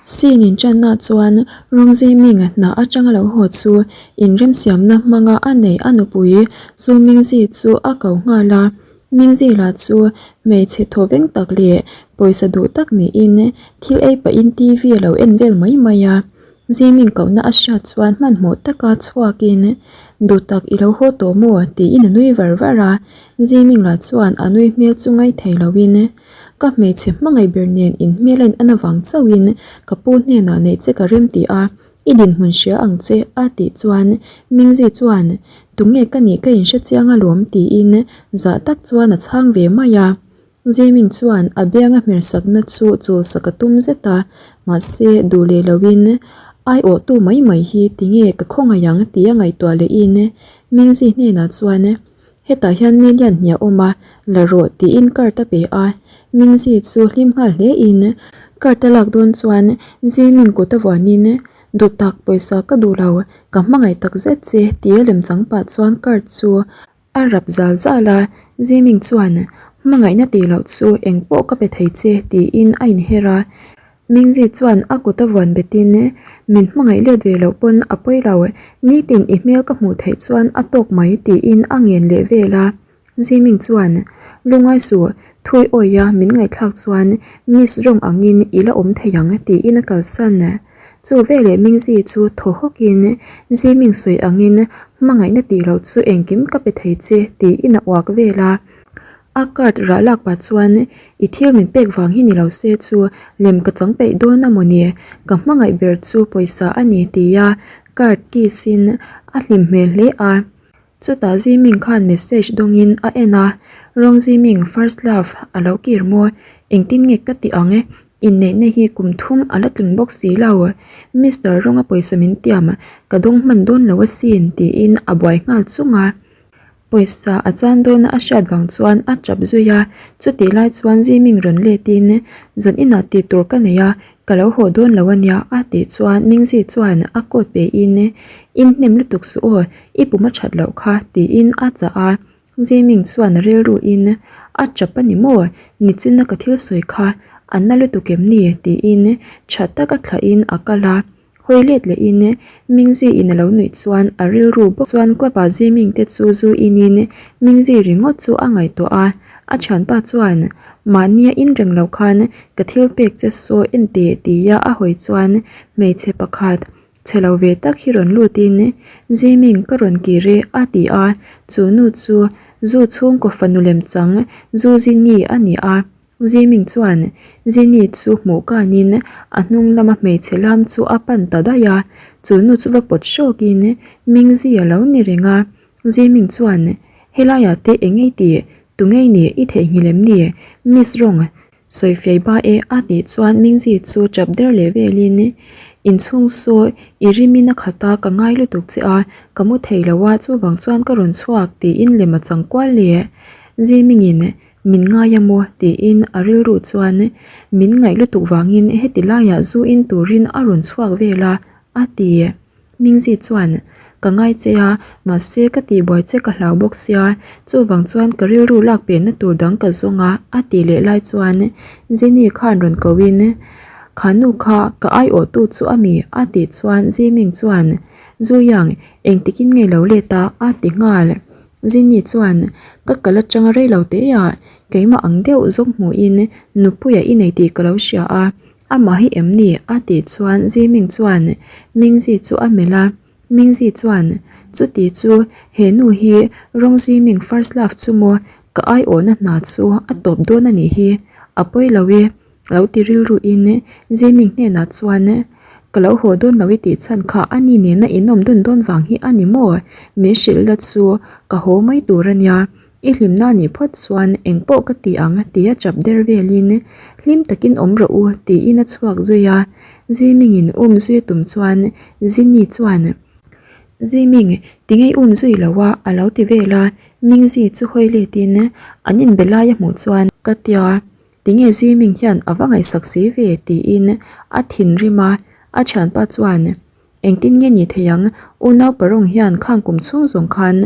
Scene inṭanna chuan Rongziming hna aṭanga lo haw chu inremsiamna hmanga a neih a nupui Su Mingzi chu a ko nghal a. Mingzi lah chu hmeichhe thawveng tak leh pawisa duh tak niin thil ei pahin TV a lo en vel mai mai a. Ziming kohna a hriat chuan hmanhmawh taka chhuakin Duh tak i lo haw tawh maw? tiin a nui var var a. Ziming lah chuan a nui hmel chu ngaithei loin Ka hmeichhe hmangaih ber nen in hmel a in an avang chauhin ka pu hnenah neih che ka rem ti a, i dinhmun hria ang che a tih chuan Mingzi chuan Tunge ka nih ka inhre chiang alawm tiin zah tak chuan a chhang ve mai a. Jiming chuan a bianga hmersakna chu chulsak a tum zet a, mahse duh leh loin aiawhtu mai mai hi tinge ka khawngaih ang tia ngaihtuah lehin Mingzi hnenah chuan hetah hian mi lian hniah awm a, la rawh tiin card a pe a, Mingzi chu hlim nghal hlein card a lak dawn chuan Jiming kut a vuanin duh tak pawisa ka duh lo, ka hmangaih tak zet che tia lemchang pah chuan card chu A rap zal zal a, Ziming chuan, Hmangaihna tih loh chu eng pawh ka pe thei che, tiin a inher a. Mingzi chuan a kut a vuan betin, Min hmangaih let ve loh pawn a pawi lo, nitin i hmel ka hmuh theih chuan a tawk mai, tiin a ngen leh vel a. Ziming chuan, Lungai suh, thui awia min ngaihthlak chuan Miss Rong angin i la awm thei ang, tiin a kalsan. Chu veleh Mingzi chu thaw hawkin Ziming sawi angin hmangaihna tih loh chu engkim ka pe thei che tiin a uak vel a. A card rah lak pah chuan i thil min pek vang hi ni lo se chu lem ka chang peih dawn a mawni, ka hmangaih ber chu pawisa a ni tia card kiss in a hlim hmel hle a. Chutah Ziming khan message dawngin a en a, Rawng Ziming first love a lo kir maw? Engtin nge ka ti ang e? Inneihna hi kum thum a la tling bawk si lo. Mister Rawnga pawisa min tiam ka dawng hman dawn lo asin tiin a buai nghal chung a. Pawisa a chan dawna a hriat vang chuan a tap zui a, chutih lai chuan Ziming rawn letin zan inah tih tur ka nei a, Ka lo haw dawn lo ania a tih chuan Mingzi chuan a coat pe in In hnem lutuk suh aw, i pum a that loh kha tiin a chah a. Jiming chuan a rilru in A chap a ni maw? Nichina ka thil sawi kha a na lutuk em ni? tiin tha taka thlah in a kal a. Hawi let leh in Mingzi in a lo nuih chuan a rilru bawk chuan club ah Jiming te chu zu in in Mingzi ringawt chu a ngaihtuah a. A thianpa chuan mahnia in reng lo khan ka thil pek che saw en teh tia a hawi chuan hmeichhe pakhat chhe lo ve tak hi rawn lut in Jiming ka rawn kir e a ti a, chu nu chu zu chhungkaw fanu lem chang Zu Zini a ni a. Jiming chuan Zini chu hmuh kanin a hnung lama hmeichhe lam chu a pan ta daih a, chu nu chu va pawt hrawkin Mingzi a lo ni reng a. Jiming chuan, Helaiah te eng ei tih? Tu ngei ni i theihnghilh em ni? Miss Rong, sawi fiai ba e a tih chuan Mingzi chu chap der leh velin, Inchhung saw i rimin a khat a, ka ngai lutuk che a, ka mu thei lo a, chuvang chuan ka rawn chhuak tiin lem a chang kual leh. Jimingin, Min ngai a maw? tiin a rilru chuan min ngaih lutuk vangin heti laiah zu in turin a rawn chhuak vel a, a ti. Mingzi chuan, Ka ngai che a, mahse ka tihbuai che ka hlau bawk sia, chuvang chuan ka rilru lak penna tur dang ka zawng a, a tih leh lai chuan Jenny khan rawn ko in, Kha nu kha ka aiawhtu chu a mi? a tih chuan Ziming chuan, Zuyang, engtikin nge lo let a? a ti nghal. Jenny chuan, Ka kal atanga rei lo te ah keimah ang deuh zawng hmuhin nupuia i nei tih ka lo hria a, Amah hi em ni? a tih chuan Ziming chuan Mingzi chu a melh a, Mingzi chuan, Chuti chu he nu hi Rong Ziming first love chu maw ka aiawhna hna chu a tawp dawn a nih hi, a pawi lo e, lo ti rilru in Ziming hnenah chuan, Ka lo haw dawn lo i tih chhan kha a ni nena inawm dun dawn vang hi a ni maw? Min hrilh la chu ka haw mai tur a nia. I hlimna nih phawt chuan eng pawh ka ti ang tia chap der velin hlim takin awm rawh u tiin a chhuak zui a. Zimingin um zui tum chuan Zini chuan Ziming tingei um zui lo a a lo ti vel a, Mingzi chu hawi letin an inbe lai a hmuh chuan ka tia tinge Ziming hian a va ngaihsak si ve tiin a thinrim a, a thianpa chuan. Engtin nge ni thei ang, unau parung hian khang kum chhung zawng khan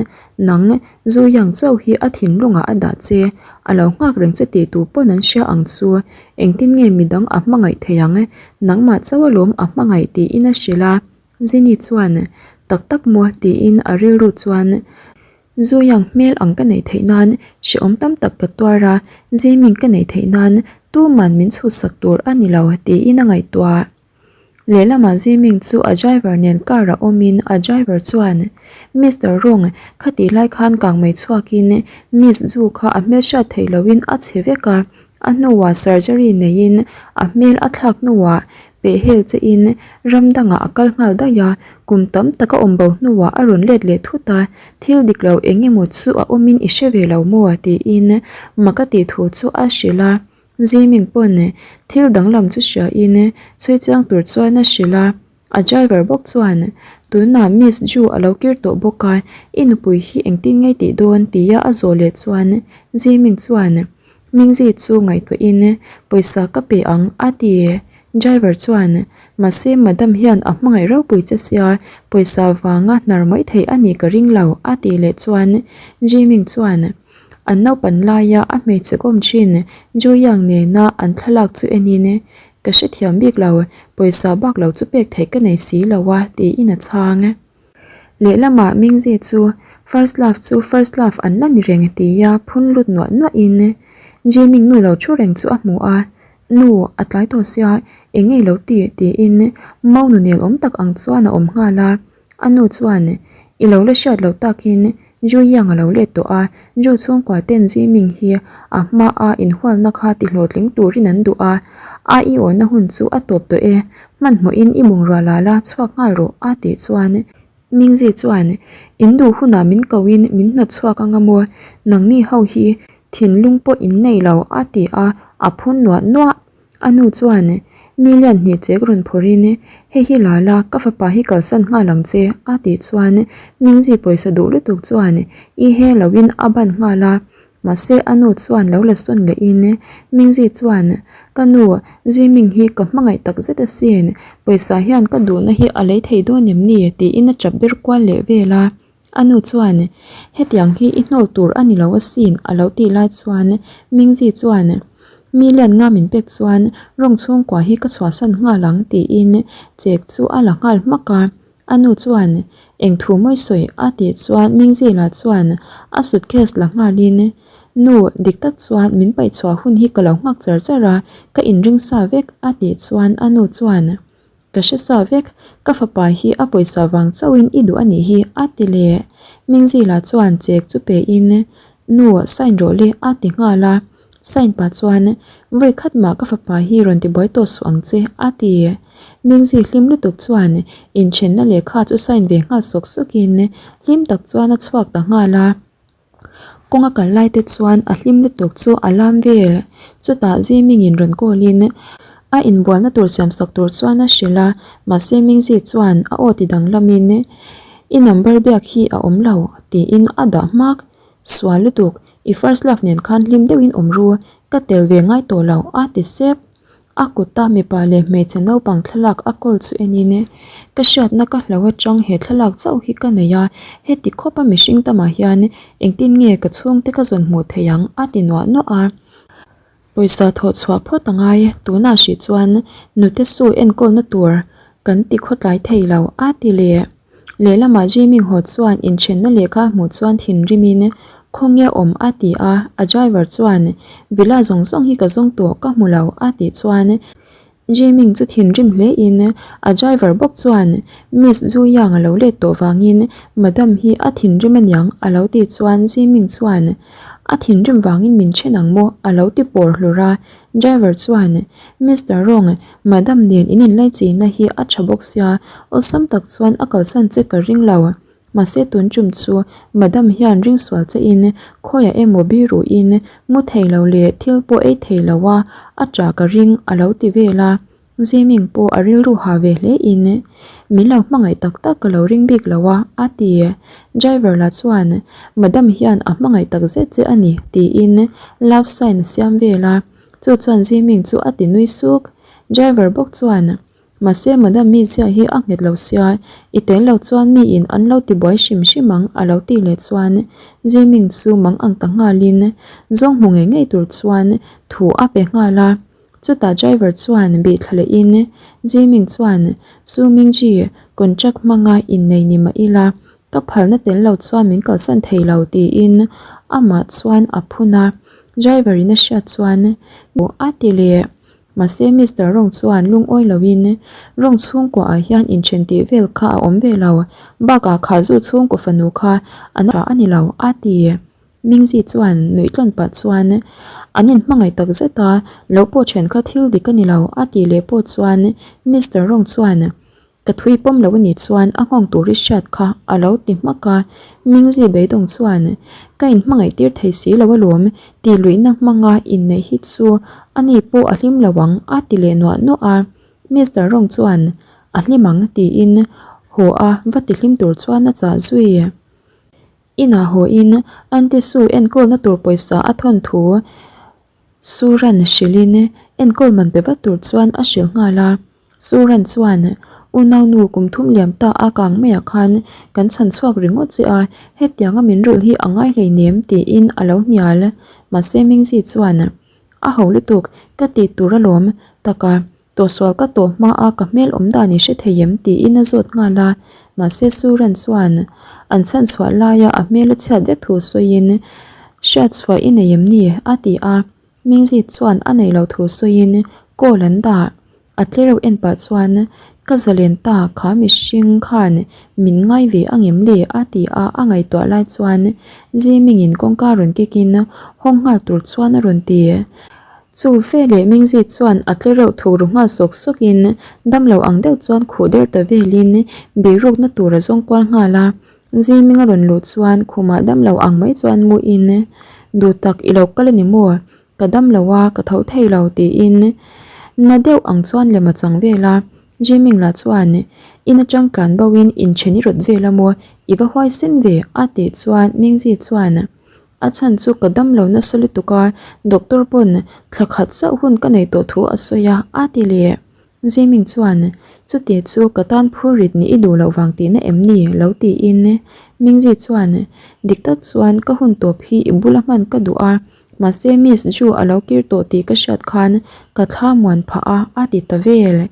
nang Zu Yang chauh hi a thinlungah a dah che, a lo nghak reng che tih tu pawn an hria ang chu, engtin nge midang a hmangaih thei ang, nangmah chauh alawm a hmangaih tiin a hrilh a, Zini chuan tak tak maw tiin a rilru chuan Zu Yang hmel ang ka neih theih nan hrehawm tam tak ka tuar a, Ziming ka neih theih nan tuman min chhutsak tur a ni lo tiin a ngaihtuah. Lehlamah Ziming chu a driver nen car ah awmin a driver chuan, Mister Rong, khatih lai khan kangmei chhuakin Miss Zu kha a hmelhriat theih lohin a chhe vek a, a hnuah surgery neiin a hmel a thlak hnuah pehhel chein ram dangah a kal nghal daih a, kum tam tak a awm bo hnuah a rawn let leh thut a, thil dik lo eng emaw chu a awmin i hre ve lo maw? tiin mak a tih thu chu a hrilh a. Ziming pawn thil danglam chu hria in chhui chiang tur chuan a hrilh a, a driver bawk chuan tunah Miss Ju a lo kir tawh bawk a, i nupui hi engtin nge tih dawn tia a zawh leh chuan Ziming chuan Mingzi chu ngaihtuah in pawisa ka pe ang a ti. Driver chuan mahse madam hian a hmangaih ropui che sia pawisa vanga hnar mai theih a nih ka ring lo a tih leh chuan Ziming chuan An naupan laia a hmeichhe kawm thin Ju Yang nena an thlalak chu enin, Ka hrethiam bik lo, pawisa bak lo chu pek theih ka nei si lo a, tiin a chhang. Lehlamah Mingzi chu First love chu first love an la ni reng tia phun lut nuah nuahin Jiming nu lo thu reng chu a hmu a, Nu, a tlai tawh sia, eng nge lo ti? tiin mau nu nel awm tak ang chuan a awm nghal a. A nu chuan, I lo la hriat loh takin Ju Yang a lo let tawh a, Ju chhungkua ten Ziming hi a hma a inhualna kha ti hlawhtling turin an duh a, a i awhna hun chu a tawp tawh e, hmanhmawhin i bungrua la la chhuak nghal rawh a tih chuan Mingzi chuan, In duh hunah min koin min hnawt chhuak anga maw, nangni ho hi thinlung pawh in nei lo a ti a, a phun nuah nuah. A nu chuan, Mi lian hnih chek rawn phawrhin, Hei hi la la, ka fapa hi kalsan nghal ang che, a tih chuan Mingzi pawisa duh lutuk chuan i he loin a ban nghal a. Mahse a nu chuan lo la sawn lehin Mingzi chuan, Ka nu, Ziming hi ka hmangaih tak zet asin, pawisa hian ka duhna hi a lei thei dawn em ni? tiin a chap ber kual leh vel a. A nu chuan, Hetiang hi i hnawl tur a ni lo asin a lo tih lai chuan Mingzi chuan, Mi lian nga min pek chuan rawng chhungkua hi ka chhuahsan nghal ang tiin chek chu a la nghal hmak a. A nu chuan, Eng thu mawi sawi a tih chuan Mingzi lah chuan a suitcase la nghalin, Nu, dik tak chuan min paih chhuah hun hi ka lo nghak char char a, ka inring sa vek a tih chuan a nu chuan, Ka hre sa vek, ka fapa hi a pawisa vang chauhin i duh a nih hi, a ti leh. Mingzila chuan chek chu pein, Nu, sign rawh le, a ti nghal a. Sign pah chuan, Vawi khat mah ka fapa hi rawn ti buai tawh suh ang che, a ti. Mingzi hlim lutuk chuan inthenna lehkha chu sign ve nghal sawk sawkin hlim tak chuan a chhuak ta nghal a. Kawng a kal lai te chuan a hlim lutuk chu a lam vel. Chutah Zimingin rawn call in a inbualna tur siam sak tur chuan a hrilh a, mahse Mingzi chuan a aw ti danglam in I number biak hi a awm lo tiin a dah hmak. Sual lutuk, i first love nen khan hlim deuhin awm ru, ka tel ve ngai tawh lo a ti sep. A kuta mipa leh hmeichhe naupang thlalak a kawl chu enin ka hriatna ka hlo atang he thlalak chauh hi ka nei a, heti khawpa mihring tamah hian engtin nge ka chhungte ka zawn hmuh theih ang a ti nuah nuah a. Pawisa thawh chhuah phawt a ngai, tunah hrih chuan nute su enkawlna tur kan ti khawtlai thei lo a ti leh. Lehlamah Jimmy haw chuan inthenna lehkha hmuh chuan thinrimin khawnge awm a ti a, a driver chuan Villa zawng zawng hi ka zawng tawh ka hmu lo a tih chuan Jimmy chu thinrim hlein a driver bawk chuan Miss Zu Yang a lo let tawh vangin Madam hi a thinrim aniang a lo tih chuan Jimmy chuan a thinrim vangin min then ang maw a lo ti pawr hlur a, Driver chuan, Mister Rong, Madam nen in inlaichihna hi a tha bawk sia, awlsam tak chuan a kalsan che ka ring lo. Mahse tun tum chu Madam hian ring sual che in khawiah emaw biru in mu thei lo leh thil pawh ei thei lo a, a tah ka ring a lo ti vel a. Ziming pawh a rilru ha ve hle in, Min lo hmangaih tak tak ka lo ring bik lo a, a ti. Driver lah chuan, Madam hian a hmangaih tak zet che a ni, tiin love sign a siam vel a. Chu chuan Ziming chu a ti nui suk. Driver bawk chuan, Mahse Madam mizia hi a nghet lo sia, i tel lo chuan miin an lo ti buai hrim hrim ang a lo tih leh chuan Jiming chu mang ang ta nghalin zawng hmu ngei ngei tur chuan thu a pe nghal a. Chutah driver chuan bih thla lehin Jiming chuan Su Mingji contract hmanga innei ni mah ila ka phalna tel lo chuan min kalsan thei lo tiin amah chuan a phun a. Driver in a hriat chuan a ti leh. Mahse Mister Rong chuan lungawi loin Rong chhungkua ah hian inthen tih vel kha a awm ve lo, bakah kha zu chhungkaw fanu kha a na a ni lo a ti. Mingzi chuan nuih tlawn pah chuan an inhmangaih tak zet a, lo pawh then kha thil dik a ni lo a tih leh pawh chuan Mister Rong chuan Ka thui pawm lo anih chuan a nghawng tur i hriat kha a lo ti hmak a, Mingzi beidawng chuan ka inhmangaih tir thei si lo alawm tih luihna hmanga inneih hi chu ani pawh a hlim lo ang a ti leh nuah nuah a, Mister Rong chuan a hlim ang tiin haw a va ti hlim tur chuan a chah zui. Inah haw in Aunty Sue enkawlna tur pawisa a thawn thu Suran hrilhin enkawl man pe vat tur chuan a hrilh nghal a. Suran chuan, Unaunu kum thum liam ta a kang maiah khan kan chhan chhuak ringawt che a, hetianga min rulh hi a ngai hleinem tiin a lo hnial. Mahse Mingzi chuan, A ho lutuk, ka tih tur alawm taka Tawhsual ka tawh hma a ka hmel awm dan i hre thei em tiin a zawt nghal a, mahse Suran chuan an chhan chhuah laia a hmel a chhiat vek thu sawiin hriatchhuah i nei em ni? a ti a, Mingzit chuan a nei lo thu sawiin call an dah. A tlereuh en pah chuan ka zalen ta kha mihring khan min ngai ve angem le? a ti a, a ngaihtuah lai chuan Zimingin kawngka rawn kikin hawng nghal tur chuan a rawn ti. Chu veleh Mingzi chuan a tle reuh thuk ru nghal sawk sawkin damlo ang deuh chuan khuh der ta velin birukna tur a zawng kual nghal a. Ziming a rawn luh chuan khumah damlo ang mai chuan muin, Duh tak i lo kal a ni maw? Ka damlo a, ka tho thei lo tiin na deuh ang chuan lem a chang vel a. Jiming lah chuan, In atang tlan boin inthen i rawt vel a maw? I va huaisen ve a tih chuan Mingzi chuan, A chhan chu ka dam lo nasa lutuk a, doctor pawn thla khat chauh hun ka nei tawh thu a sawi a, a ti leh. Jiming chuan, Chuti chu ka tan phur rit nih i duh loh vang tihna em ni? lo tiin. Mingzi chuan, Dik tak chuan ka hun tawp hi i bula hman ka duh a, mahse Miss Ju a lo kir tawh tih ka hriat khan ka thla muan phah a, a ti ta vel.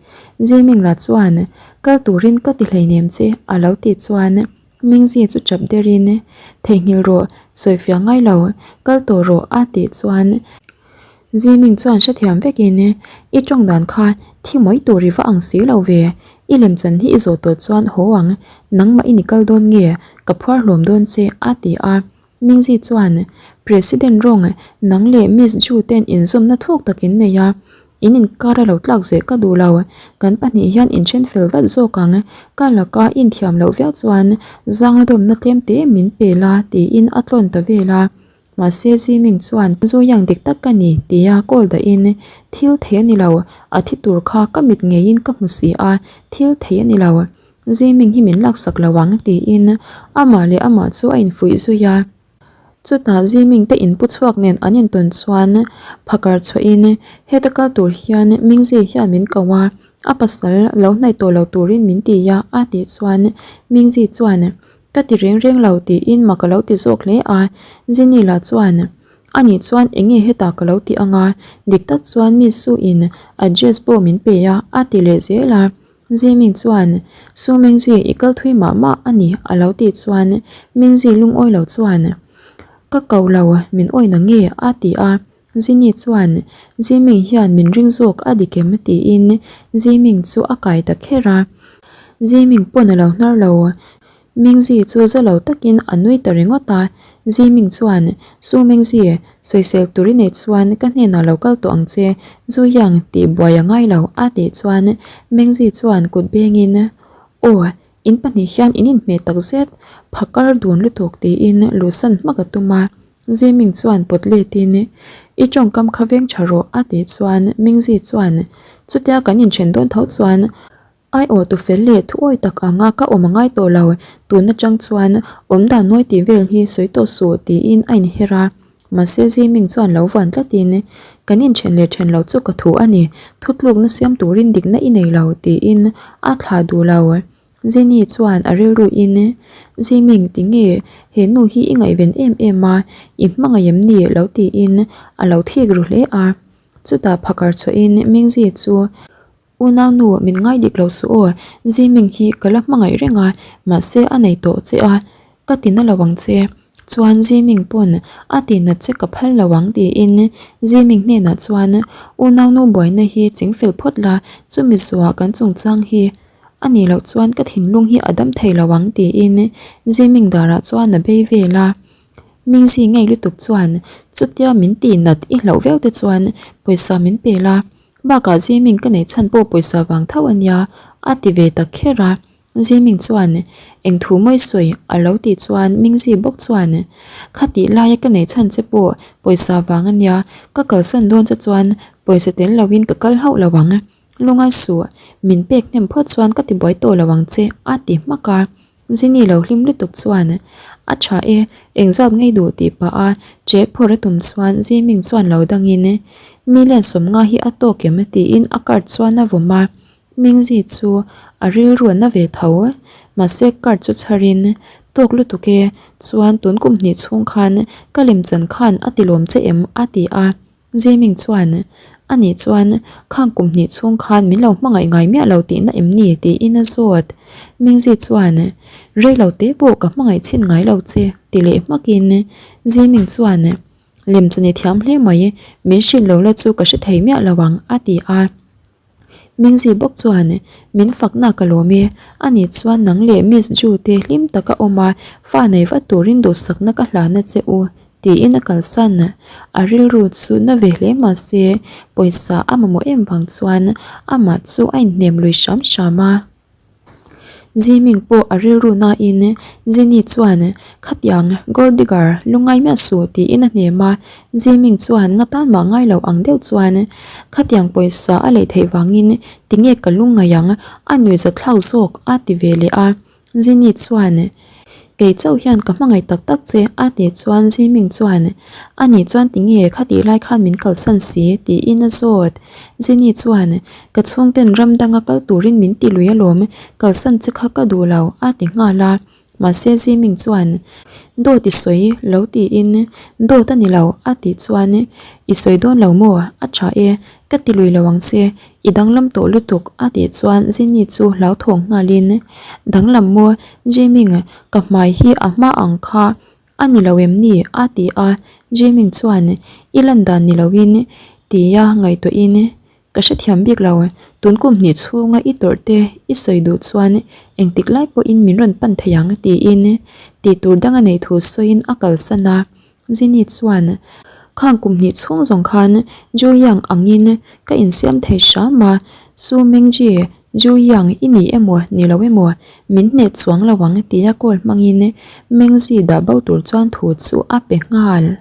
Jiming lah chuan, Kal turin ka ti hleinem che, a lo tih chuan. Mingzi chu chap derin, Theihnghilh rawh, sawifiah ngai lo, kal tawh rawh a tih chuan Ziming chuan hrethiam vekin, I tawng dan kha thi mai tur i va ang si lo ve, i lemchan hi i zawh tawh chuan haw ang, nangmah i ni kal dawn nge, ka phuar hlawm dawn che a ti a. Mingzi chuan, President Rong, nang leh Miss Ju ten inzawmna thuk tak in nei a, in inkar a lo tlak zeh ka duh lo, kan pahnih hian inthen fel vat zawk ang, ka laka inthiam loh viau chuan zang dawmna tlem te min pe la tiin a tlawn ta vel a. Mahse Ziming chuan, Zu yang dik tak ka ni tia call dahin, Thil thei a ni lo, a thi tur kha ka mit ngeiin ka hmu si a, thil thei a ni lo. Ziming hi min laksak lo ang tiin amah leh amah chu a infuih zui a. Chutah Ziming te inpu chhuak nen an intawn chuan phakar chhuahin heta kal tur hian Mingzi hian min ko a, a pasal lo hnaih tawh lo turin min ti a a tih chuan Mingzi chuan ka ti reng reng lo tiin mak a lo ti zawk hle a. Zini lah chuan ani chuan enge hetah ka lo ti ang a, dik tak chuan mi Su-in address pawh min pe a a ti leh zel a. Ziming chuan, Su Mingzi, i kal thui mah mah a ni, a lo tih chuan Mingzi lungawi lo chuan, Ka ko lo, min awi na nge? a ti a. Zini chuan, Ziming hian min ring zawk a dik em? tiin Ziming chu a kai ta kher a. Ziming pawn a lo hnar lo. Mingzi chu za lo takin a nui ta ringawt a, Ziming chuan, Su Mingzi, sawisel tur i neih chuan ka hnenah lo kal tawh ang che, Zu Yang tih buai a ngai lo, a tih chuan Mingzi chuan kut bengin, Aw, in pahnih hian in inhmeh tak zet, phakar dun lutuk tiin luhsan hmak a tum a. Ziming chuan pawt letin, I tawngkam kha veng tha rawh, a tih chuan Mingzi chuan, Chutia kan inthen dawn tho chuan, Ai aw tu fel leh thu awi tak anga ka awm a ngai tawh lo, tun atang chuan awm dan nawi tih vel hi sawi tawh suh tiin a inher a, mahse Ziming chuan lo vuan tlatin. Kan inthen leh then lo chu ka thu a ni, thutlukna siam turin dikna i nei lo, tiin a thlah duh lo. Jenny chuan a rilruin, Ziming, tinge he nu hi i ngaihven em em a, i hmangaih em ni? lo tiin a lo thik ru hle a. Chutah phakar chhuahin Mingzi chu Unau nu min ngai dik lo suh aw, Ziming hi ka la hmangaih reng a, mahse a nei tawh che a, ka ti na lo ang che. Chuan Ziming pawn a ti nat che ka phal lo ang tiin Ziming hnenah chuan unau nu buaina hi chingfel phawt la, chumi zuah kan chungchang hi a nih loh chuan ka thinlung hi a dam thei lo ang tiin Ziming darah chuan a bei vel a. Mingzi ngei lutuk chuan chutia min ti nat i hlauh viau te chuan pawisa min pe la, Bakah Ziming ka neih chhan pawh pawisa vang tho a nia, a ti ve ta kher a. Ziming chuan, Eng thu mawi sawi? a lo tih chuan Mingzi bawk chuan, Kha tih laia ka neih chhan che pawh pawisa vang a nia, ka kalsan dawn che chuan pawisa tel loin ka kal hauh lo ang. Lungai suh, min pek hnem phawt chuan ka tibuai tawh lo ang che, a ti hmak a. Zini lo hlim lutuk chuan, A tha e, engzat ngei duh tih pah a check phawrh a tum chuan Ziming chuan lo dangin, Million sawmnga hi a tawk em? tiin a card chuan a vawm a. Mingzi chu a rilru a na ve tho. Mahse card chu chharin, Tawk lutuk e, chuan tun kum hnih chhung khan ka lemchan khan a ti lawm che em? a ti a. Ziming chuan, A nih chuan, khang kum hnih chhung khan min lo hmangaih ngai miah lo tihna em ni? tiin a zawt. Mingzi chuan, Rei lo te pawh ka hmangaih chhin ngai lo che, ti leh hmakin Ziming chuan, Lemchani thiam hle mai, min hrilh lo la chu ka hre thei miah lo ang, a ti a. Mingzi bawk chuan, Min fakna ka lawm e, ani chuan nang leh Miss Ju te hlim taka awm a, fa nei vat turin duhsakna ka hlan a che u, tiin a kalsan. A rilru chu na ve hle mah se, pawisa a mamawh em vang chuan amah chu a inhnem lui hram hram a. Ziming pawh a rilru nain Jenny chuan, Khatiang, gold digger, lungngai miah suh tiin a hnem a. Ziming chuan nga tan mah ngai lo ang deuh chuan, Khatiang pawisa a lei theih vangin tinge ka lungngai ang, a nuihzat thlak zawk a ti ve leh a. Jenny chuan, Kei chauh hian ka hmangaih tak tak che a tih chuan Ziming chuan, Anih chuan tinge khatih lai khan min kalsan si? tiin a zawt. Jenny chuan, Ka chhungten ram danga kal turin min ti lui alawm, kalsan che kha ka duh lo a ti nghal a. Mahse Ziming chuan, Dawt i sawi lo tiin, Dawt a ni lo a tih chuan, I sawi dawn lo maw? A tha e, ka ti lui lo ang che, i danglam tawh lutuk a tih chuan Jenny chu hlauthawng nghalin, Danglam maw? Jiming, ka hmai hi a hma ang kha a ni lo em ni? a ti a, Jiming chuan, I lan dan ni loin tia ngaihtuahin ka hrethiam bik lo, tun kum hnih chhunga i tawrh te i sawi duh chuan engtik lai pawhin min rawn pan thei ang tiin tih tur dang a neih thu sawiin a kalsan a. Jenny chuan, Khang kum hnih chhung zawng khan Ju Yang angin ka insiam thei hram a, Su Mengji, Ju Yang i ni emaw ni lo emaw min hneh chuang lo ang tia call hmangin Mengzi dah bo tur chuan thu chu a pe nghal.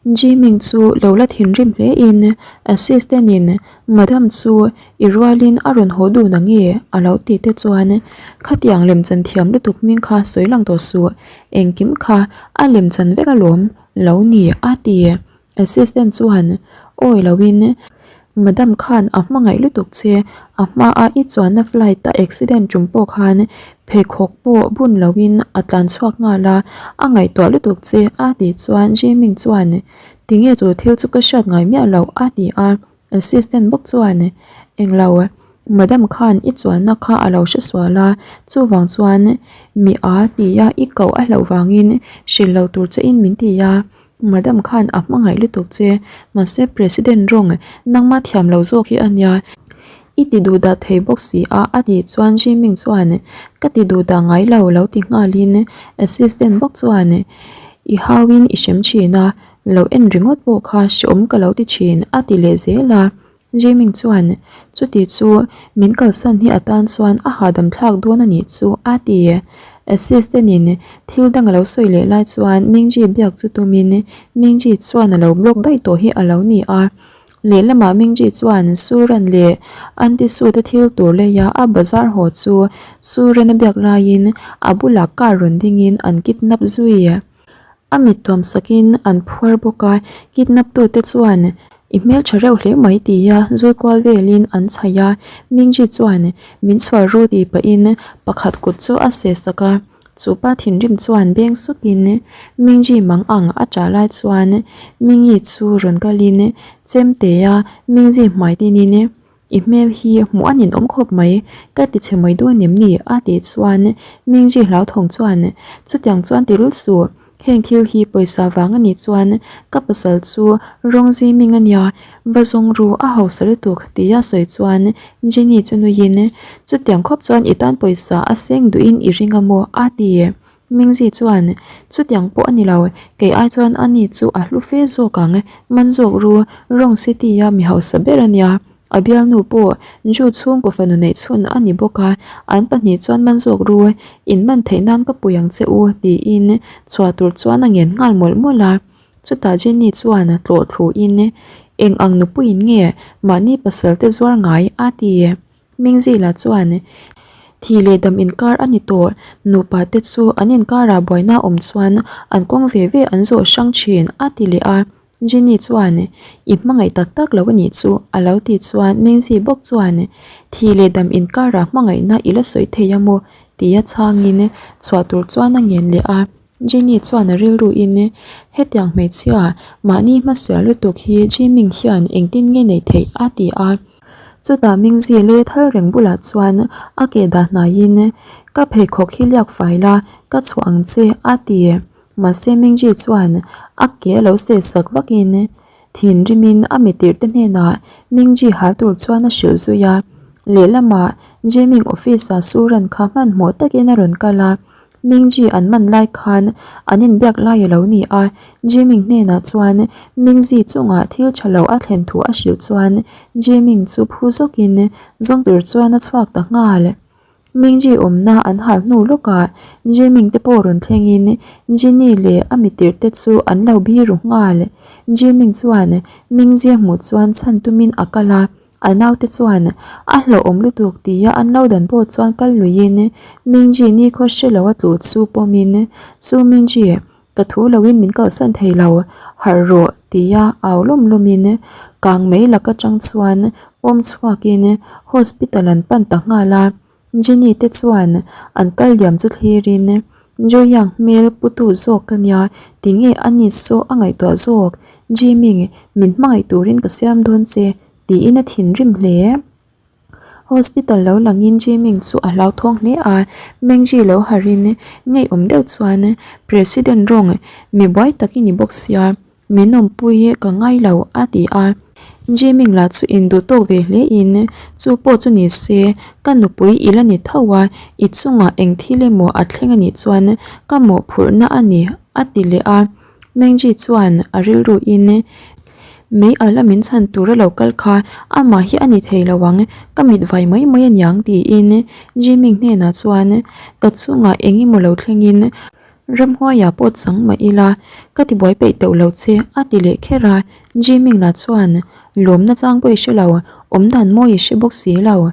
Jiming chu lo la thinrim hle in assistant in Madam chu i rualin a rawn haw dun ang e a lo tih te chuan khatiang lemchan thiam lutuk hming kha sawi lang tawh suh engkim kha a lemchan vek alawm lo ni a ti. Assistant chuan awi loin Madam khan a hmangaih lutuk che a hmaa i chuanna flight a accident tum pawh khan pheikhawk pawh bun loin a tlan chhuak nghal a a ngaihtuah lutuk che a tih chuan Jiming chuan Tinge chu thil chu ka hriat ngai miah loh a ti a, assistant bawk chuan Englo, madam khan i chuanna kha a lo hre sual a, chuvang chuan mi a tia i koh a hlauh vangin hrilh lo tur che in min ti a, madam khan a hmangaih lutuk che, mahse president rawng nangma thiam lo zawk hi a nia, i ti duh dah thei bawk si a a tih chuan Jiming chuan ka ti duh dah ngai lo lo ti nghalin assistant bawk chuan I hauin i hrem thin a, lo en ringawt pawh kha hreawm ka lo ti thin a ti leh zel a. Jiming chuan, Chuti chu min kalsan hi atan chuan a hahdam thlak dawn a nih chu a ti. Assistant in thil dang a lo sawi leh lai chuan Mingji biak chu tumin Mingji chuan a lo block daih tawh hi a lo ni a. Lehlamah Mingji chuan Suran leh Aunty Su te thil tur leia a bazar haw chu Suran a biak laiin a bulah car rawn dingin an kidnap zui. A mit tuam sakin an phuar bawk a, kidnap tute chuan I hmeltha reuh hle mai tia zui kual velin an chhaih a, Mingji chuan min chhuar ru tih pahin pakhat kut chu a seh sak a, chu pa thinrim chuan beng sukin Mingji mang ang a ṭah lai chuan Mingi chu rawn kalin chemtea Mingji hmai tinin I hmel hi hmuh a ninawm khawp mai, ka ti chhe mai dawn em ni? a tih chuan Mingji hlauthawng chuan, Chutiang chuan ti rul suh, heng thil hi pawisa vang a nih chuan ka pasal chu rawng ziming a nia, va zawng ru a hausa lutuk tia sawi chuan Jenny chu nuiin, Chutiang khawp chuan i tan pawisa a seng duhin i ring a maw? a ti. Mingzi chuan, Chutiang pawh a ni lo, kei ai chuan ani chu a hlu fe zawk ang, man zawk ru, Rong City-a mi hausa ber a nia, a bialnu pawh Ju chhungkaw fanu neih chhun a ni bawk a, an pahnih chuan man zawk ru, in man theih nan ka pui ang che u, tiin chhuah tur chuan a ngen nghal mawlh mawlh a. Chutah Jenny chuan tlawh thluin, Eng ang nupuiin nge mahni pasal te zuar ngai? a ti. Mingzila chuan, Thih leh dam inkar a ni tawh, nupa te chu an inkarah buaina awm chuan an kawng ve ve an zawh hrang thin, a ti leh a. Jenny chuan, I hmangaih tak tak lo a nih chu, a lo ti chuan Mingzi bawk chuan, Thih leh dam inkarah hmangaihna i la sawi thei a maw? tia chhangin chhuah tur chuan a ngen leh a. Jenny chuan a rilruin, Hetiang hmeichhia, mahni hmasial lutuk hi Jiming hian engtin nge nei theih? a ti a. Chutah Mingzi lei thal reng bulah chuan a ke dah hnaiin, Ka pheikhawk hi liak fai la, ka chhuah ang che, a ti. Mahse Mingzi chuan a ke a lo seh sak vakin, Thinrimin a mitirhte hnenah Mingji hal tur chuan a hrilh zui a. Lehlamah Jiming office-ah Suran kha hmanhmawh takin a rawn kal a. Mingji an man lai khan an inbiak lai a lo ni a, Jiming hnenah chuan Mingji chungah thil tha lo a thlen thu a hrilh chuan Jiming chu phu zawkin zawng tur chuan a chhuak ta nghal. Mingji awmna an hal hnu lawkah Jiming te pawh rawn thlengin Jini leh a mitirh te chu an lo biru nghal. Jiming chuan Mingji a hmuh chuan chhan tumin a kal a, A naute chuan a hlauhawm lutuk tia an lo dan pawh chuan kal luiin Mingji nikhaw hre lo a tluh chu pawmin Chu Mingji, ka thu loin min kalsan thei lo, harh rawh tia au lawm lawmin kang mai lak atang chuan pawm chhuakin hospital an pan ta nghal a. Jenny te chuan an kal liam chu thlirin Joyang hmel putu zawk ka nia tinge a ni saw a ngaihtuah zawk Jiming min hmangaih turin ka siam dawn che tiin a thinrim hle. Hospital lo langin Jiming chu a hlauthawng hle a, Mengji lo harin ngeiawm deuh chuan President rawng mi buai tak i ni bawk sia Min awmpui hi ka ngai lo, a ti a. Jiming lah chu induh tawk ve hle in, Chu pawh chu ni se, ka nupui i la ni tho a, i chungah eng thil emaw a thleng a nih chuan ka mawhphurhna a ni, a ti leh a. Mengji chuan a rilru in, Mei ala min chhan tur a lo kal kha amah hi a ni thei lo ang, ka mit vai mai mai a niang tiin Jiming hnenah chuan, Ka chungah eng emaw lo thleng in, Ramhuaiah pawh chang mah ila, ka ti buai peih teuh lo che, a ti leh kher a. Jiming lah chuan, Lawmna chang pawh i hre lo, awm dan mawi i hre bawk si lo,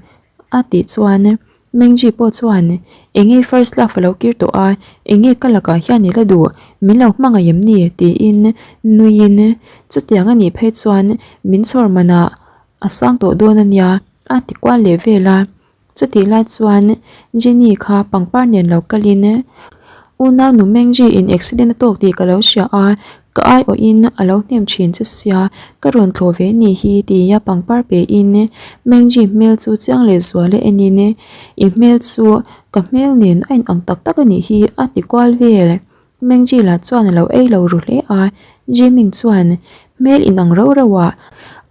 a tih chuan Mengji pawh chuan, Enge first love a lo kir tawh a, enge ka lakah hian i la duh, min lo hmangaih em ni? tiin nuiin, Chutiang a nih phei chuan min chhawr manah a sang tawh dawn a nia, a ti kual leh vel a. Chutih lai chuan Jenny kha pangpar nen lo kalin Unau nu Mengji in accident a tawk tih ka lo hria a, ka aiawhin a lo hnem thin che sia, ka rawn thlawh ve ni hi tia pangpar pein Mengji hmel chu chiang leh zual a enin I hmel chu ka hmel nen a inang tak tak a nih hi a ti kual vel. Mengji lah chuan a lo ei lo ru hle a, Jiming chuan hmel inang rau rauh ah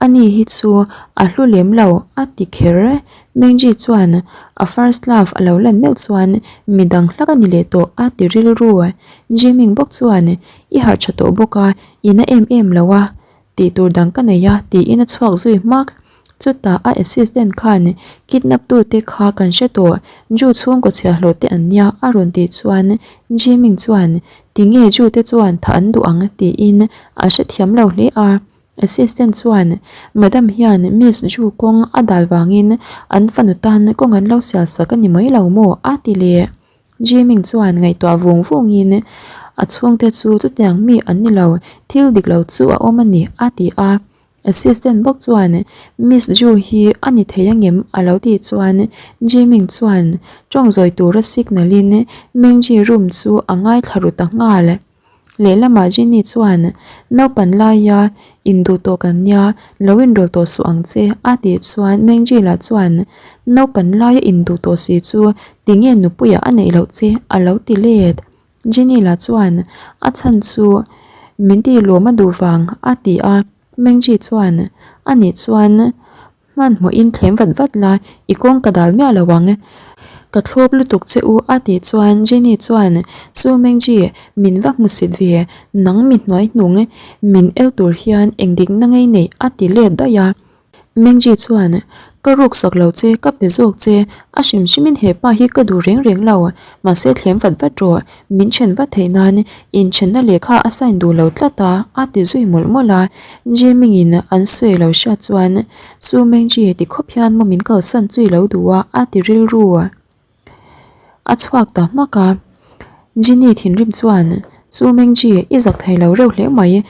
ani hi chu a hlu lem lo a ti kher. Mengji chuan a first love a lo lan meuh chuan midang hlak a ni leh tawh a ti rilru. Jiming bawk chuan i harh tha tawh bawk a, i na em em lo a tih tur dang ka nei a tiin a chhuak zui hmak. Chutah a assistant khan kidnap tute kha kan hre tawh, Ju chhungkaw chhiahhlawh te an nia a rawn tih chuan Jiming chuan tinge Ju te chuan thah an duh ang tiin a hrethiam lo hle a. Assistant chuan Madam hian Miss Ju kawng a dal vangin an fanu tan kawng an lo sial sak a ni mai lo maw a ti leh. Jiming chuan ngaihtuah vung vungin. A chhungte chu chutiang mi an ni lo, thil dik lo chu a awm a ni, a ti a. Assistant bawk chuan Miss Ju hi a ni thei angem a lo tih chuan Jiming chuan tawng zawi tura signal in Mengji room chu a ngaithla ru ta nghal. Lehlamah Jenny chuan naupan laia induh tawh kan nia lo inrawl tawh suh ang che a tih chuan Mengji lah chuan naupan laia induh tawh si chu tinge nupuiah a neih loh che a lo ti let. Jenny lah chuan a chhan chu min tih lawm a duh vang a ti a, Mengji chuan a nih chuan hmanhmawhin thlem vat vat la i kawng ka dal miah lo ang. Ka thlawp lutuk che u a tih chuan Jenny chuan Su Mengji min va hmu sit ve, nang mi hnuai hnung min el tur hian eng dikna ngei neih a ti let daih a. Mengji chuan, Ka ruk sak lo che, ka pe zawk che, a hrim hrimin he pa hi ka duh reng reng lo, mahse thlem vat vat rawh, min then vat theih nan inthenna lehkha a sign duh lo tlat a, a ti zui mawlh mawlh a. Jiming-in an sawi lo hriat chuan, Su Mengji ti khawp hian maw min kalsan chui lo duh a, a ti rilru. A chhuak ta hmak a, Jenny thinrim chuan, Chu Mengji, i zak thei lo reuh hle mai,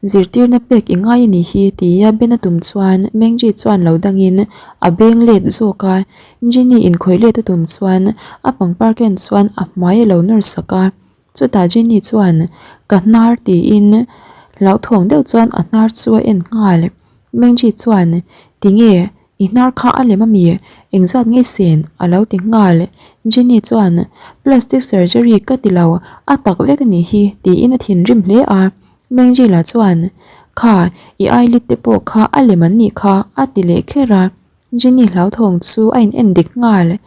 zirtirna pek i ngai a nih hi tia Ben a tum chuan Mengji chuan lo dangin a beng let zawk a, Jenny inkhawih let a tum chuan a pangpar ken chuan a hmai a lo nawr sak a, chutah Jenny chuan, Ka hnar tiin hlauthawng deuh chuan a hnar chu a en nghal. Mengji chuan, Tinge? I hnar kha a lem ami? Engzat nge sen? A lo ti nghal. Jenny chuan, Plastic surgery ka ti lo, a tak vek a nih hi, tiin a thinrim hle a. Mengji lah chuan, Kha, i eyelid te pawh kha a lem an nih kha, a ti leh kher a. Jenny hlauthawng chu a in en dik nghal.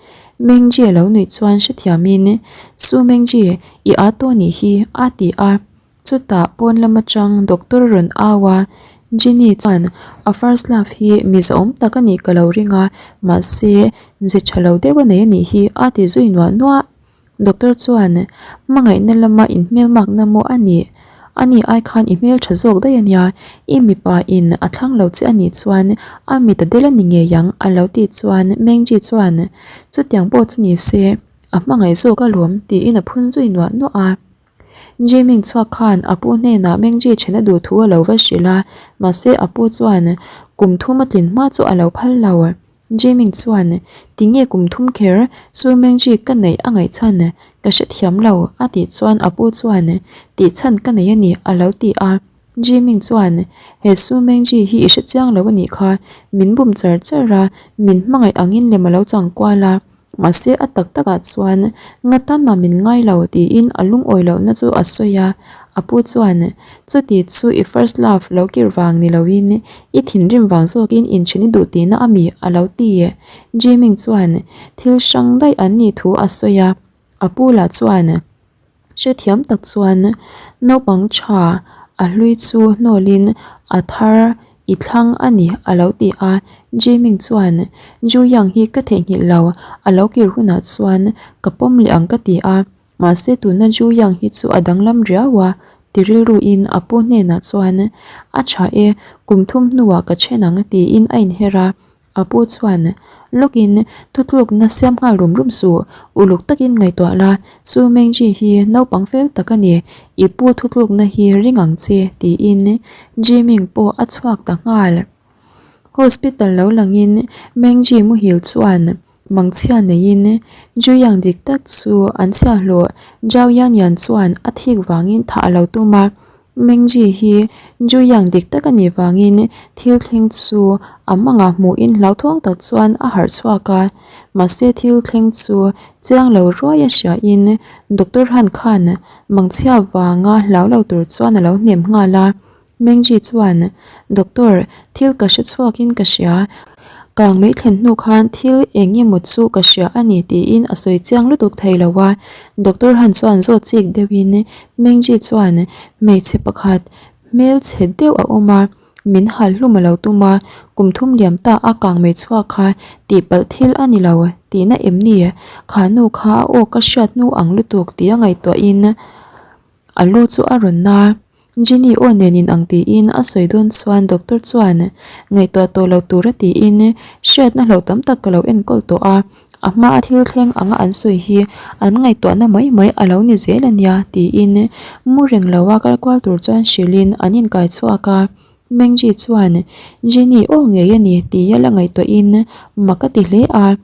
Mengji a lo nuih chuan hrethiamin, Su Mengji, i â tawh nih hi, a ti a. Chutah pawn lam atang doctor rawn au a, Jenny chuan a first love hi mi zahawm tak a nih ka lo ring a, mahse ze tha lo deuh a nei a nih hi a ti zui nuah nuah. Doctor chuan hmangaihna lama inhmelmakna maw a nih? A ni ai khan i hmel tha zawk daih a nia, i mipa in a thlang lo che a nih chuan a mit a del a ni ngei ang a lo tih chuan Mengji chuan chutiang pawh chu ni se a hmangaih zawk alawm tiin a phun zui nuah nuah a. Jiming chhuak khan a pu hnenah Mengji then a duh thu a lo va hrilh a, mahse a pu chuan kum thum a tlin hma chu a lo phal lo. Jiming chuan, Tinge kum thum kher chu Mengji ka neih a ngaih chhan ka hrethiam lo a tih chuan a pu chuan, Tih chhan ka nei a ni a lo ti a. Jiming chuan, He Su Mengji hi i hrechiang lo a nih kha, min bum char char a, min hmangaih angin lem a lo chang kual a. Mahse a tak takah chuan nga tan mah min ngai lo tiin a lungawi lohna chu a sawi a, a pu chuan chuti chu i first love lo kir vang ni loin i thinrim vang zawkin inthen i duh tihna a mi a lo ti. Jiming chuan thil hrang daih an nih thu a sawi a, a pu lah chuan. Hrethiam tak chuan naupang tha a hlui chu hnawlin a thar i thlang a ni a lo ti a, Jiming chuan Ju Yang hi ka theihnghilh lo, a lo kir hunah chuan ka pawm leh ang ka ti a, mahse tuna Ju Yang hi chu a danglam riau a ti rilruin a pu hnenah chuan a tha e, kum thum hnuah ka then ang tiin a inher a. A pu chuan, Lawkin, thutlukna siam nghal rum rum suh, uluk takin ngaihtuah la, Su Mengji hi naupang fel tak a ni, i pu thutlukna hi ring ang che, tiin Jiming pawh a chhuak ta nghal. Hospital lo langin Mengji muhil chuan mangchhia neiin Juyang dik tak chu an chhiahhlawh Zhao Yanyan chuan a thik vangin thah a lo tum a, Mengji hi Juyang dik tak a nih vangin thil thleng chu a mangah hmuhin hlauthawng tak chuan a harh chhuak a, mahse thil thleng chu chiang lo ruai a hriain Doctor Han khan mangchhia vanga hlau lo tur chuan a lo hnem nghal a. Mengji chuan, Doctor, thil ka hre chhuakin ka hria. Kang mai thlen hnu khan thil eng emaw chu ka hria a ni tiin a sawi chiang lutuk thei lo a, Doctor Han chuan zawt chik deuhin Mengji chuan hmeichhe pakhat hmelchhe deuh a awm a, min hal hlum a lo tum a, kum thum liam ta a kang mai chhuak kha tihpalh thil a ni lo tihna em ni? Kha nu kha a aw ka hriat hnu ang lutuk tia ngaihtuahin a lu chu a rawn na. Jenny aw nen in ang tiin a sawi dawn chuan doctor chuan ngaihtuah tawh lo tura tiin hriatna hlauh tam tak ka lo enkawl tawh a, a hma a thil thleng anga an sawi hi an ngaihtuahna mai mai a lo ni zel a nia tiin mu reng lo a kal kual tur chuan hrilhin an inkai chhuak a. Mengji chuan Jenny aw ngei a ni tia la ngaihtuahin mak a ti hle a.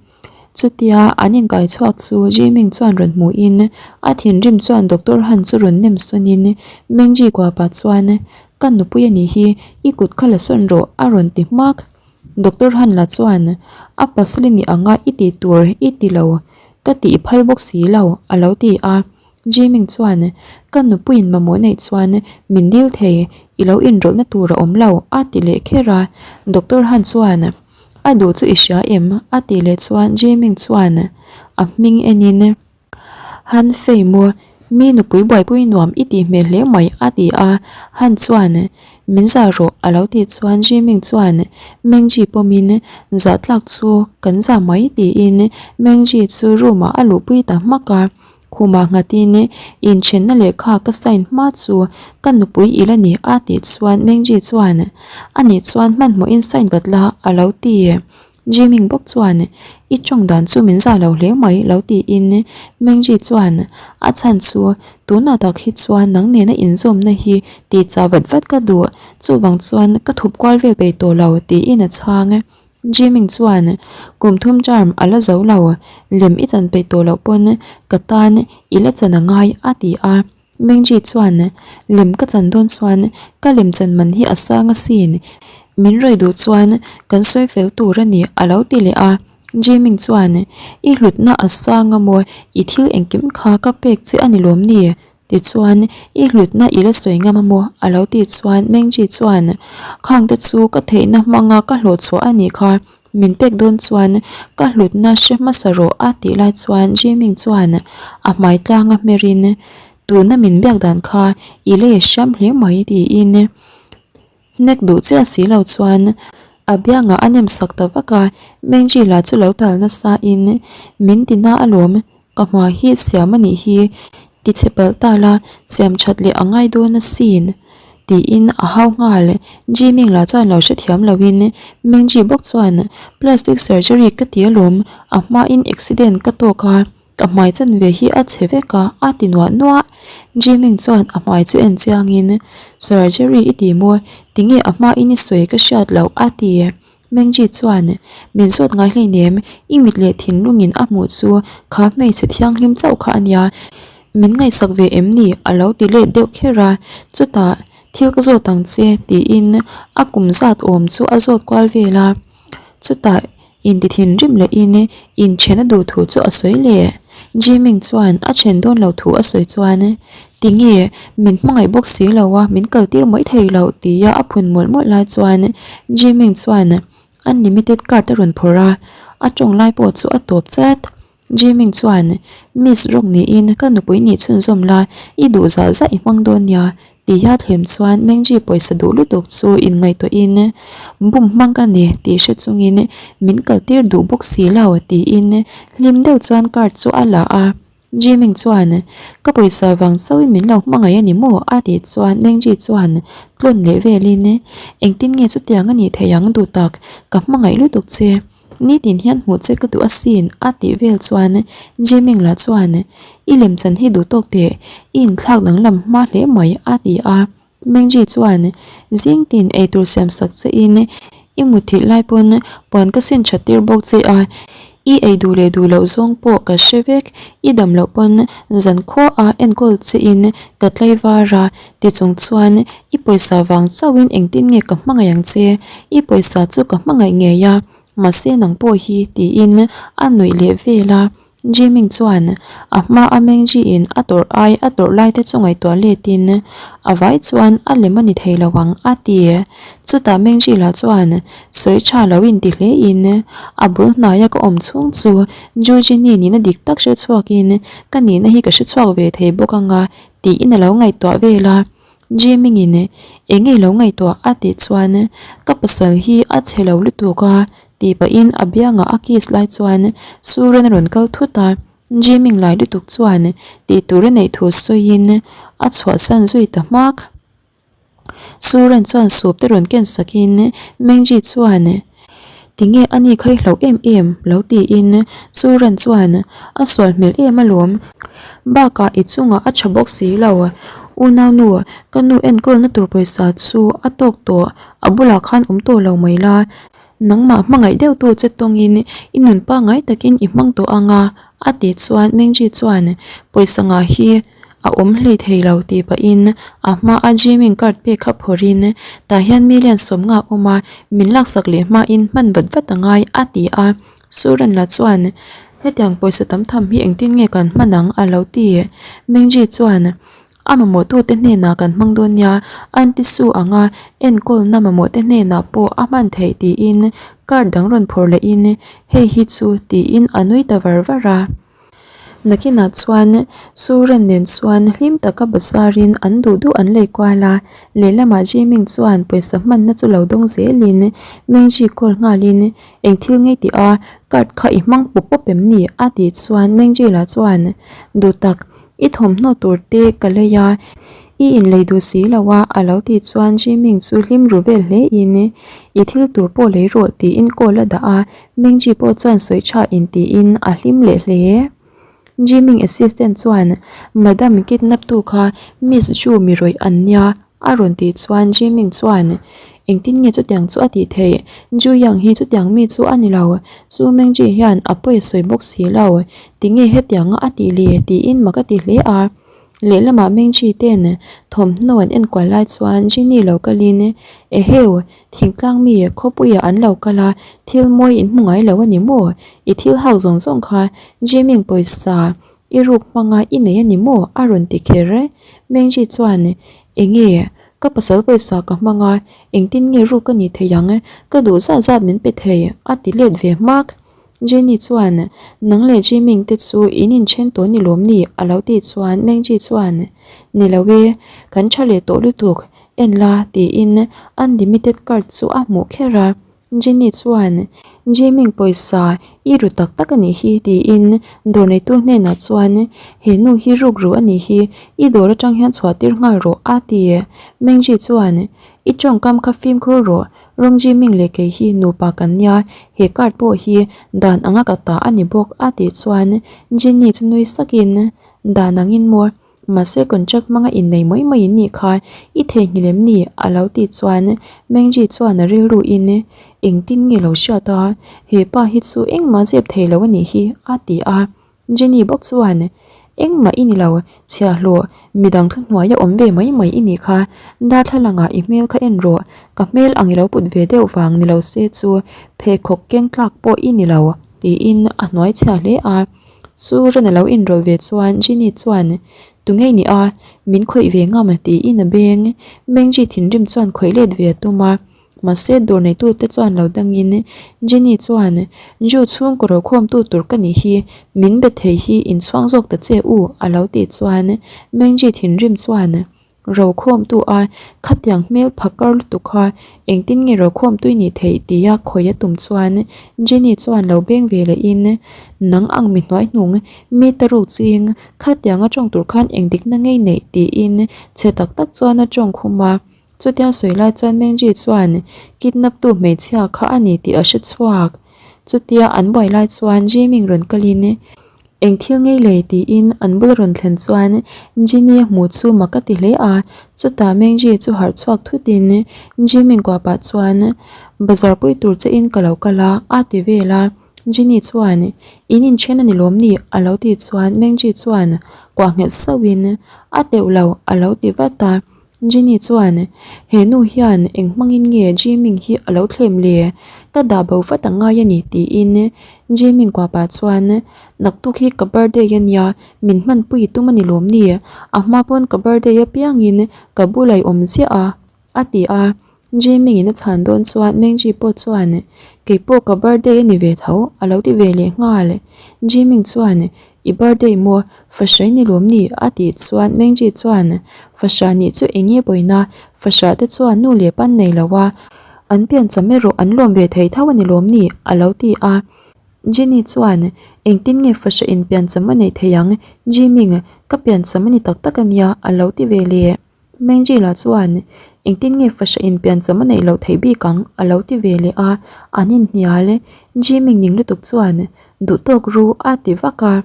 Chutia an inkai chhuak chu Jiming chuan rawn hmuhin a thinrim chuan Doctor Han chu rawn nem sawnin Mengji kua pah chuan Ka nupui a nih hi, i kut kha la sawn rawh a rawn ti hmak. Doctor Han lah chuan A pasal i nih anga i tih tur i ti lo, ka tih i phal bawk si lo a lo ti a. Jiming chuan Ka nupuiin mamawh neih chuan min dil thei, i lo inrawlhna tur a awm lo a ti leh kher a. Doctor Han chuan A duh chu i hria em? a tih leh chuan Jiming chuan a hming enin Han Fei maw, mi nupui buaipui nuam i tih hmel hle mai a ti a, Han chuan Min zah rawh a lo tih chuan Jiming chuan Mengji pawmin Zah tlak chu kan zah mai tiin Mengji chu room ah a luhpui ta hmak a. Khumah nghatin inthenna lehkha ka sign hma chu ka nupui i la ni a tih chuan Mengji chuan a nih chuan hmanhmawhin sign vat la a lo ti. Jiming bawk chuan i tawng dan chu min zah lo hle mai lo tiin Mengji chuan a chhan chu tunah tak hi chuan nang nena inzawmna hi tih chah vat vat ka duh chuvang chuan ka thup kual vel peih tawh lo tiin a chhang. Jiming chuan kum thum term a la zo lo, lem i chan peih tawh loh pawn ka tan i la chan a ngai a ti a. Mengji chuan lem ka chan dawn chuan ka lem chan man hi a sang asin, min rawi duh chuan kan sawi fel tur a ni a lo ti leh a. Jiming chuan i hlutna a sang a maw, i thil engkim kha ka pek che a ni lawm ni? Tichuan, i hlutna i la sawi ngam a maw? a lo tih chuan Mengji chuan, Khangte chu ka theihna hmanga ka hlawh chhuah a nih kha, min pek dawn chuan ka hlutna hre hmasa rawh a tih lai chuan Jiming chuan a hmai tlanga hmerin, Tuna min biak dan kha i lei a hriam hle mai tiin hnek duh chiah si lo chuan a biangah a nem sak ta vak a, Mengji lah chu lo tal nasa in min ti na alawm, ka hma hi siam a nih hi ti chhe palh ta la siam that leh a ngai dawn asin tiin a hau nghal, Jiming lah chuan lo hrethiam lo in Mengji bawk chuan plastic surgery ka ti alawm, a hma in accident ka tawk a. Ka hmai chanve hi a chhe vek a, a ti nuah nuah. Jiming chuan a hmai chu en chiangin, Surgery i ti maw? Tinge a hmain i sawi ka hriat loh? a ti. Mengji chuan, Min zawt ngai hleinem, i mit leh thinlungin a hmuh chu kha hmeichhe thianghlim chauh kha a nia. Min ngaihsak ve em ni? a lo ti let deuh kher a. Chutah, Thil ka zawt ang che, tiin a kum zat awm chu a zawt kual vel a. Chutah, Inti thinrim lehin inthen a duh thu chu a sawi leh. Jiming chuan a then dawn lo thu a sawi chuan, Tinge, min hmangaih bawk si lo a, min kal tir mai thei lo tia a phun mawlh mawlh lai chuan Jiming chuan unlimited card a rawn phawrh a, a tawng lai pawh chu a tawp chat. Jiming chuan, Miss Rawk niin ka nupui nih chhunzawm la, i duh zah zah i hmang dawn nia, tiha thlem chuan Mengji pawisa duh lutuk chu inngaihtuahin, Bum hmang ka ni tih hre chungin min kaltir duh bawk si lo, tiin hlim deuh chuan card chu a la a. Jiming chuan, Ka pawisa vang chauhin min lo hmangaih a ni maw? a tih chuan Mengji chuan tlawn leh velin, Engtin nge chutiang a nih theih ang duh tak, ka hmangaih lutuk che. Nitin hian hmuh che ka duh asin a tih vel chuan Jiming lah chuan I lemchan hi duh tawk teh, i inthlak danglam hma hle mai a ti a. Mengji chuan Zing tin eitur siam sak che in i mutthilh lai pawn puan ka sin that tir bawk che a, i ei duh leh duh loh zawng pawh ka hre vek, i dam loh pawn zan khaw a enkawl che in ka tlaivar a ti chung chuan i pawisa vang chauhin engtin nge ka hmangaih ang che, i pawisa chu ka hmangaih ngei a, mahse nang pawh hi tiin a nuih leh vel a, Jiming chuan a hma a Mengji in a tawrh ai a tawrh lai te chu ngaihtuah let in a vai chuan a lem a ni thei lo ang a ti. Chutah Mengji lah chuan sawi tha lo in ti hle in a bul hnaia ka awm chhung chu Jujini nihna dik tak hre chhuak in ka nihna hi ka hre chhuak ve thei bawk anga tiin a lo ngaihtuah vel a. Jiming-in eng nge lo ngaihtuah a tih chuan ka pasal hi a chhe lo lutuk a tih pahin a biangah a kiss lai chuan Suren a rawn kal thut a, Jiming lai lutuk chuan tih tur a neih thu sawiin a chhuahsan zui ta hmak. Suran chuan soup te rawn ken sakin Mengji chuan Tinge a ni kha i hlauh em em lo tiin Suran chuan A sual hmel em alawm bakah i chungah a tha bawk si lo Unaunu ka nu enkawlna tur pawisa chu a tawk tawh a bulah khan awm tawh lo mai la Nangmah hmangaih deuh tu che tawngin i nun pangngai takin i hmang tawh ang a, a tih chuan Mengji chuan pawisa ngah hi a awm hlei thei lo tih pahin a hma a Jimin card pek kha phawrhin tah hian million sawmnga a awm a, min laksak leh hmain hman vat vat a ngai a ti a. Suran la chuan hetiang pawisa tam tham hi engtin nge kan hman ang a lo ti. Mengji chuan A mamawhtute hnenah kan hmang dawn nia, an ti su ang a, enkawlna mamawhte hnenah pawh a hman theih tiin card dang rawn phawrh lehin hei hi chu tiin a nui ta var var a. Nakinah chuan Suren nen chuan hlim taka bazarin an duh duh an lei kual a, lehlamah Jiming chuan pawisa hmanna chu lo dawng zelin Mengji call nghalin eng thil ngei tih a card kha i hmang pawp pawp em ni a tih chuan Mengji lah chuan duh tak I thawmhnaw tur te ka lei a, i inlei duh si lo a, a lo tih chuan Jiming chu hlim ru vel hle in i thil tur pawh lei rawh tiin call a dah a, Mengji pawh chuan sawi tha in tiin a hlim leh hle. Jiming assistant chuan Madam kidnap tu kha Miss Ju mi rawih an nia A rawn tih chuan Jiming chuan, Engtin nge chutiang chu a tih theih? Ju Yang hi chutiang mi chu a ni lo. Chu Mengji hian a pawi a sawi bawk si lo. Tinge hetianga a tih le? tiin mak a ti hle a. Lehlamah Mengji ten thawmhnaw an enkual lai chuan Jini lo kalin, Eheu, thingtlang mi khawpuiah an lo kal a, thil mawi in hmu ngai lo a ni maw? I thil hak zawng zawng kha Jiming pawisa I ruk hmanga i nei a ni maw? a rawn ti kher. Mengji chuan, Enge, ka pasal pawisa ka hmang a, engtin nge ruk ka nih theih ang? Ka duh zat zat min pe thei, a ti let ve hmak. Jenny chuan, Nang leh Jiming te chu in inthen tawh ni lawm ni? a lo tih chuan Mengji chuan, Ni lo e, kan tha leh tawh lutuk, en la, tiin unlimited card chu a hmuh kher a. Jenny chuan, Jiming pawisa i ru tak tak a nih hi tiin dawr neitu hnenah chuan, He nu hi ruk ru a nih hi, i dawr atang hian chhuah tir nghal rawh a ti. Mengji chuan, I tawngkam kha fimkhur rawh, Rong Jiming leh kei hi nupa kan nia, he card pawh hi dan anga ka ta a ni bawk a tih chuan Jenny chu nui sakin, Dan angin maw? Mahse contract hmanga innei mai mai in nih kha i theihnghilh em ni? a lo tih chuan Mengji chuan a rilru in engtin nge lo hriat a, he pa hi chu engmah zep thei lo a nih hi a ti a. Jenny bawk chuan Engmah i ni lo, chhiahhlawh midang thuhnuaia awm ve mai mai i nih kha, darthlalangah i hmel kha en rawh, ka hmel ang i lo put ve deuh vang ni lo se chu pheikhawk keng tlak pawh i ni lo tiin a hnuai chhia hle a. Suran a lo inrawlh ve chuan Ginny chuan, Tungei ni a, min khawih ve ngam tiin a beng. Mengji thinrim chuan khawih let ve a tum a, mahse dawr neitute chuan lo dangin Ginny chuan, Ju chhungkaw rokhawmtu tur ka nih hi, min be thei hi inchhuang zawk ta che u a lo tih chuan Mengji thinrim chuan, Rokhawmtu a khatiang hmel phakar lutuk kha engtin nge rokhawmtui nih theih tia khawi a tum chuan Jenny chuan lo beng ve lehin nang ang mi hnuaihnung mi ta ruk ching khatiang a tawng tur khan eng dikna ngei neih tiin chhe tak tak chuan a tawng khum a. Chutia sawi lai chuan Mengji chuan kidnap tu hmeichhia kha a ni tih a hre chhuak. Chutia an buai lai chuan Jiming rawn kalin Eng thil ngei le? tiin an bula rawn thlen chuan Jenny a hmuh chu mak a ti hle a, chutah Mengji chu harh chhuak thutin Jimin kuah pah chuan Bazar pui tur che in ka lo kal a a ti vel a, Jenny chuan In inthen a ni lawm ni? a lo tih chuan Mengji chuan kuah nghet sauhin A teuh lo a lo ti vat a. Jenny chuan, He nu hian eng hmangin nge Jiming hi a lo thlem le? Ka dah bo vat a ngai a ni tiin Jiming kuah pah chuan, Naktuk hi ka birthday a nia, min hmanpui i tum a ni lawm ni? A hma pawn ka birthday apiangin ka bulai awm ziah a, a ti a. Jiming in a chhan dawn chuan Mengji pawh chuan, Keipawh ka birthday a ni ve tho, a lo ti ve leh nghal. Jiming chuan, I birthday maw? Fahrah i ni lawm ni? a tih chuan Mengji chuan, Fahrah nih chu eng nge pawina? Fahrah te chuan nu leh pan nei lo a, an piancham erawh an lawm ve thei tho a ni lawm ni? a lo ti a. Jenny chuan, Engtin nge fahrah in piancham a neih theih ang? Jiming, ka piancham a ni tak tak a nia, a lo ti ve leh. Mengji-la chuan, Engtin nge fahra in piancham a neih loh theih bik ang? a lo ti ve leh a, an inhnial. Jimmy ning lutuk chuan, Duh tawk ru a ti vak a.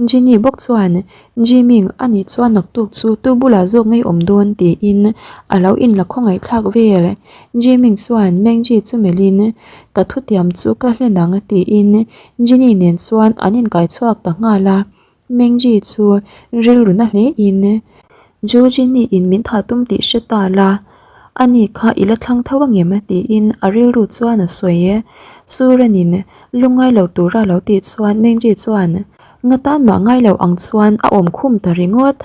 Jenny bawk chuan, Jimmy a nih chuan naktuk chu tu bulah zawk ngei awm dawn tiin a lo inla khawngaih thlak vel. Jimmy chuan Mengji chu melhin, Ka thutiam chu ka hlen ang tiin Jenny nen chuan an inkai chhuak ta nghal a. Mengji chu rilru na hlein, Ju Jenny in min thah tum tih hre ta la, ani kha i la thlang tho angem tiin a rilru chuan a sawi. Suran-in lungngai lo tura lo tih chuan Mengji chuan nga tan mah ngai lo ang chuan a awm khum ta ringawt.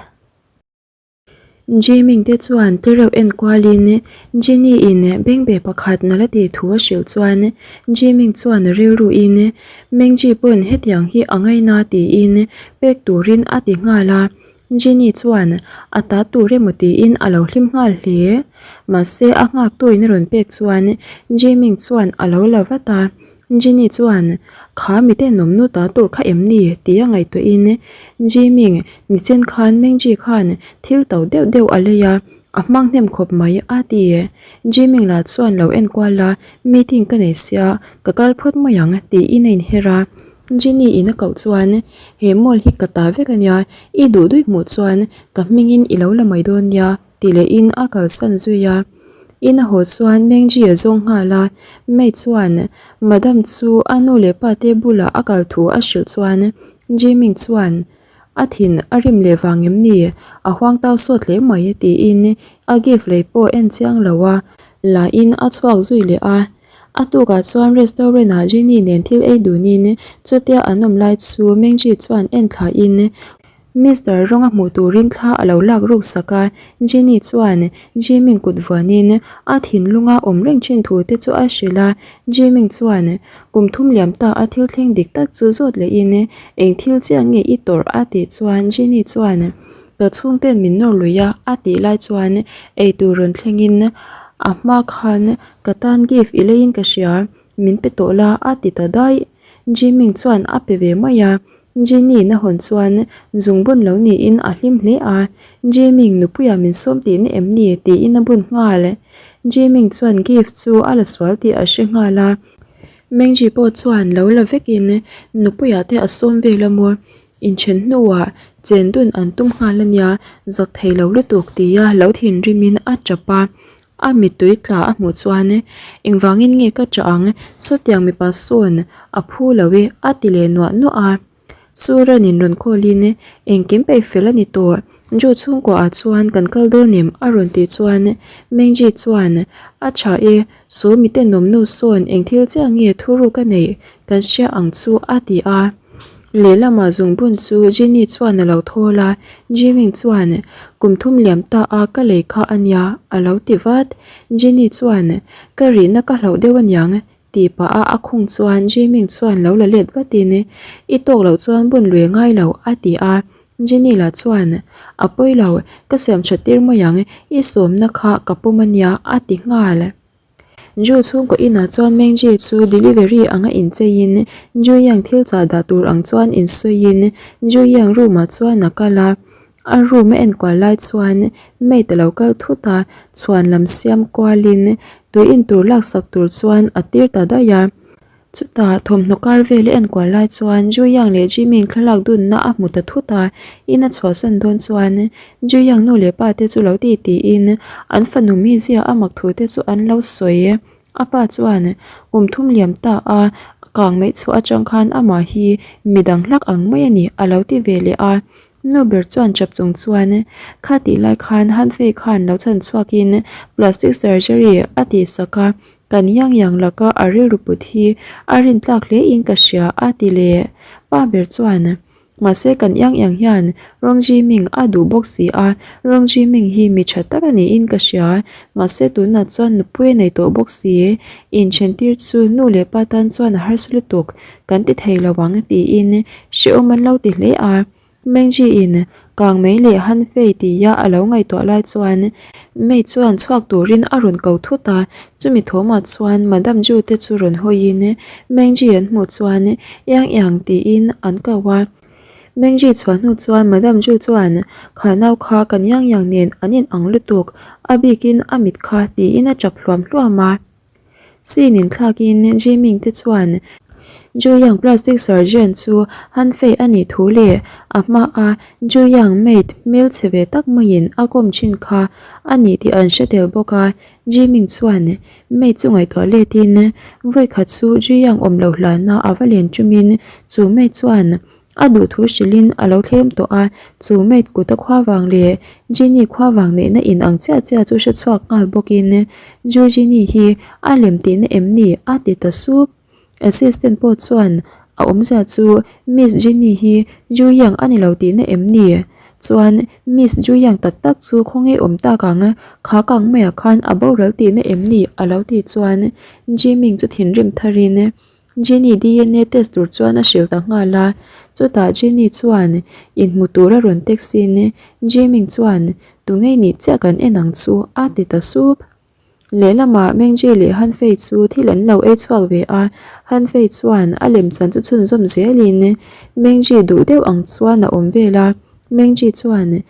Jiming te chuan tereuh en kualin Jenny-in bengbeh pakhat na la tih thu a hrilh chuan Jiming chuan a rilruin Mengji pawn hetiang hi a ngaina tiin pek turin a ti nghal a. Jenny chuan a ta tur emaw tiin a lo hlim nghal hle. Mahse a nghaktuin a rawn pek chuan Jiming chuan a lo la vat a. Jenny chuan Kha mite nawmnu ta tur kha em ni? tia ngaihtuahin Jiming nichen khan Mengji khan thil to deuh deuh a lei a, a hmang hnem khawp mai a ti. Jiming lah chuan lo enkual a, meeting ka nei sia ka kal phawt mai ang tiin a inher a. Jenny in a koh chuan he mall hi ka ta vek ania, i duh duih hmuh chuan ka hmingin i lo la mai dawn nia ti lehin a kalsan zui a. In a haw chuan Mengji a zawng nghal a, May chuan Madam chu a nu leh pa te bulah a kal thu a hrilh chuan Jiming chuan a thin a rim leh vang em ni, a huang tau sawt hle mai tiin a gift lei pawh en chiang lo a la in a chhuak zui leh a. A tukah chuan restaurant ah Jenny nen thil ei dunin chutia an awm lai chu Mengji chuan en thlain Mister rawnga hmuh turin thla a lo lak ruk sak a, Jenny chuan Jiming kut vuanin a thinlunga awm reng thin thu te chu a hrilh a, Jiming chuan kum thum liam ta a thil thleng dik tak chu zawt lehin eng thil chiah nge i tawrh a tih chuan Jenny chuan Ka chhungten min nawr lui a a tih lai chuan eitur rawn thlengin a hma khan ka tan gift i leiin ka hria, min pe tawh la a ti ta daih. Jiming chuan a pe ve mai a, Jenny na hawn chuan zungbun lo niin a hlim hle a, Jiming nupuia min sawm tihna em ni tiin a bun nghal. Jiming chuan gift chu a la sual tih a hre nghal a, Mengji pawh chuan lo la vekin nupuia te a sawm vel a maw. Inthen hnuah chen dun an tum nghal a nia, zak thei lo lutuk tia lo thinrimin a tap a. A mittui tla a hmuh chuan engvangin nge ka tah ang, sawtiang mipa sawn a phu lo e a ti leh nuah nuah a. Suranin rawn call-in engkim peih fel a ni tawh, Ju chhungkua ah chuan kan kal dawn em a rawn tih chuan Mengji chuan a tha e, saw mite nawmnu sawn eng thil chiah nge thuruk a neih kan hria ang chu a ti a. Lehlamah zungbun chu Jenny chuan a lo thawl a, Jiming chuan, Kum thum liam ta a ka lei kha a nia, a lo ti vat. Jenny chuan, Ka rihna ka hlauh deuh aniang, tih pah a a khung chuan Jiming chuan lo la let vatin, I tawk loh chuan bun lui ngai lo, a ti a. Jenny lah chuan, A pawi lo, ka siam that tir mai ang, i sawmna kha ka pawm a nia, a ti nghal. Ju chhungkaw inah chuan Mengji chu delivery anga incheiin Ju Yang thil chah dah tur ang chuan insawiin Ju Yang room ah chuan a kal a, a room a enkual lai chuan maid a lo kal thut a, chhuan lam siam kualin tui in tur laksak tur chuan a tir ta daih a. Chutah thawmhnaw kar vel a enkual lai chuan Juyang leh Jimin thlalak dunna a hmu ta thut a, in a chhuahsan dawn chuan Juyang nu leh pa te chu lo ti tiin an fanu mizia a mak thu te chu an lo sawi. A pa chuan kum thum liam ta a kang mai chhuah atang khan amah hi midang hlak ang mai a ni a lo ti ve leh a. Nu ber chuan chap chung chuan kha tih lai khan Hanfei khan lo chhan chhuakin plastic surgery a tihsak a. Kan Yang Yang laka a rilru put hi a rin tlak hle in ka hria a ti leh. Pa ber chuan, Mahse kan Yang Yang hian Rong Ji Ming a duh bawk si a, Rong Ji Ming hi mi tha tak a niin ka hria, mahse tunah chuan nupui a nei tawh bawk si, inthen tir chu nu leh pa tan chuan a harsa lutuk, kan ti thei lo ang tiin hrehawm an lo ti hle a. Mengji-in kang mai leh Han Fei tia a lo ngaihtuah lai chuan Mei chuan chhuak turin a rawn ko thut a, chumi thawmah chuan Madam Ju te chu rawn hawiin Mengji an hmuh chuan Iang Iang tiin an ko a. Mengji chhuah hnu chuan Madam Ju chuan, Kha nau kha kan Yang Yang nen an in ang lutuk, a bikin a mit kha tiin a tap hluam hluam a. Scene in thlakin Jiming te chuan Ju Yang plastic surgeon chu Han Fei a nih thu leh a hmaa Ju Yang maid hmelchhe ve tak maiin a kawm thin kha a nih tih an hre tel bawk a. Jiming chuan maid chu ngaihtuah letin vawikhat chu Ju Yang awm loh hlana a va len tumin chu maid chuan A duh thu hrilhin a lo thlem tawh a, chu maid kuta khua vang leh Jenny khua vang neihna in ang chiah chiah chu hre chhuak nghal bawkin Ju Jenny hi a lem tihna em ni? a ti ta sup. Assistant pawh chuan a awmzia chu Miss Jenny hi Ju Yang a ni lo tihna em ni? Chuan Miss Ju Yang tak tak chu khawnge awm tak ang? Kha kang maiah khan a boral tihna em ni? a lo tih chuan Jiming chu thinrim tharin Jenny DNA test tur chuan a hrilh ta nghal a, chutah Jenny chuan inhmu tur a rawn text in Jiming chuan tunge nih chiah kan en ang chu a ti ta sup. Lehlamah Mengji leh Hanfei chu thil an lo ei chhuak ve a, Hanfei chuan a lemchan chu chhunzawm zelin Mengji duh deuh ang chuan a awm vel a. Mengji chuan,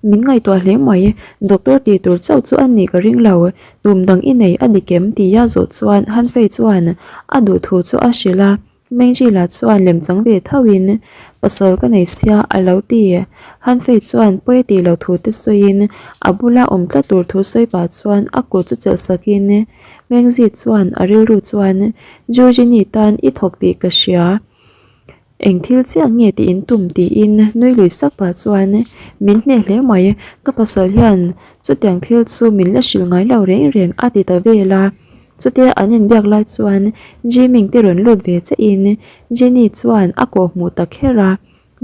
Min ngaihtuah hle mai, doctor tih tur chauh chu a nih ka ring lo, tum dang i nei a ni kem tia zawh chuan Hanfei chuan a duh thu chu a hrilh a, Mengji lah chuan lem chang ve thoin pasal ka nei sia a lo ti. Hanfei chuan pawi a tih loh thu te sawiin a bula awm tlat tur thu sawi pah chuan a kut chu chelh sakin Mengji chuan a rilru chuan Georgini tan i thawk tih ka hria. Eng thil chiah nge tih in tum tiin nui lui sak pah chuan min hneh hle mai, ka pasal hian chutiang thil chu min la hrilh ngai lo reng reng a ti ta vel a. Chutia an inbiak lai chuan Jiming te rawn lut ve che in Jenny chuan a kawh hmuh ta kher a,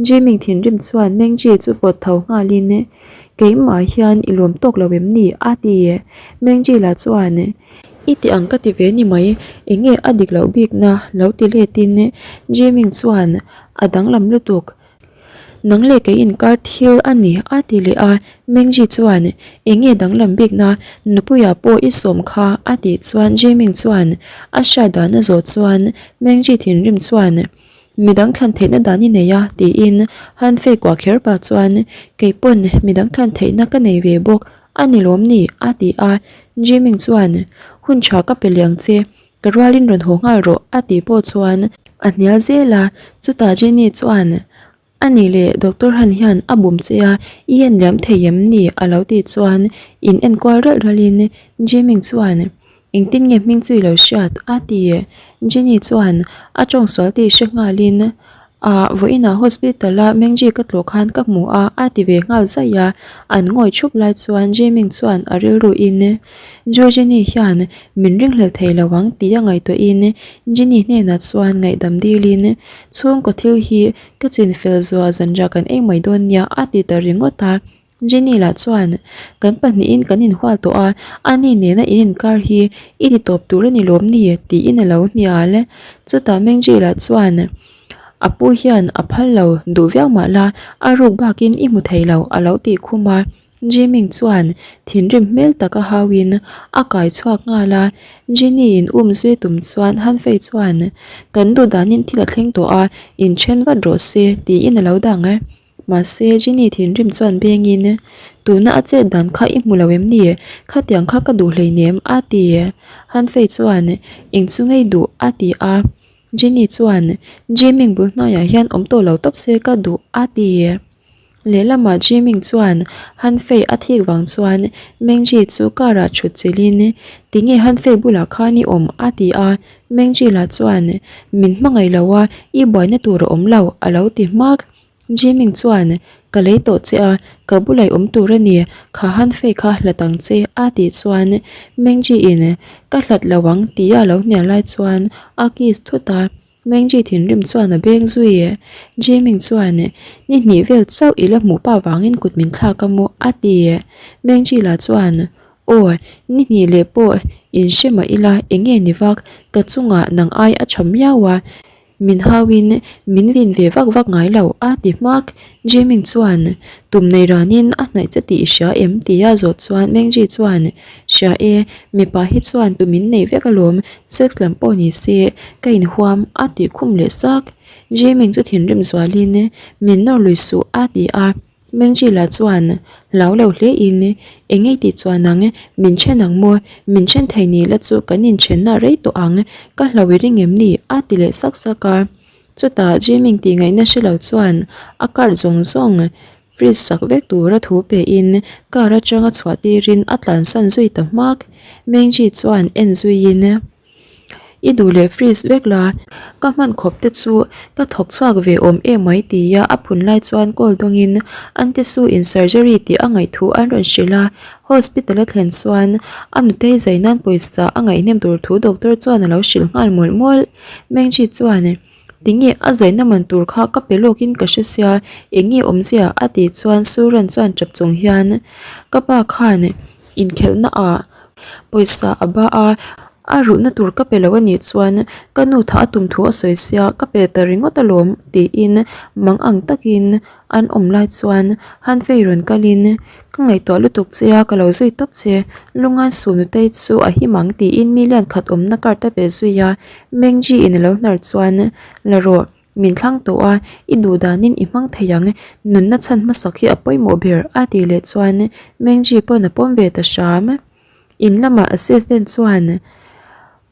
Jiming thinrim chuan Mengji chu pawt tho nghalin Keimah hian i lawm tawk lo em ni? a ti. Mengji lah chuan. I ti ang ka ti ve ni mai, eng nge a dik loh bikna lo ti letin Jiming chuan a danglam lutuk. Nang leh kei inkar thil a ni a ti leh a, Mengji chuan eng nge danglam bikna nupuia pawh i sawm kha a tih chuan Jiming chuan a hriat dan a zawh chuan Mengji thinrim chuan Midang thlan theihna dan i nei a tiin han fei kuah kher pah chuan keipawn midang thlan theihna ka nei ve bawk a ni lawm ni a ti a, Jiming chuan hun tha ka pe liang che ka rualin rawn haw nghal rawh a tih pawh chuan a hnial zel a, chutah Jenny chuan a ni leh Doctor Han hian a bum che a i en liam thei em ni a lo tih chuan in enkual ralh ralhin Jiming chuan Engtin nge hming chu i lo hriat? a ti. Jenny chuan a tawng sual tih hre nghalin, Ah, vawiinah hospital a Mengji ka tlawh khan ka hmu a, a ti ve nghal zaih a. An ngawi thup lai chuan Jiming chuan a rilruin, Ju Jenny hian min ringhlel thei lo ang tih a ngaihtuahin Jenny hnenah chuan ngaihdam dilin, Chhungkaw thil hi ka chinfel zuah zanriah kan ei mai dawn nia, a ti ta ringawt a. Jenny lah chuan, Kan pahnihin kan inhual tawh a, ani nena in inkar hi i ti tawp tur a ni lawm ni? tiin a lo hnial. Chutah Mengji lah chuan, A pu hian a phal lo duh viau mah la, a ruk bakin i hmu thei lo a lo tih khum a. Jiming chuan thinrim hmel taka hauin a kai chhuak nghal a. Jenny in um zui tum chuan Hanfei chuan, Kan duh danin thil a thleng tawh a, inthen vat rawh se tiin a lo dang. Mahse, Jenny thinrim chuan bengin, Tuna a chet dan kha i hmu lo em ni? Khatiang kha ka duh hleinem, a ti. Hanfei chuan, Eng chu ngei duh? a ti a. Jenny chuan, Jiming bul hnaiah hian awm tawh lo tawp se ka duh, a ti. Lehlamah Jiming chuan Hanfei a thik vang chuan Mengji chu car ah thut chilhin, Tinge Hanfei bulah khan i awm? a ti a. Mengji lah chuan, Min hmangaih lo a, i buaina tur a awm lo, a lo ti hmak. Jiming chuan, Ka lei tawh che a, ka bulai awm tur a ni, kha han fei kha hlat ang che, a tih chuan Mengji in, Ka hlat lo ang, tia a lo hnial lai chuan a kiss thut a. Mengji thinrim chuan a beng zui. Jiming chuan, Ni hnih vel chauh i la hmuh pah vangin kut min thlak a maw, a ti. Mengji lah chuan, Aw, ni hnih leh pawh in hre mah ila eng nge ni vak, ka chungah nang ai a tha miau a, Min hauin min vin ve vak vak ngai lo a ti hmak. Jiming chuan tum nei ranin a hnaih che tih i hria em tia zawh chuan Mengji chuan hria e, mipa hi chuan tum in nei vek alawm, sex lam pawh ni se ka inhuam a tih khum leh sak. Jiming chu thinrim zualin, Min nawr lui suh a ti a. Mengji-la chuan hlau lo hle in, Eng ei tih chuan ang, min then ang maw? Min then thei ni la chu kan inthenna rei tawh ang, ka hlau i ring em ni? a ti leh sak sak a. Chutah Jiming tih ngaihna hre lo chuan a card zawng zawng freeze sak vek tura thu pe in car atanga chhuah tirin a tlansan zui ta hmak. Mengji chuan en zuiin. I duh leh freeze vek la, ka hman khawp te chu ka thawk chhuak ve awm em mai tia a phun lai chuan call dawngin Aunty Su in surgery tih a ngaih thu an rawn hrilh a, hospital a thlen chuan a nutei zai nan pawisa a ngaihnem tur thu doctor chuan a lo hrilh nghal mawlh mawlh. Mengji chuan Tinge a zaina man tur kha ka pe lawkin ka hre sia, eng nge awmzia a tih chuan Suran chuan tap chung hian ka pa khan inkhelhna ah pawisa a ba a, a ruhna tur ka pe lo a nih chuan ka nu thah a tum thu a sawi sia ka pe ta ringawt alawm tiin mang ang takin an awm lai chuan Hanfei rawn kalin ka ngaihtuah lutuk che a ka lo zui tawp che, Lungan Su nutei chu a him ang tiin million khat awmna card a pe zui a. Mengji in a lo hnar chuan, La rawh, min thlang tawh a, i duh danin i hmang thei ang, nunna chhan hmasak hi a pawimawh ber, a tih leh chuan Mengji pawn a pawm ve ta hram. In lamah assistant chuan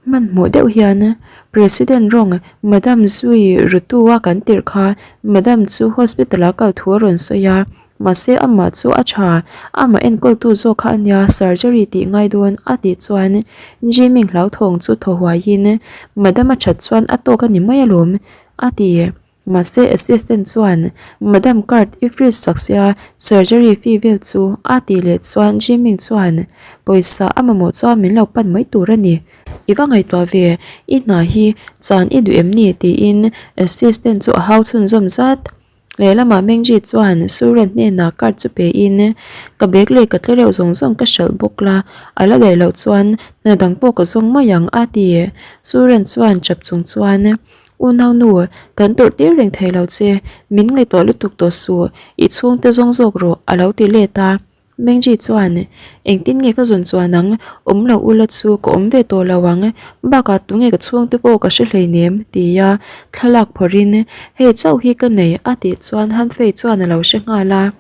hmanhmawh deuh hian, President rawng, Madam Zui Rutu-a kan tirh kha, Madam chu hospital-ah kal thu a rawn sawi a, Mahse amah chu a tha, amah enkawltu zawk kha a nia surgery tih ngai dawn a tih chuan Jimmy hlauthawng chu thaw huaiin Madam a that chuan a tawk a ni mai alawm a ti. Mahse assistant chuan Madam card i freeze sak sia surgery fee vel chu a tih leh chuan Jimmy chuan pawisa a mamawh chuan min lo pan mai tur a ni. I va ngaihtuah ve, i hna hi chan i duh em ni tiin assistant chu a hau chhunzawm zat. Lehlamah Mengji chuan Suren hnenah card chu pe in, Ka bag leh ka tlereuh zawng zawng ka hralh bawk la, a la daih loh chuan hna dang pawh ka zawng mai ang a ti. Suren chuan chap chung chuan, Unau nu, kan tawrh tir reng thei lo che, min ngaihtuah lutuk tawh suh, i chhungte zawng zawk rawh a lo ti let a. Mengji chuan, Engtin nge ka zawn chuan ang? Awm lo ula chu ka awm ve tawh lo ang. Bakah tunge ka chhungte pawh ka hre hleinem, tia thlalak phawrhin, Hei chauh hi ka nei, a tih chuan Hanfei chuan a lo hre nghal a.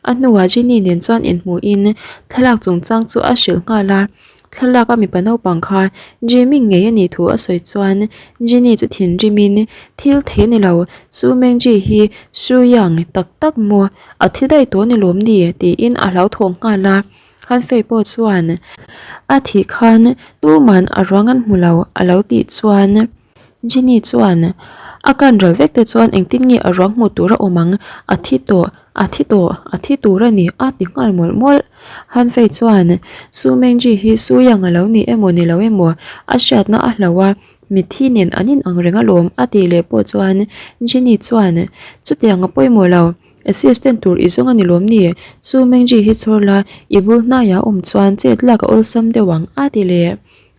A hnuah Jenny nen chuan inhmuhin thlalak chungchang chu a hrilh nghal a. Thlalak a mipa naupang kha Jimmy ngei a nih thu a sawi chuan Jenny chu thinrimin thil thei a ni lo, Su Mengji hi Su Yang tak tak maw a thi daih tawh a ni lawm ni tiin a hlauthawng nghal a. Han Fei pawh chuan a thih khan tuman a ruang an hmu lo a lo tih chuan Jenny chuan, A kan ral vek te chuan engtin nge a ruang hmuh tur a awm ang? A thi tawh, a thi tawh, a thi tur a ni, a ti nghal mawlh mawlh. Han Fei chuan, Su Mengji hi Su Yang a lo ni emaw ni lo emaw a hriatna a hlo a, mitthi nen an inang reng alawm, a tih leh pawh chuan Jenny chuan, Chutiang a pawimawh lo, assistant tur i zawng a ni lawm ni? Su Mengji hi chhawr la, i bul hnaiah a awm chuan chet lak a awlsam deuh ang, a ti leh.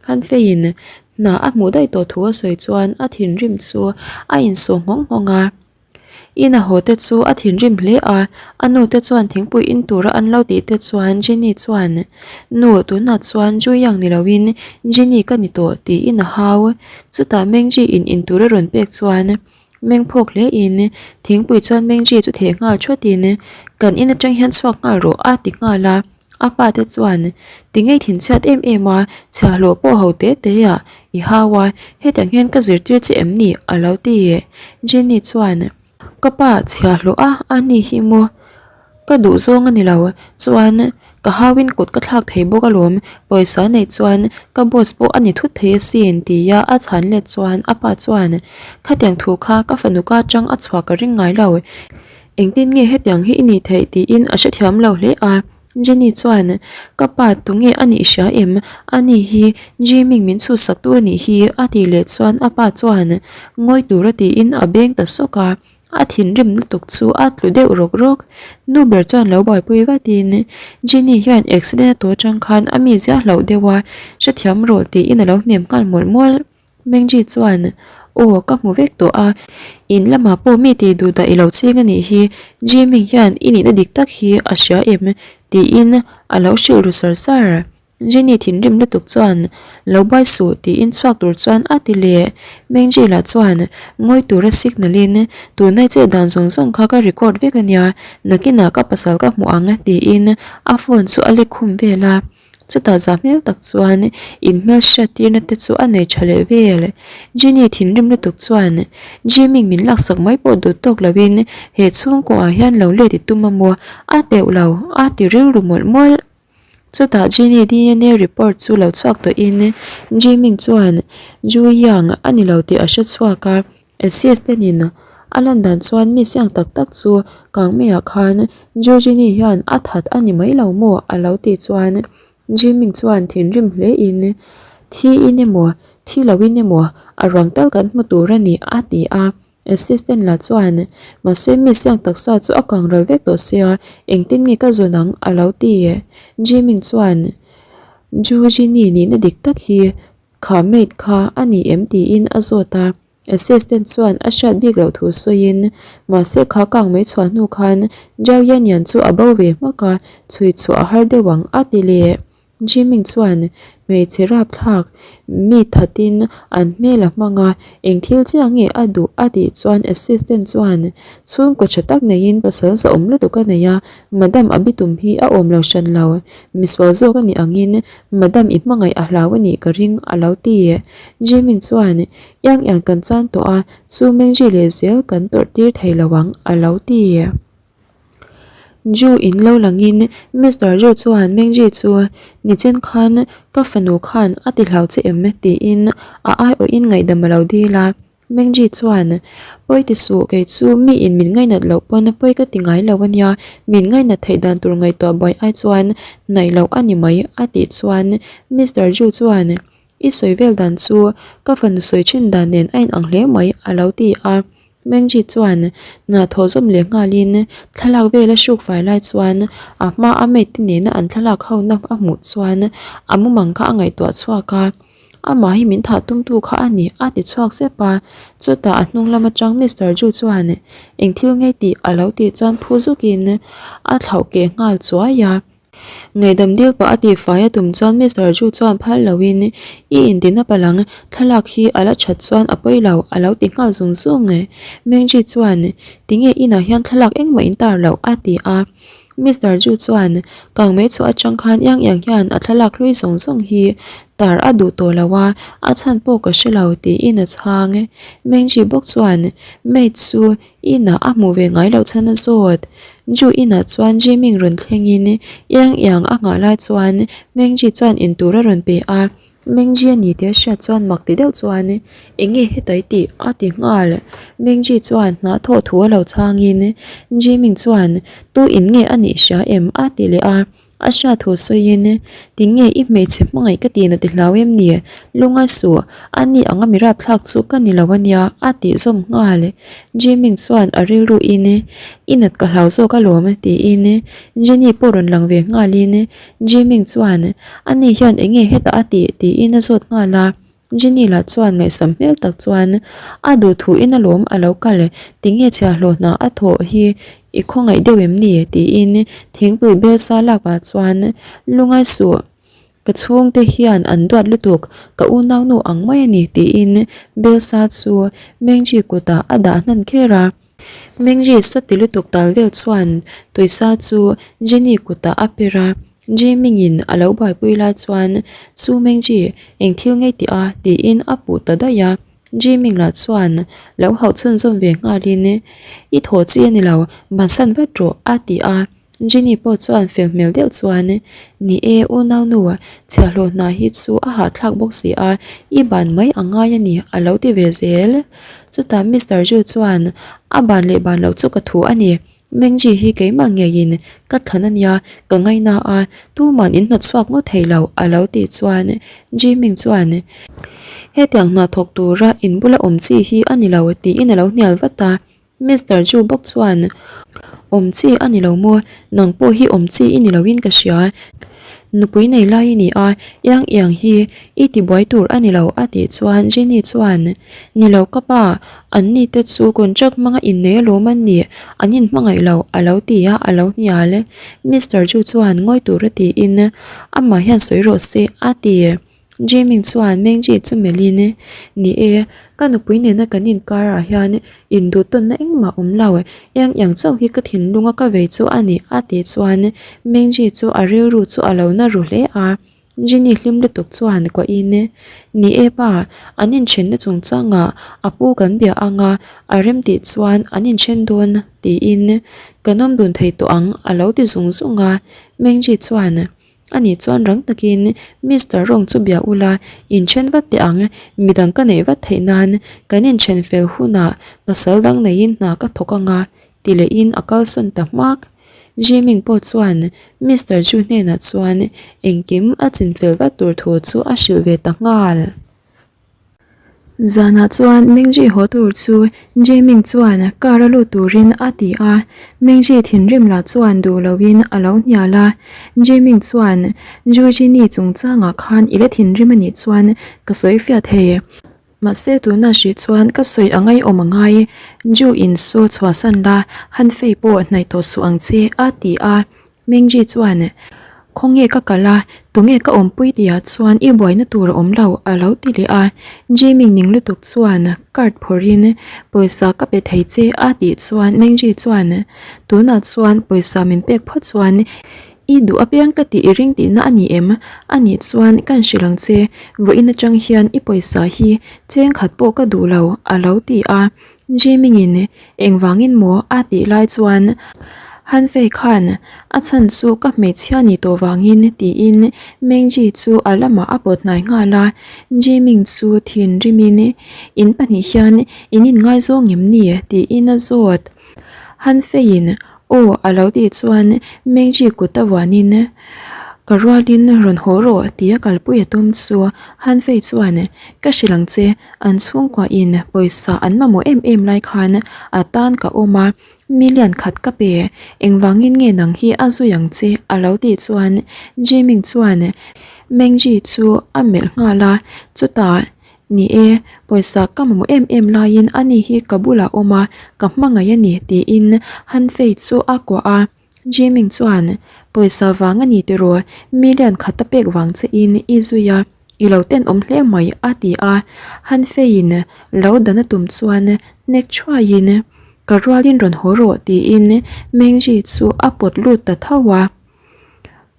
Han Feiin hna a hmuh daih tawh thu a sawi chuan a thinrim chu a insawh nghawng nghawng a. In a haw te chu a thinrim hle a, a nu te chuan thingpui in tura an lo tih te chuan Jenny chuan, Nu, tunah chuan Juyang ni loin Jenny ka ni tawh tiin a hau. Chutah Mengji in in tur a rawn pek chuan meng phawk hle in thingpui chuan Mengji chu theh nghal thawt in, Kan in atang hian chhuak nghal rawh a ti nghal a. A pa te chuan, Tingei thinchhiat em em a, chhiahhlawh pawh ho te te a, i hau a, hetiang hian ka zirtir che em ni? a lo ti. Jenny chuan, Ka pa chhiahhlawh a, a ni hi maw? Ka duh zawng a ni lo, chuan ka hauin kut ka thlak thei bawk alawm, pawisa neih chuan ka boss pawh a ni thut thei asin tia a chhan let chuan a pa chuan, Khatiang thu kha ka fanu ka atang a chhuah ka ring ngai lo, Engtin nge hetiang hi i nih theih tiin a hrethiam lo hle a. Jenny chuan, Ka pa tunge a nih hria em? Ani hi Jiming min chhutsak tu a nih hi a tih leh chuan a pa chuan ngawi tura tiin a beng ta sawk a. A thinrim lutuk chu a tlu deuh rawk rawk. Nu ber chuan lo buaipui vatin Jenny hian accident a tawh atang khan a mizia hlauh deuh a, hrethiam rawh tiin a lo hnem nghal mawlh mawlh. Mengji chuan, Aw, ka hmu vek tawh a, in lamah pawh mi tih duh dah i lo ching a nih hi, Jimmy hian i nihna dik tak hi a hria em? tiin a lo hrilh ru sar sar. Jenny thinrim lutuk chuan, Lo buai suh tiin chhuak tur chuan a ti leh. Mengji lah chuan ngawi tura signal in, Tunai che dan zawng zawng kha ka record vek ania, nakinah ka pasal ka hmu ang tiin a phone chu a lek khum vel a. Chutah zah hmel tak chuan inhmel hriat tirna te chu a nei tha leh vel. Jenny thinrim lutuk chuan, Jimmy min laksak mai pawh duh tawk loin he chhungkaw ah hian lo let i tum a maw? A teuh lo, a ti rilru mawlh mawlh. Chutah Jenny DNA report chu lo chhuak tawhin Jimmy chuan Ju Yang a ni lo tih a hre chhuak a. Assistant in a lan dan chuan mi siang tak tak chu Kangmeiah khan Georgini hian a that a ni mai lo maw a lo tih chuan Jimmy chuan thinrim hle in thi in emaw thi lo in emaw a ruang tal kan hmu tur a ni a ti a. Assistant lah chuan mahse mi siang taksa chu a kang ral vek tawh sia engtin nge ka zawn ang a lo ti. Jimmy chuan Georgini nihna dik tak hi Kha maid kha a ni em tiin a zawt a, assistant chuan a hriat bik loh thu sawiin mahse kha kang mai chhuah hnu khan Zhao Yanyan chu a bo ve hmak a, chhui chhuah a har deuh ang a ti leh. Jiming chuan hmeichhe rapthlak mi thatin an hmel a hmang a, eng thil chiah nge a duh a tih chuan assistant chuan chhungkaw tha tak neiin pasal zahawm lutuk a nei a, madam a bitum hi a awm lo hran lo, misual zawk a nih angin Madam i hmangaih a hlau a nih ka ring a lo ti. Jimin chuan, Iang iang kan chan tawh a, Su Mengji leh zel kan tawrh tir thei lo ang a lo ti. Ju in lo langin Mister Ju chuan Mengji chu, Nichen khan ka fanu khan a ti hlau che em? tiin a aiawhin ngaihdam a lo dil a. Mengji chuan, Pawi ti suh, kei chu mi in min ngainat loh pawn pawi ka ti ngai lo a nia, min ngainat theih dan tur ngaihtuah buai ai chuan hnaih loh a ni mai a tih chuan Mister Ju chuan, I sawi vel dan chu ka fanu sawi thin dan nen a inang hle mai a lo ti a. Mengji chuan hna thawh zawm leh nghalin thlalak vel a hruk fai lai chuan a hma a mate te nena an thlalak ho na a hmuh chuan a mumang kha a ngaihtuah chhuak a. Amah hi min thah tumtu kha a ni, a ti chhuak zep a. Chutah a hnung lam atang Mister Ju chuan eng thil ngei tih a lo tih chuan phu zukin a thlauh keh nghal chuai a. Ngaihdam dil pah a tih fai a tum chuan Mister Ju chuan phal loin I intina palang thlalak hi a la that chuan a pawi lo a lo ti nghal zung zung. Mengji chuan Tinge inah hian thlalak engmah in tar loh a ti a. Mister Ju chuan kang mai chhuah atang khan iang iang hian a thlalak hlui zawng zawng hi tar a duh tawh lo a, a chhan pawh ka hre lo tiin a chhang. Mengji bawk chuan maid chu inah a hmuh ve ngai loh chhan a zawt. Ju inah chuan Jiming rawn thlengin iang iang a nghah lai chuan Mengji chuan intur a rawn pe a. Mengji a ni tih a hriat chuan mak ti deuh chuan eng nge heta i tih a ti nghal. Mengji chuan hna thawh thu a lo chhangin Jiming chuan tu in nge a nih hria em a ti leh a, a hriat thu sawiin tinge i hmeichhe hmangaih ka tihna ti hlau em ni lunga suh a ni anga mi rapthlak chu ka ni lo a nia a tih zawm nghal. Jiming chuan a rilru in i nat ka hlau zawk alawm tiin Jenny pawh rawn lang ve nghalin Jiming chuan, Ani hian eng nge hetah a tih? tiin a zawt nghal a. Jenny lah chuan ngaihsam hmel tak chuan, A duh thuin alawm a lo kal, tinge chhiahhlawh hna a thawh hi i khawngaih deuh em ni? tiin thingpui bel sa lak ah chuan, Lungai suh, ka chhungte hian an duat lutuk, ka unaunu ang mai a ni tiin bel sa chu Mengji kutah a dah hnan kher a. Mengri sati lutuk tal vel chuan tuisa chu Jenny kutah a per a, Jiming-in a lo buaipui lai chuan Su Mengji eng thil ngei tih a tiin a puh ta daih a, Jiming lah chuan lo hauh chhunzawm ve nghalin I thaw chi a ni lo, bansan vat rawh a ti a. Jenny pawh chuan fel hmel deuh chuan, Ni e, unaunu, chhiahhlawh hna hi chu a hahthlak bawk si a, i ban mai a ngai a ni, a lo ti ve zel. Chutah Mister Ju chuan, A ban leh ban loh chu ka thu a ni. Mengji hi keimah ngeiin ka thlan a nia, ka ngaina a, tuman in hnawtchhuak ngawt thei lo, a lo tih chuan Jiming chuan, Hetiang hna thawk tura in bula awm chi hi a ni lo, tiin a lo hnial vat a. Mister Ju bawk chuan, Awm chi a ni lo maw? Nang pawh hi awm chi i ni loin ka hria. Nupui nei lai i ni a, iang iang hi i tibuai tur a ni lo a tih chuan Jenny chuan, Ni lo ka pa, an ni te chu contract hmanga innei alawm an nih, an inhmangaih lo a lo ti a, a lo hnial. Mister Ju chuan ngawi tura tiin, Amah hian sawi rawh se a ti. Jimmy chuan Mengji chu melhin, Ni e, ka nupui nena kan inkarah hian induhtawnna engmah awm lo, eng eng chauh hi ka thinlunga ka vei chu a ni a tih chuan Mengji chu a rilru chu a lo na ru hle a. Jenny hlim lutuk chuan kuahin, Ni e pa, an inthenna chungchangah a pu kan bia ang a, a rem tih chuan an inthen dawn tiin kan awm dun thei tawh ang a lo ti zung zung a. Mengji chuan, Ani chuan rang takin Mister Rong chu bia ula, inthen vat teh ang, midang ka neih vat theih nan kan inthen fel hunah pasal dang neiin hna ka thawk anga ti lehin a kalsawn ta hmak. Jiming pawh chuan Mister Chu hnenah chuan engkim a chinfel vat tur thu chu a hrilh ve ta nghal. Zanah chuan Mengji haw tur chu Jiming chuan car a lut turin a ti a, Mengji thinrim lah chuan duh loin a lo hnial a. Jiming chuan Jujini chungchangah khan i la thinrim a nih chuan ka sawi fiah thei. Mahse tuna hrih chuan ka sawi a ngaihawm a ngai, Ju in saw chhuahsan la, han fei pawh hnaih tawh suh ang che a ti a. Mengji chuan, Khawnge ka kal a, tunge ka awmpui tihah chuan i buaina tur a awm lo a lo ti leh a. Jimmy ning lutuk chuan card phawrhin pawisa ka pe thei che a tih chuan Mengji chuan, Tunah chuan pawisa min pek phawt chuan i duh apiang ka tih i ring tihna a ni em? A nih chuan kan hrilh ang che, vawiin atang hian i pawisa hi cheng khat pawh ka duh lo a lo ti a. Jimmy-in engvangin maw a tih lai chuan Hanfei khan a chhan chu ka hmeichhia ni tawh vangin tiin Mengji chu a lamah a pawt hnai nghal a, Jimmy chu thinrimin in pahnih hian in inngaizawng em ni tiin a zawt. Hanfeiin Aw a lo tih chuan Mengji kut a vuanin ka rualin rawn haw rawh tia kalpui a tum chu Hanfei chuan ka hrilh ang che an chhungkua in pawisa an mamawh em em lai khan a tan ka awm a million khat ka pe engvangin nge nang hi a zui ang che a lo tih chuan Jiming chuan Mengji chu a melh nghal a chutah Ni e, pawisa ka mamawh em em laiin ani hi ka bulah awm a, ka hmangaih a ni tiin Hanfei chu a kuah a. Jiming chuan, Pawisa vang a ni tiraw, million khat a pek vang che in i zui a, i lo tenawm hle mai a ti a. Hanfeiin lo dan a tum chuan hnek thuaiin, Ka rualin rawn haw rawh tiin Mengji chu a pawt lut ta tho a.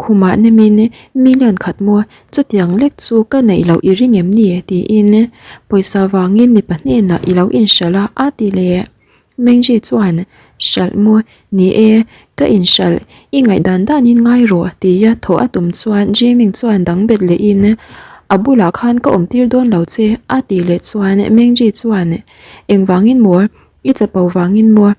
Khumah nemin million khat maw chutiang lek chu ka neih loh i ring em ni tiin pawisa vangin mipa hnenah i lo inhralh a a ti leh. Mengji chuan hralh maw ni e ka inhralh i ngaihdan danin ngai rawh tia thawh a tum chuan Jiming chuan dang bet lehin a bulah khan ka awm tir dawn lo che a tih leh chuan Mengji chuan engvangin maw i chapo vangin maw.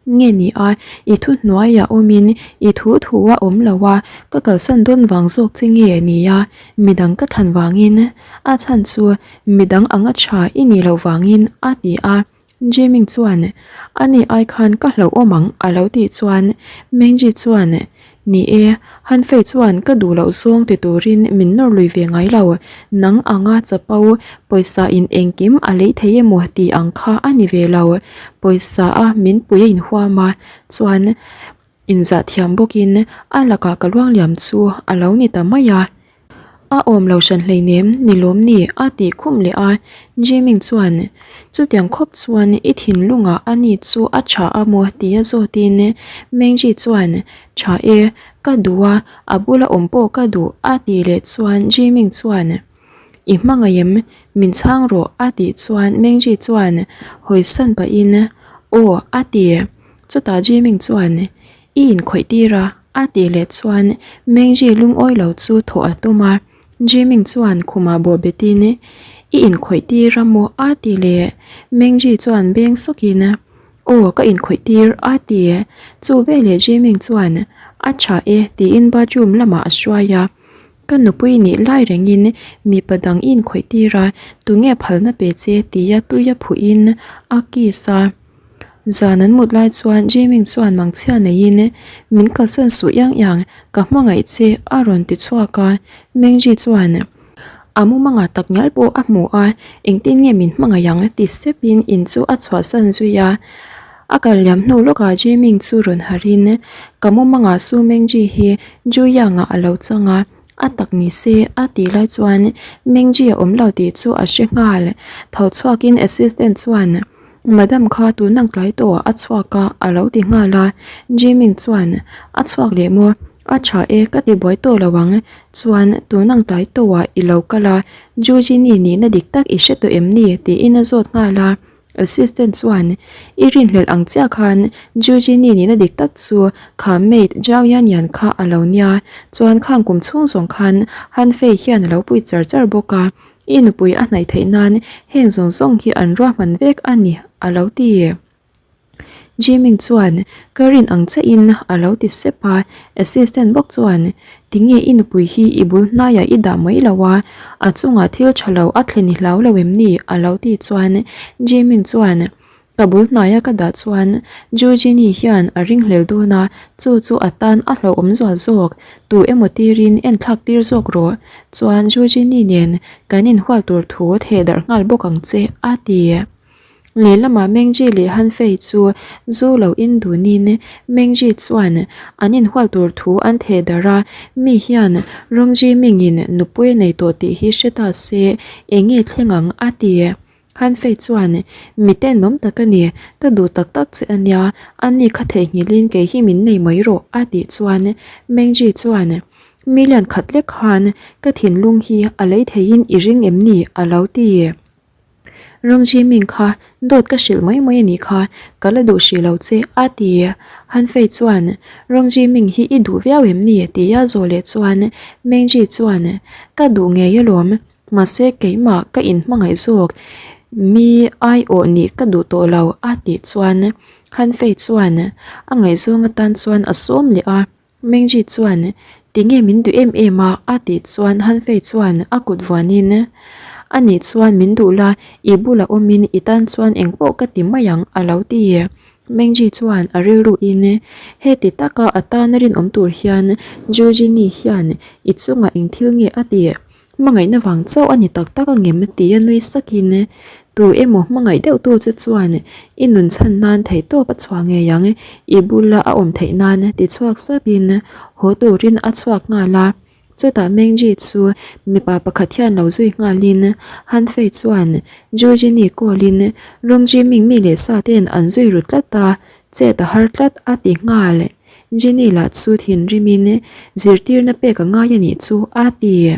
Nge ni a, i thu hnuaiah awmin i thu thu a awm lo a, ka kalsan dawn vang zawk che nge ni a, midang ka thlan vangin, a chhan chu midang anga tha i nih loh vangin a ti a. Jiming chuan, Ani ai khan ka hlauhawm ang a lo tih chuan Mengji chuan, Ni e, Hanfei chuan ka duh loh zawng ti turin min nawr lui ve ngai lo. Nang anga chapo pawisa in engkim a lei thei emaw tih ang kha a ni ve lo. Pawisa a min pui a inhuam a, chuan inzah thiam bawkin a lakah ka luangliam chu a lo ni ta mai a. A awm lo hran hleinem ni lawm ni a tih khum leh a, Jiming chuan chutiang khawp chuan i thinlungah a ni chu a tha a maw tia zawtin Mengji chuan tha e, ka duh a, a bula awm pawh ka duh a tih leh chuan Jiming chuan i hmangaih em min chhang rawh a tih chuan Mengji chuan hawisan pahin aw a ti, chutah Jiming chuan I inkhawih tir a, a tih leh chuan Mengji lungawi lo chu thawh a tum a, Jiming chuan khumah bawh betin I inkhawih tir a maw a ti leh, Mengji chuan beng sawkin Aw ka inkhawih tir a ti, chu veleh Jiming chuan A tha e tiin bathroom lamah a hruai a, ka nupui nih lai rengin mipa dang i inkhawih tir a, tunge phalna pe che tia tuia phuhin a kiss a. Zan an mut lai chuan Jiming chuan mangchhia neiin, Min kalsan suh iang iang, ka hmangaih che a rawn ti chhuak a. Mengji chuan a mumanga tak ngial pawh a hmu a, engtin nge min hmangaih ang ti sepin in chu a chhuahsan zui a. A kal liam hnu lawkah Jiming chu rawn harhin, Ka mumanga Su Mengji hi Ju Yang-ah a lo chang a, A tak ni se, a tih lai chuan Mengji a awm lo tih chu a hre nghal. Tho chhuakin assistant chuan, Madam kha tun ang tlai tawh a chhuak a, a lo ti nghal a. Jiming chuan, A chhuak leh maw? A tha e, ka ti buai tawh lo ang. Chuan, tun ang tlai tawhah i lo kal a, Jujini nihna dik tak i hre tawh em ni? tiin a zawt nghal a. Assistant chuan, I rinhlelh ang chiah khan Jujini nihna dik tak chu kha maid Zhao Yan Yan kha a lo nia, chuan khang kum chhung zawng khan Han Fei hian a lo pui char char bawk a, i nupui a hnaih theih nan heng zawng zawng hi an ruahman vek a ni, a lo ti. Jiming chuan, Ka rin ang chiahin a lo ti sep a, assistant bawk chuan, Tinge i nupui hi i bul hnaiah i dah mai lo a, a chungah thil tha lo a thlen i hlau lo em ni? a lo ti chuan Jiming chuan, Ka bul hnaia ka dah chuan Jujini hian a ringhlel dawn a, chu chu a tan a hlauhawm zual zawk, tu emaw tirin enthlak tir zawk rawh, chuan Jujini nen kan inhual tur thu theh darh nghal bawk ang che, a ti. Lehlamah Mengji leh Hanfei chu zu lo in dunin Mengji chuan an inhual tur thu an theh darh a, mi hian Rongji Mingin nupui a nei tawh tih hi hre ta se eng nge thleng ang a ti. Hanfei chuan Mi tenawm tak a ni, ka duh tak tak che a nia, ani kha theihnghilhin kei hi min nei mai rawh a tih chuan Mengji chuan Million khat lek khan ka thinlung hi a lei theihin i ring em ni a lo ti. Rongji Ming kha dawt ka hrilh mai mai a nih kha, ka la duh hrih lo che a ti. Han Fei chuan Rongji Ming hi i duh viau em ni tia zawh leh chuan Mengji chuan ka duh ngei alawm, mahse keimah ka inhmangaih zawk mi aiawh nih ka duh tawh lo a tih chuan Han Fei chuan a ngaihzawng atan chuan a sawm leh a. Mengji chuan, Tinge min duh em em a? a tih chuan Han Fei chuan a kut vuanin, A nih chuan min duh la, i bulah awmin i tan chuan engpawh ka ti mai ang a lo ti. Mengji chuan a rilruin, Heti taka a tana rinawm tur hian Jujini hian i chungah eng thil nge a tih? Hmangaihna vang chauh a ni tak tak angem tia nui sakin, Tu emaw hmangaih deuh tu che chuan i nun chhan nan theihtawp a chhuah ngei ang, i bula a awm theih nan ti chhuak sapin haw turin a chhuak nghal a. Chutah Mengji chu mipa pakhat hian lo zui nghalin Han Fei chuan Jujini call-in Rongji Ming mi leh sa ten an zui ru tlat a, chet a har tlat a ti nghal. Jenny lah chu thinrimin zirtirna pek a ngai a nih chu a ti.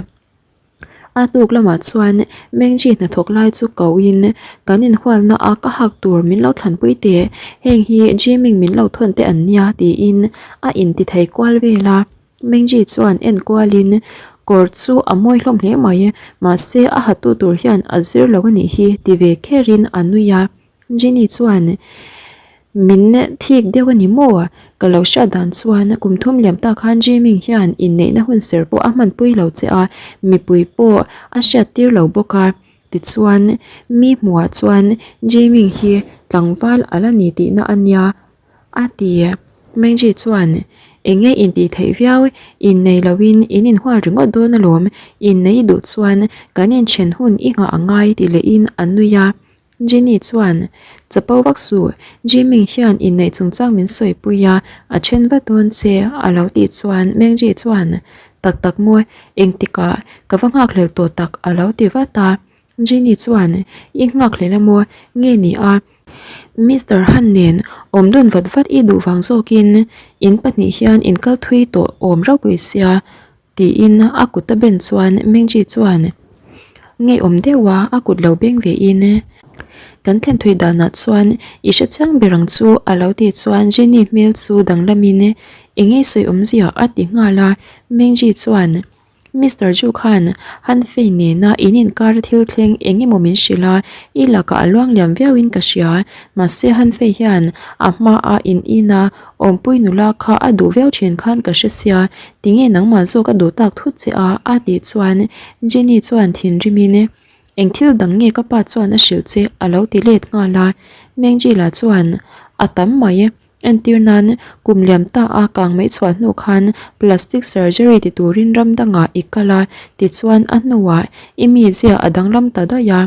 A tuk lamah chuan Mengji hnathawk lai chu koin kan inhualna a ka hak tur min lo thlanpui teh, heng hi Jiming min lo thawn te an nia tiin a inti thei kual vel a. Mengji chuan en kualin kawr chu a mawi hlawm hle mai, mahse a hatu tur hian a zir lo a nih hi ti ve kherin a nui a. Jenny chuan, Min thik deuh a ni maw? Ka lo hriat dan chuan kum thum liam tak khan Jiming hian inneihna hun ser pawh a hmanpui lo che a, mipui pawh a hriat tir lo bawk a. Tichuan, mi hmuhah chuan Jiming hi tlangval a la ni tihna a nia a ti. Mengji chuan, Enge intih theih viau, innei loin in inhual ringawt dawn alawm, innei duh chuan kan inthen hun i nghah a ngai ti lehin a nui a. Jenny chuan, Chapo vak suh, Jimmy hian inneih chungchang min sawipui a, a then vat dawn che a lo tih chuan Mengji chuan, Tak tak maw, engtikah ka va nghakhlel tawh tak a lo ti vat a. Jenny chuan, I nghakhlel a maw, nge ni a? Mister Han nen awm dun vat vat i duh vang zawkin in pahnih hian in kal thui tawh awm ropui sia, Tiin a kut a ben chuan Mengji chuan ngeiawm deuha a kut lo beng ve in kan thlen thui danah chuan i hre chiang ber ang chu a lo tih chuan Jenny hmel chu danglamin eng nge sawi awmzia a ti nghal a, Mengji chuan Mister Ju khan Han Fei nena in inkar thil thleng eng emaw min hrilh a, i lakah a luang liam viauin ka hria, mahse Han Fei hian a hmaa in ina Awmpui nula kha a duh viau thin khan ka hre sia, tinge nangmah zawk a duh tak thut che a? a tih chuan Jenny chuan thinrimin, Eng thil dang nge ka pa chuan a hrilh che? a lo ti let nghal a. Mengji lah chuan, a tam mai. Entir nan, kum liam ta a kang mai chhuah hnu khan plastic surgery ti turin ram dangah i kal a, tichuan a hnuah i mizia a danglam ta daih a,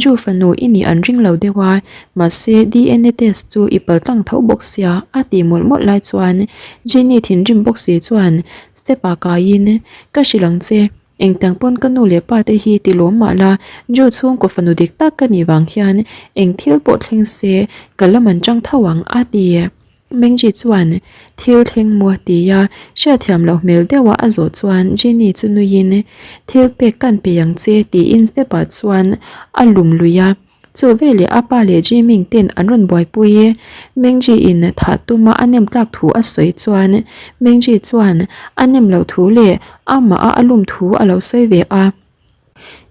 Ju fanu i nih an ring lo deuh a, mahse DNA test chu i pal tlang tho bawk sia a tih mawlh mawlh lai chuan Jenny thinrim bawk si chuan step ah kaiin ka hrilh ang che, engtiang pawn ka nu leh pa te hi ti lawm mah la, Ju chhungkaw fanu dik tak ka nih vang hian eng thil pawh thleng se ka la man chang tho ang a ti. Mengji chuan thil thleng maw tia hriatthiam loh hmel deuha a zawh chuan Jenny chu nuiin thil pek kan pe ang che tiin step ah chuan a lum lui a, chu veleh a pa leh Jiming ten an rawn buaipui. Mengji in thah tuma a nem tlak thu a sawi chuan Mengji chuan a nem loh thu leh amah a a lum thu a lo sawi ve a.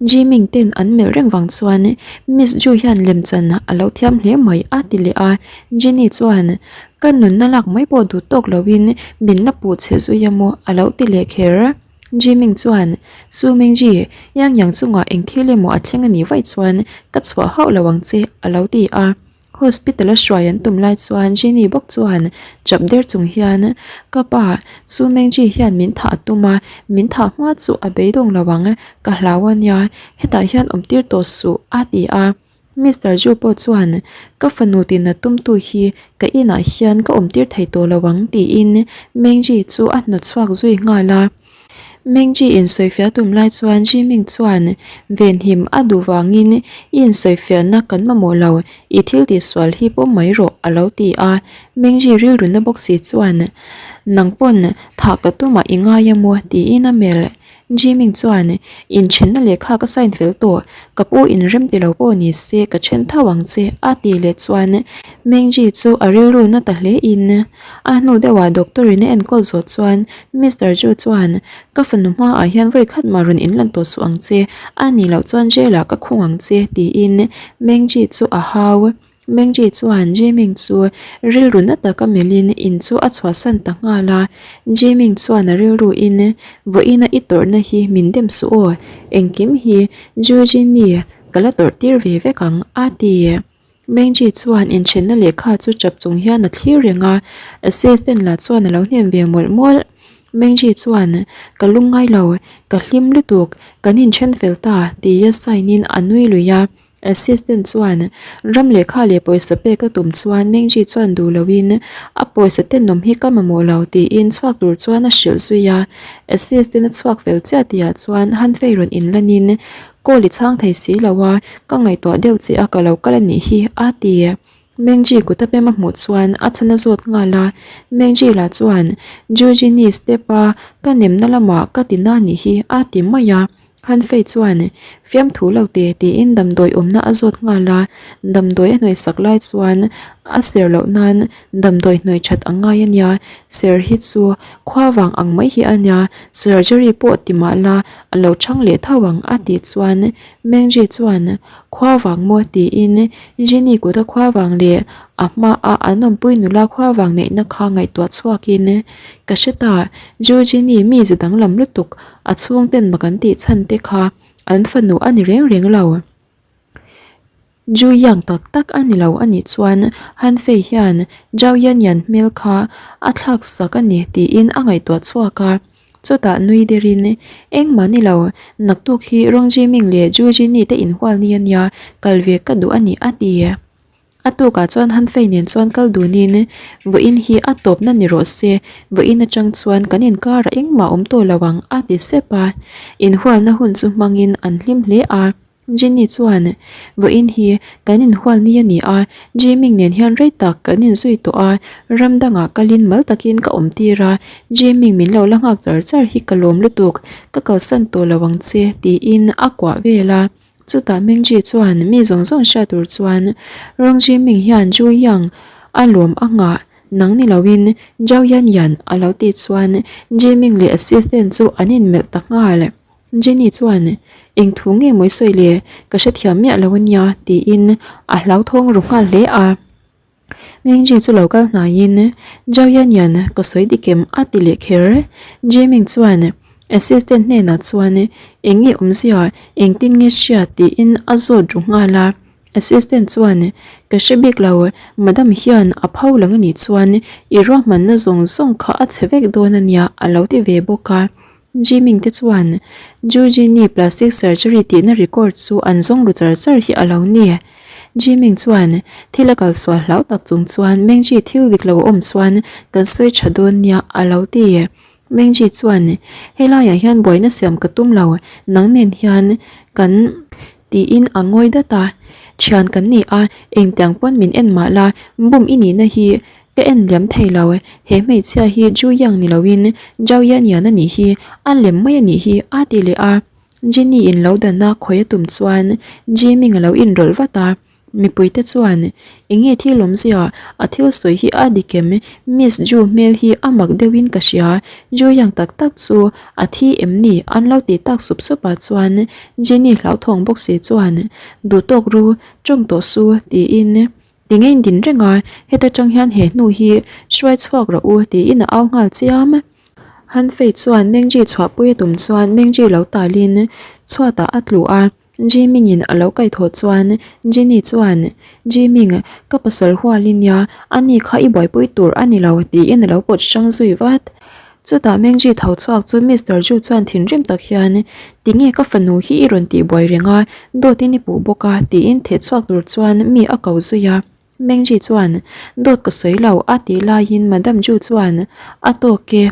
Jiming ten an melh reng vang chuan Miss Ju hian lemchan a lo thiam hle mai a ti leh a, Jenny chuan ka nunna lak mai pawh duh tawk loin min la puh chhe zui a maw a lo ti leh kher. Jiming chuan Su Mingji, Yang Yang chungah eng thil emaw a thleng a nih vaih chuan ka chhuah hauh lo ang che a lo ti a. Hospital a hruai an tum lai chuan Jenny bawk chuan chap der chung hian, Ka pa, Su Mengji hian min thah a tum a, min thah hma chu a beidawng lo ang, ka hlau a nia, hetah hian awm tir tawh suh, a ti a. Mister Ju pawh chuan, Ka fanu tina tumtu hi ka inah hian ka awm tir thei tawh lo ang, tiin Mengji chu a hnawt chhuak zui nghal a. Mengji insawifiah tum lai chuan Jiming chuan venhim a duh vangin i insawifiahna kan mamawh lo, i thil tihsual hi pawm mai rawh a lo ti a. Mengji rilruna bawk si chuan nang pawn thah ka tumah i ngai a maw tiin a melh. Jiming chuan inthenna lehkha ka sign fel tawh, ka pu inrem ti lo pawh ni se ka then tho ang che a tih leh chuan Mengji chu a rilru na ta hle in A hnu deuhah doctor in a enkawl zawh chuan Mister Ju chuan Ka fanu hmaah hian vawi khat mah rawn inlan tawh suh ang che, a nih loh chuan jail ah ka khung ang che tiin Mengji chu a hau. Mengji chuan Jiming chu rilru na taka melhin in chu a chhuahsan ta nghal a. Jiming chuan a rilru in Vawiina i tawrhna hi min dem suh aw, engkim hi Ju Jin-i ka la tawrh tir ve vek ang a ti. Mengji chuan inthenna lehkha chu chap chung hian a thlir reng a, assistant lah chuan a lo hnem ve mawlh mawlh. Mengji chuan, Ka lungngai lo, ka hlim lutuk, kan inthen fel ta, tia sign in a nui lui a. Assistant chuan, Ram lehkha leh pawisa pek a tum chuan Mengji chuan duh loin, A pawisa tenawm hi ka mamawh lo, tiin chhuak tur chuan a hrilh zui a. Assistant a chhuak fel chiah tihah chuan Hanfei rawn inlanin, Call i chhang thei si lo a, ka ngaihtuah deuh che a ka lo kal a nih hi, a ti. Mengji kut a pem a hmuh chuan a chhan a zawt nghal a, Mengji lah chuan Jujini step a ka nemna lamah ka ti na nih hi, a ti mai a. Hanfei chuan fiamthu lo te tiin damdawi awmna a zawt nghal a, damdawi a hnawih sak lai chuan a ser loh nan damdawi hnawih that a ngai a nia, ser hi chu khua vang ang mai hi a nia, surgery pawh ti mah la A lo chhang leh tho ang a tih chuan Mengji chuan khua vang maw tiin Jenny kuta khua vang leh a hmaa an awmpui nula khua vang neihna kha ngaihtuah chhuakin ka hre ta, Ju Jenny mi ze danglam lutuk a chhungten mak an tih chhan te kha an fanu a ni reng reng lo. Ju Yang tak tak a ni lo a nih chuan Han Fei hian Zhao Yan Yan hmel kha a thlak sak a ni tiin a ngaihtuah chhuak a. Chutah nui derin, Engmah ni lo, naktuk hi Rong Jiming leh Ju Jini te inhual ni a nia, kal ve ka duh a ni a ti. A tukah chuan Han Fei nen chuan kal dunin, Vawiin hi a tawpna ni rawh se, vawiin atang chuan kan inkarah engmah awm tawh lo ang a ti sep a. Inhualna hun chu hmangin an hlim hle a. Jenny chuan, Vawiin hi kan inhual ni a ni a, Jiming nen hian rei tak kan inzui tawh a, ram dangah kalin mal takin ka awm tir a, Jiming min lo la nghak char char hi ka lawm lutuk, ka kalsan tawh lo ang che, tiin a kuah vel a. Chutah Mengji chuan mi zawng zawng hriat tur chuan, Rong Jiming hian Ju Yang a lawm a nghah, nang ni loin Zhao Yan Yan a lo tih chuan Jiming leh assistant chu an inmelh ta nghal. Jenny chuan, Eng thu nge mawi sawi le, ka hrethiam miah lo a nia, tiin a hlauthawng ru nghal hle a. Mingji chu lo kal hnaiin, Zhao Yan Yan, ka sawi dik em? a ti leh kher. Jiming chuan assistant hnenah chuan, Eng nge awmzia, engtin nge hria? tiin a zawt ru nghal a. Assistant chuan, Ka hre bik lo, Madam hian a pho lang anih chuan i ruahmanna zawng zawng kha a chhe vek dawn a nia a lo ti ve bawk a. Jiming te chuan Jujini plastic surgery tihna record chu an zawng ru char char hi a lo ni. Jiming chuan thil a kalsual hlau tak chung chuan Mengji thil dik lo a awm chuan kan sawi tha dawn nia a lo ti. Mengji chuan helaiah hian buaina siam ka tum lo, nang nen hian kan tiin a ngawi dat a. Thian kan ni a, engtiang pawn min en mah la, bum i nihna hi Ka en liam thei lo, he hmeichhia hi Ju Yang ni loin Zhao Yan Yan a nih hi, a lem mai a nih hi a ti leh a. Jenny in lo dan a khawi a tum chuan Jiming a lo inrawlh vat a, mipui te chuan enge thil awmzia a thil sawi hi a dik em, Miss Ju hmel hi a mak deuhin ka hria, Ju Yang tak tak chu a thi em ni an lo ti tak sup sup ah chuan Jenny hlauthawng bawk si chuan duhtawk ru tawng tawh su tiin Ti ngei din reng a, heta tang hian he hnu hi hruai chhuak rawh u tiin a au nghal chiam. Han Fei chuan Mengji chhuahpui a tum chuan Mengji lo talin chhuatah a tlu a, Jiming-in a lo kaihthawh chuan Jenny chuan, Jiming, ka pasal hual i nia, ani kha i buaipui tur a ni lo tiin a lo pawt hrang zui vat. Chutah Mengji tho chhuak chu Mister Ju chuan thinrim tak hian, Tinge ka fanu hi i rawn tih buai reng a, dawtin i puh bawk a, tiin theh chhuak tur chuan mi a ko zui a. Mengji chuan, Dawt ka sawi lo, a tih laiin Madam Ju chuan, A tawk e,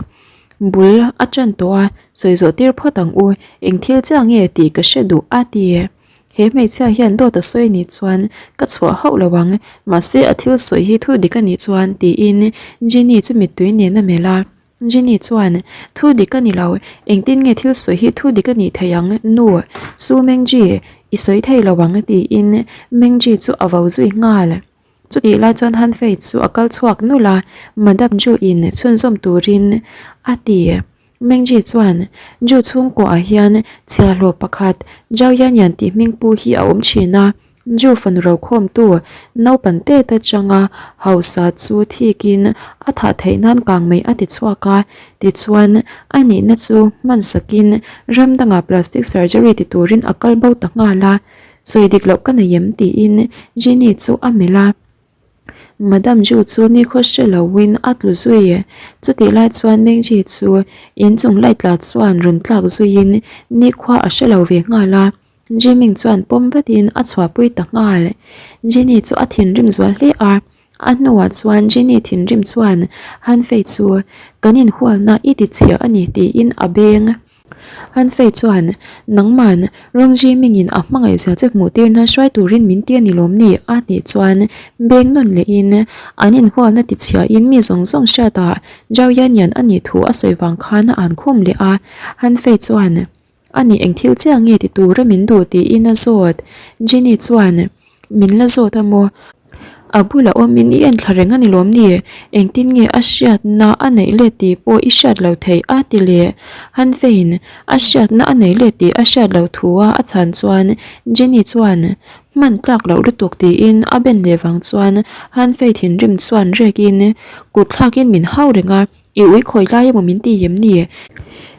bul a tan tawh a, sawi zawh tir phawt ang u, eng thil chiah nge tih ka hre duh, a ti. He hmeichhia hian dawt a sawi anih chuan ka chhuah hauh lo ang, mahse a thil sawi hi thu dik anih chuan tiin Jenny chu mittui nen a melh a. Jenny chuan, Thu dik a ni lo, engtin nge thil sawi hi thu dik anih theih ang, nu, Su Mengji, i sawi thei lo ang tiin Mengji chu a vo zui nghal. Chutih lai chuan Han Fei chu a kal chhuak nulh a, Madam Ju in chhunzawm turin a ti. Mengji chuan, Ju chhungkuaah hian chhiahhlawh pakhat Zhao Yanyan tih hming pu hi a awm thin a, Ju fanu rokhawmtu naupan tet atanga hausa chu thikin a thah theih nan kang mai a ti chhuak a, tichuan a nihna chu hman sakin ram dangah plastic surgery ti turin a kal bo ta nghal a, sawi dik loh ka nei em tiin Jenny chu a melh a. Madam Ju chu nikhaw hre loin a tlu zui. Chutih lai chuan Mengji chu inchung light tla chuan rawn tlak zuiin nikhua a hre lo ve nghal a. Jiming chuan pawm vatin a chhuahpui ta nghal. Jenny chu a thinrim zual hle a. A hnuah chuan Jenny thinrim chuan Han Fei chu kan inhualna i ti chhia a ni tiin a beng. Han Fei chuan, Nangman, Rong Ji Mingin a hmangaih zia che hmuh tir nan hruai turin min ti a ni lawm ni? a tih chuan beng nawn lehin an inhualna ti chhiahin mi zawng zawng hriatah Zhao Yanyan a nih thu a sawi vang khan a an khum leh a. Han Fei chuan, A nih eng thil chiah nge ti tura min duh tiin a zawt. Jenny chuan, Min la zawt a maw? A bulah awmin i en thla reng a ni lawm ni? Engtin nge a hriatna a neih let tih pawh i hriat lo theih a ti leh. Han Fein a hriatna a nei let tih a hriat loh thu a a chhan chuan Jenny chuan hman tlak loh lutuk tiin a ben leh vang chuan Han Fei thinrim chuan rekin kut thlakin min hau reng a. I ui khawi lai emaw min ti em ni?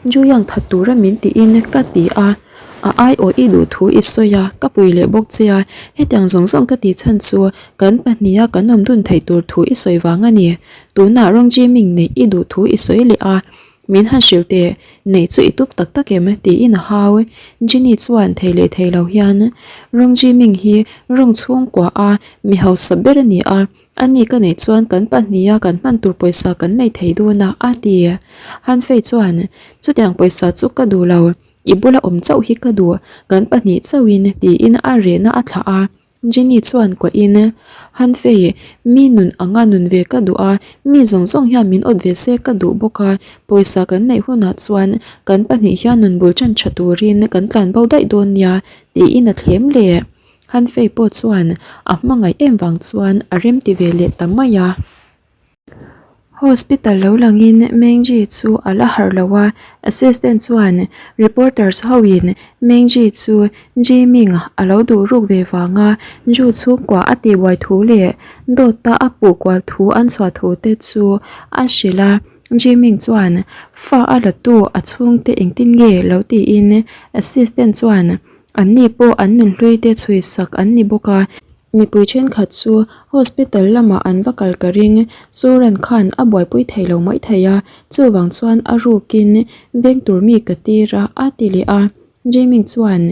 Juyang that tura min tiin ka ti a, a aiawh i duh thu i sawi a, ka pui leh bawk che a, hetiang zawng zawng ka tih chhan chu kan pahniha kan awm dun theih tur thu i sawi vang a ni. Tunah Rong Jiming neih i duh thu i sawi leh a, min han hrilh teh, neih chu i tup tak tak em? tiin a hau. Jenny chuan thei leh thei lo hian Rong Jiming hi Rong chhungkua a mi hausa ber a ni a, A ni ka neih chuan kan pahniha kan hman tur pawisa kan nei thei dawn a, a ti. Han Fei chuan, Chutiang pawisa chu ka duh lo, i bula awm chauh hi ka duh, kan pahnih chauhin, tiin a rehna a thlah a. Jenny chuan kuahin, Han Fei, mi nun anga nun ve ka duh a, mi zawng zawng hian min awt ve se ka duh bawk a, pawisa kan neih hunah chuan kan pahnih hian nun bul ṭan ṭha turin kan tlanbo daih dawn nia, tiin a thlem leh. Han Fei pawh chuan a hmangaih em vang chuan a rem ti ve leh ta mai a. Hospital lo langin Mengji chu a la harh lo a, assistant chuan reporters ho in Mengji chu Jiming a lo duh ruk ve vanga Ju chhungkua a tihbuai thu leh dawta a puh kual thu an chhuah thu te chu a hrilh a. Jiming chuan fa a la tu a chhungte engtin nge lo tiin assistant chuan Anni pawh an nunhlui te chhui sak an ni bawk a. Mipui thenkhat chu hospital lamah an va kal ka ring, Suran khan a buaipui thei lo mai thei a, chuvang chuan a rukin veng tur mi ka tir a, a ti leh a. Jiming chuan,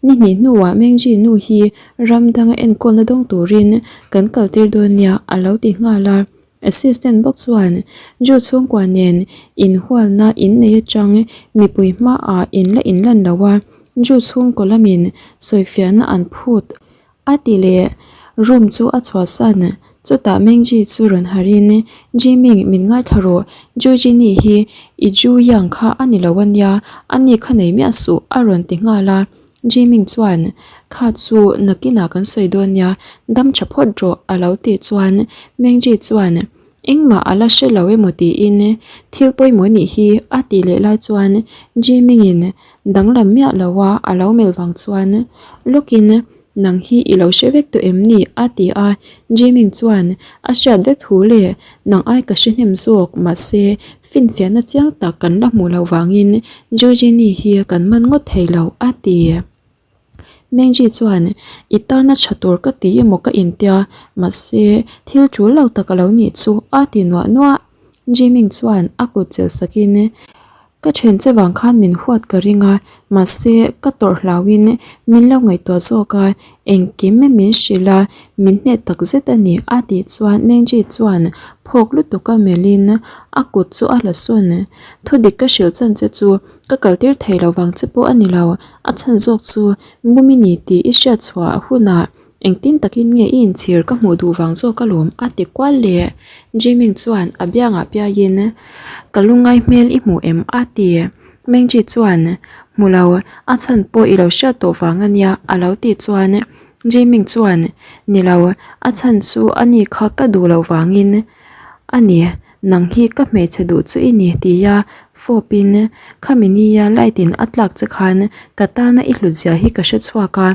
Ni hnih hnuah Mengji nu hi ram danga enkawlna dawng turin kan kaltir dawn nia, a lo ti nghal a. Assistant bawk chuan, Ju chhungkua nen inhualna innei atang mipui hmaah in la inlan lo a, Ju chhungkaw lamin sawifiahna an phut a ti leh. Room chu a chhuahsan. Chutah Mengji chu rawn harhin, Jiming, min ngaithla rawh. Ju Jini hi i Ju Yang kha a ni lo a nia, a ni kha nei miah suh a rawn ti nghal a. Jiming chuan, Kha chu nakinah kan sawi dawn nia, dam tha phawt rawh a lo tih chuan Mengji chuan, Engmah a la hre lo emaw tiin thil pawimawh nih hi a tih leh lai chuan Jimingin danglam miah lo a a lo melh vang chuan lawkin Nang hi i lo hre vek tawh em ni? a ti a, Jiming chuan a hriat vek thu leh nang ai ka hre hnem zawk mahse finfiahna chiang tak kan la hmuh loh vangin Georgini hi kan man ngawt thei lo a ti. Mengji chuan i tana tha tur ka ti emaw ka intia mahse thil tul lo tak a lo nih chu a ti nuah nuah. Jiming chuan a kut chelh sakin Ka then che vang khan min huat ka ring a, mahse ka tawrh hlauhin min lo ngaihtuah zawk a, engkim min hrilh a, min hneh tak zet a ni a tih chuan Mengji chuan phawk lutuk a melhin a kut chu a hla sawn. Thudik ka hrilh chan che chu ka kaltir thei lo vang che pawh a ni lo, a chhan zawk chu Mumi ni tih i hriat chhuah hunah Engtin takin nge i inchhir ka hmuh duh vang zawk alawm a ti kual leh. Jiming chuan a biangah piaiin Ka lungngai hmel i hmuh em? a ti. Mengji chuan Hmu lo, a chhan pawh i lo hriat tawh vang a nia a lo tih chuan Jiming chuan Ni lo, a chhan chu a ni kha ka duh loh vangin a ni, nang hi ka hmeichhe duh chu i ni tia fawpin khami nia light in a tlak che khan ka tana i hlut zia hi ka hre chhuak a,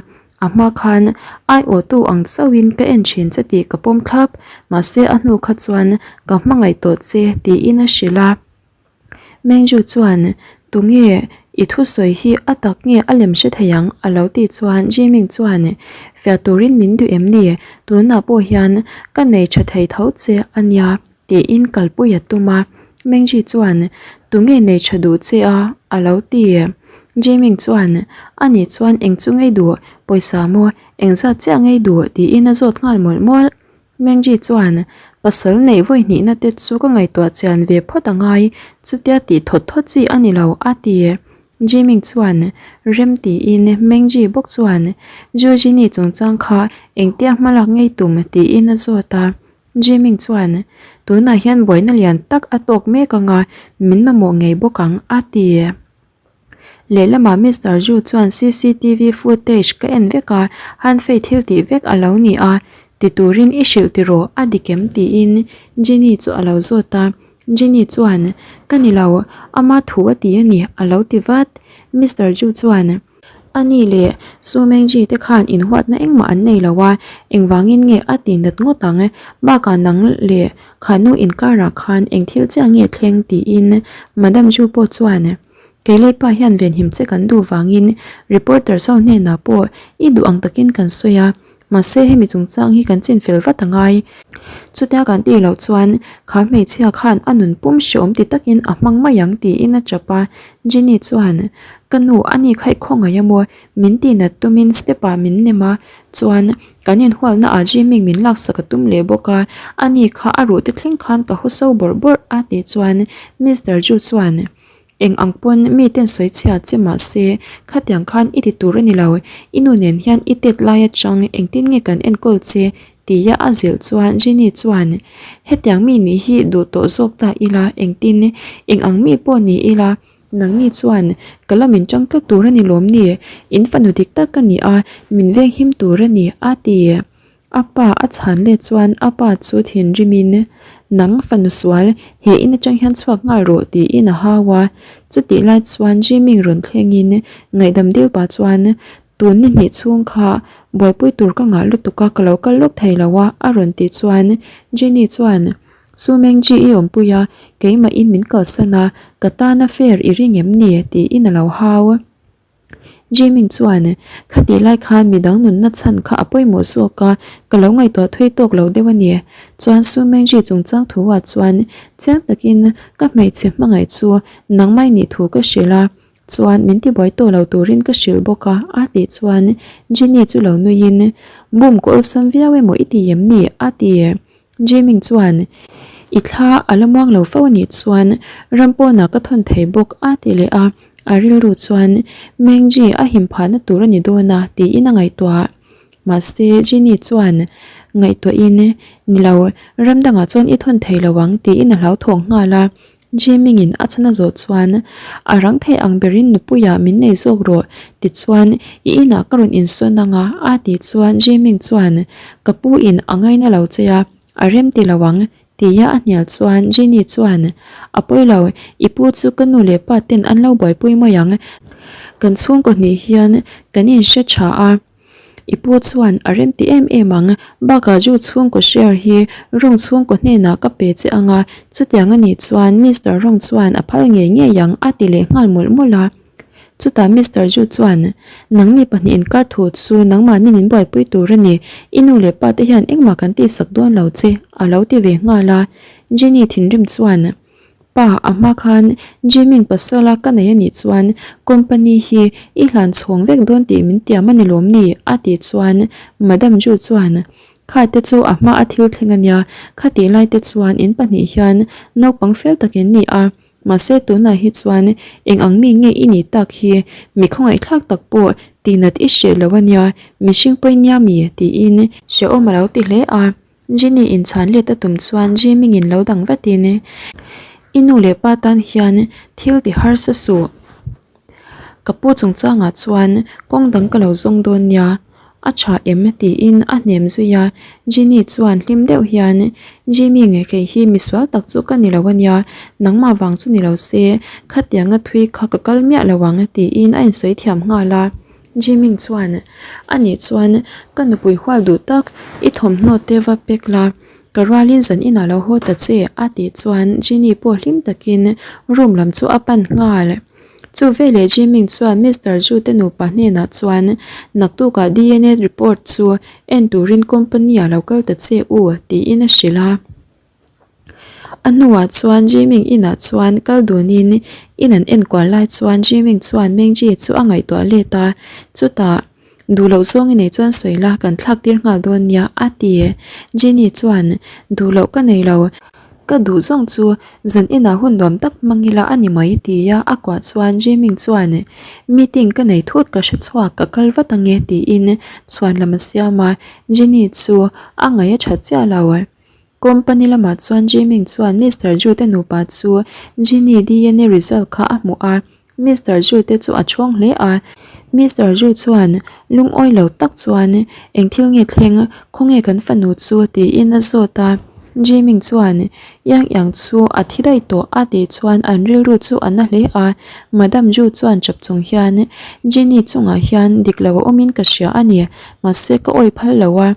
A hma khan aiawhtu ang chauhin ka en thin che tih ka pawm thlap, mahse a hnu kha chuan ka hmangaih tawh che tiin a hrilh a. Mengju chuan, Tunge i thusawi hi a tak nge a lem hre thei ang? a lo tih chuan Jiming chuan, Fiah turin min duh em ni? Tunah pawh hian ka nei tha thei tho che a nia. Tiin kalpui a tum a, Mengji chuan, Tunge nei tha duh che a? a lo ti. Jiming chuan, Ani chuan eng chu ngei duh, pawisa maw, engzat chiah ngei duh? tiin a zawt nghal mawlh mawlh. Mengji chuan, Pasal neih vawi hnihna te chu ka ngaihtuah chian ve phawt a ngai, chutia tih thawt thawt chi a ni lo, a ti. Jiming chuan, Rem tiin Mengji bawk chuan, Georgini chungchang kha engtia hmalak ngei tum? tiin a zawt a. Jiming chuan, Tunah hian buaina lian tak a tawk mek ang a, min mamawh ngei bawk ang, a ti. Lehlamah Mister Zhu chuan cctv footage ka en vek a, Hanfei thil tih vek a lo ni a, ti turin i hrilh tiraw a dik em tiin Jenny chu a lo zawt a. Jenny chuan, Ka ni lo, ama thu a ti a ni, a lo ti vat. Mister Zhu chuan. A ni leh Su Mengji te khan inhuatna engmah an nei lo a, engvangin nge a ti nat ngawt ang? Bakah nang leh khanu inkarah khan eng thil chiah nge thleng tiin Madam Zhu pawh chuan Kei pa hian venhim che kan duh vangin reporters ho hnenah pawh i duh ang takin kan sawi a, Mahse hemi chungchang hi kan chinfel vat a ngai. Chutia kan tih loh chuan kha hmeichhia khan a nun pum hreawm ti takin a hmang mai ang tiin a tap a. Jenny chuan, Ka nu, a ni kha i khawngaih a maw? Min tihnat tumin step ah min nem a, chuan kan inhualna ah Jimmy min laksak a tum leh bawk a, a ni kha a ruh te thleng khan ka haw so bawrh bawrh a tih chuan Mister Ju chuan, Eng ang pawn mi ten sawi chhia che mah se, khatiang khan i ti tur a ni lo, i nu nen hian i tet lai atang engtin nge kan enkawl che? tia a zilh chuan Jenny chuan, Hetiang mi nih hi duh tawh zawk ta ila engtin, eng ang mi pawh ni ila, nangni chuan ka la min tang tlat tur a ni lawm ni, in fanu dik tak ka ni a, min venghim tur a ni, a ti. A pa a chhan let chuan a pa chu thinrimin, Nang fanu sual, he in atang hian chhuak nghal rawh tiin a hau a. Chutih lai chuan Jiming rawn thlengin ngaihdam dil pah chuan, Tun ni hnih chhung kha buaipui tur ka ngah lutuk a, ka lo kal lawk thei lo a a rawn tih chuan Jenny chuan, Su Mengji i awmpui a, keimahin min kalsan a, ka tana fair i ring em ni? tiin a lo hau. Jiming chuan, Khatih lai khan midang nunna chhan kha a pawimawh zawk a, ka lo ngaihtuah thui tawk lo deuh a ni. Chuan Su Mengji chungchang thu ah chuan chiang takin ka hmeichhe hmangaih chu nangmah i nih thu ka hrilh a, chuan min tibuai tawh lo turin ka hrilh bawk a, a tih chuan Jenny chu lo nuiin, Bum ka awlsam viau emaw i ti em ni? a ti. Jiming chuan, I thla a la muang lo fo a nih chuan ram pawnah ka thawn thei bawk a ti leh a, a rilru chuan Mengji a him phahna tur a ni dawn a tiin a ngaihtuah. Mahse Jenny chuan ngaihtuahin, Ni lo, ram dangah chuan i thawn thei lo ang tiin a hlauthawng nghal a. Jiming-in a chhan a zawh chuan, A rang thei ang berin nupuiah min nei zawk rawh, tichuan i inah ka rawn insawn ang a, a tih chuan Jiming chuan, Ka pu in a ngaina lo che a, a rem ti lo ang, tia a hnial chuan Jenny chuan, A pawi lo, i pu chu ka nu leh pa ten an lo buaipui mai ang, kan chhungkaw hnih hian kan inhre tha a. I pu chuan a rem ti em em ang, bakah Ju chhungkaw share hi Rong chhungkaw hnenah ka pe che ang a, chutiang a nih chuan Mister Rong chuan a phal ngei ngei ang a ti leh nghal mawlh mawlh a. Chutah Mister Ju chuan, Nangni pahnihin kar thu chu nangmahni min buaipui tur a ni, i nu leh pa te hian engmah kan tihsak dawn lo che a lo ti ve nghal a. Jenny thinrim chuan, Pa, a hma khan Jiming pasala ka nei a nih chuan company hi i hlan chhawng vek dawn tih min tiam a ni lawm ni? a tih chuan Madam Ju chuan, Kha te chu a hma a thil thleng a nia, khatih lai te chuan in pahnih hian naupang fel tak in ni a, mahse tunah hi chuan eng ang mi nge i nih tak hi mi khawngaihthlak tak pawh tihnat i hreh lo a nia, mihring pawhin nia mi? tiin hrehawm a lo ti hle a. Jenny in chhan let a tum chuan Jiming in lo dang vatin, I nu leh pa tan hian thil ti harsa suh. Ka pu chungchangah chuan kawng dang ka lo zawng dawn nia, a tha em? tiin a hnem zui a. Jenny chuan hlim deuh hian, Jimmy nge kei hi misual tak chu ka ni lo a nia, nangmah vang chu ni lo se, khatianga thui kha ka kal miah lo ang tiin a insawi thiam nghal a. Jiming chuan, A nih chuan ka nupui hual duh tak, i thawmhnaw te va pek la, ka rualin zan inah lo haw ta che, a tih chuan Jenny pawh hlim takin room lam chu a pan nghal. Chu veleh Jiming chuan Mister Zhu te nupa hnenah chuan, Naktukah DNA report chu en turin company ah lo kal ta che u, tiin a hrilh a. A hnuah chuan Jiming inah chuan kal dunin in an enkual lai chuan Jiming chuan Mengji chu a ngaihtuah let a, chutah duh loh zawng i nei chuan sawi la kan thlak tir nghal dawn nia a ti. Jenny chuan duh loh ka nei lo, ka duh zawng chu zan inah hun nuam tak hmang ila a ni mai tia a kuah chuan Jiming chuan meeting ka nei thut ka hre chhuak ka kal vat ange tiin chhuan lam a siam a, Jenny chu a ngaih a that chiah lo. Company lamah chuan Jiming chuan Mister Ju te nupa chu Jenny DNA result kha a hmuh a, Mister Ju te chu a chhawng hle a. Mister Ju chuan lungawi lo tak chuan eng thil nge thleng, khawnge kan fanu chu tiin a zawt a. Jiming chuan Yang Yang chu a thi daih tawh a tih chuan an rilru chu a na hle a. Madam Ju chuan chap chung hian Jenny chungah hian dik lo a awmin ka hria a ni, mahse ka awi phal lo a.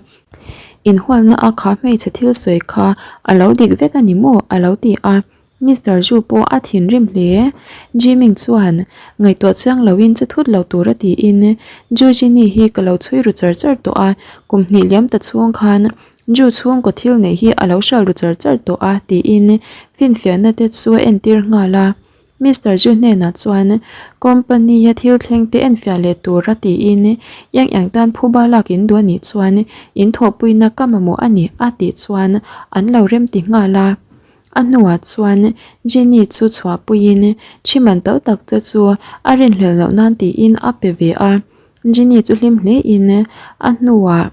Inhualna a kha hmeichhe thil sawi kha a lo dik vek a ni maw? a lo ti a. Mister Zhu pawh a thinrim hle. Jiming chuan ngaihtuah chiang loin che thut lo tura tiin Zhu Jini hi ka lo chhui ru char char tawh a, kum hnih liam ta chhung khan Zhu chhungkaw thil neih hi a lo hral ru char char tawh a tiin finfiahna te chu a entir nghal a. Mister Ju hnenah chuan company a thil thleng te enfiah leh tura tiin Yang Yang tan phuba lak in duh anih chuan in thawhpuina ka mamawh a ni a tih chuan an lo rem ti nghal a. A hnuah chuan Jenny chu chhuahpuiin thi man to tak te chu a rinhlelh loh nan tiin a pe ve a. Jenny chu hlim hle in a hnuah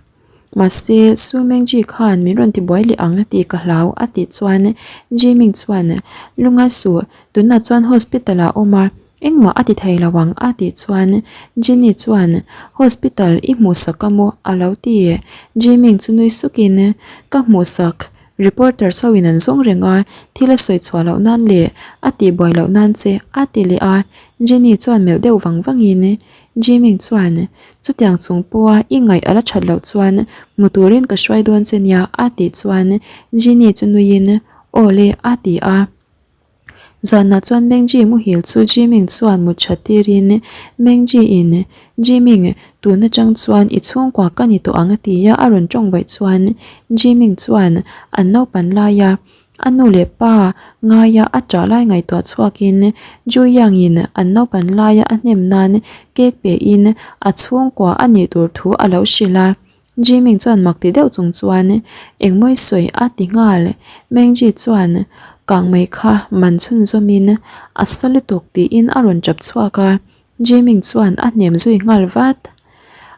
Mahse, Su Mengji khan min rawn tibuai leh ang tih ka hlau a tih chuan Jiming chuan, Lunga suh, tunah chuan hospital ah awm a, engmah a ti thei lo ang a tih chuan Jenny chuan, Hospital i hmuhsak a maw? a lo ti. Jiming chu nui sukin, Ka hmuhsak, reporters ho in an zawng reng a, thil a sawi chhuah loh nan leh a tihbuai loh nan che a ti leh a, Jenny chuan melh deuh vang vangin, Jiming chuan, Chutiang chung pawha i ngaih a la that loh chuan hmu turin ka hruai dawn che nia a tih chuan Jenny chu nuiin, Aw le a ti a. Zanah chuan Mengji muhil chu Jiming chuan mut that tirin Mengji in Jiming tun atang chuan i chhungkua ka ni tawh ang a ti a, a rawn tawng vaih chuan Jiming chuan an naupan lai a A nu leh pa ngaia a ṭah lai ngaihtuah chhuakin Ju Yang-in an naupan laia a hnem nan cake pein a chhungkua a nih tur thu a lo hrilh a. Jiming chuan mak ti deuh chung chuan engmawi sawi a ti nghal. Mengji chuan kang mai kha man chhunzawmin a sa lutuk tiin a rawn ṭap chhuak a. Jiming chuan a hnem zui nghal vat.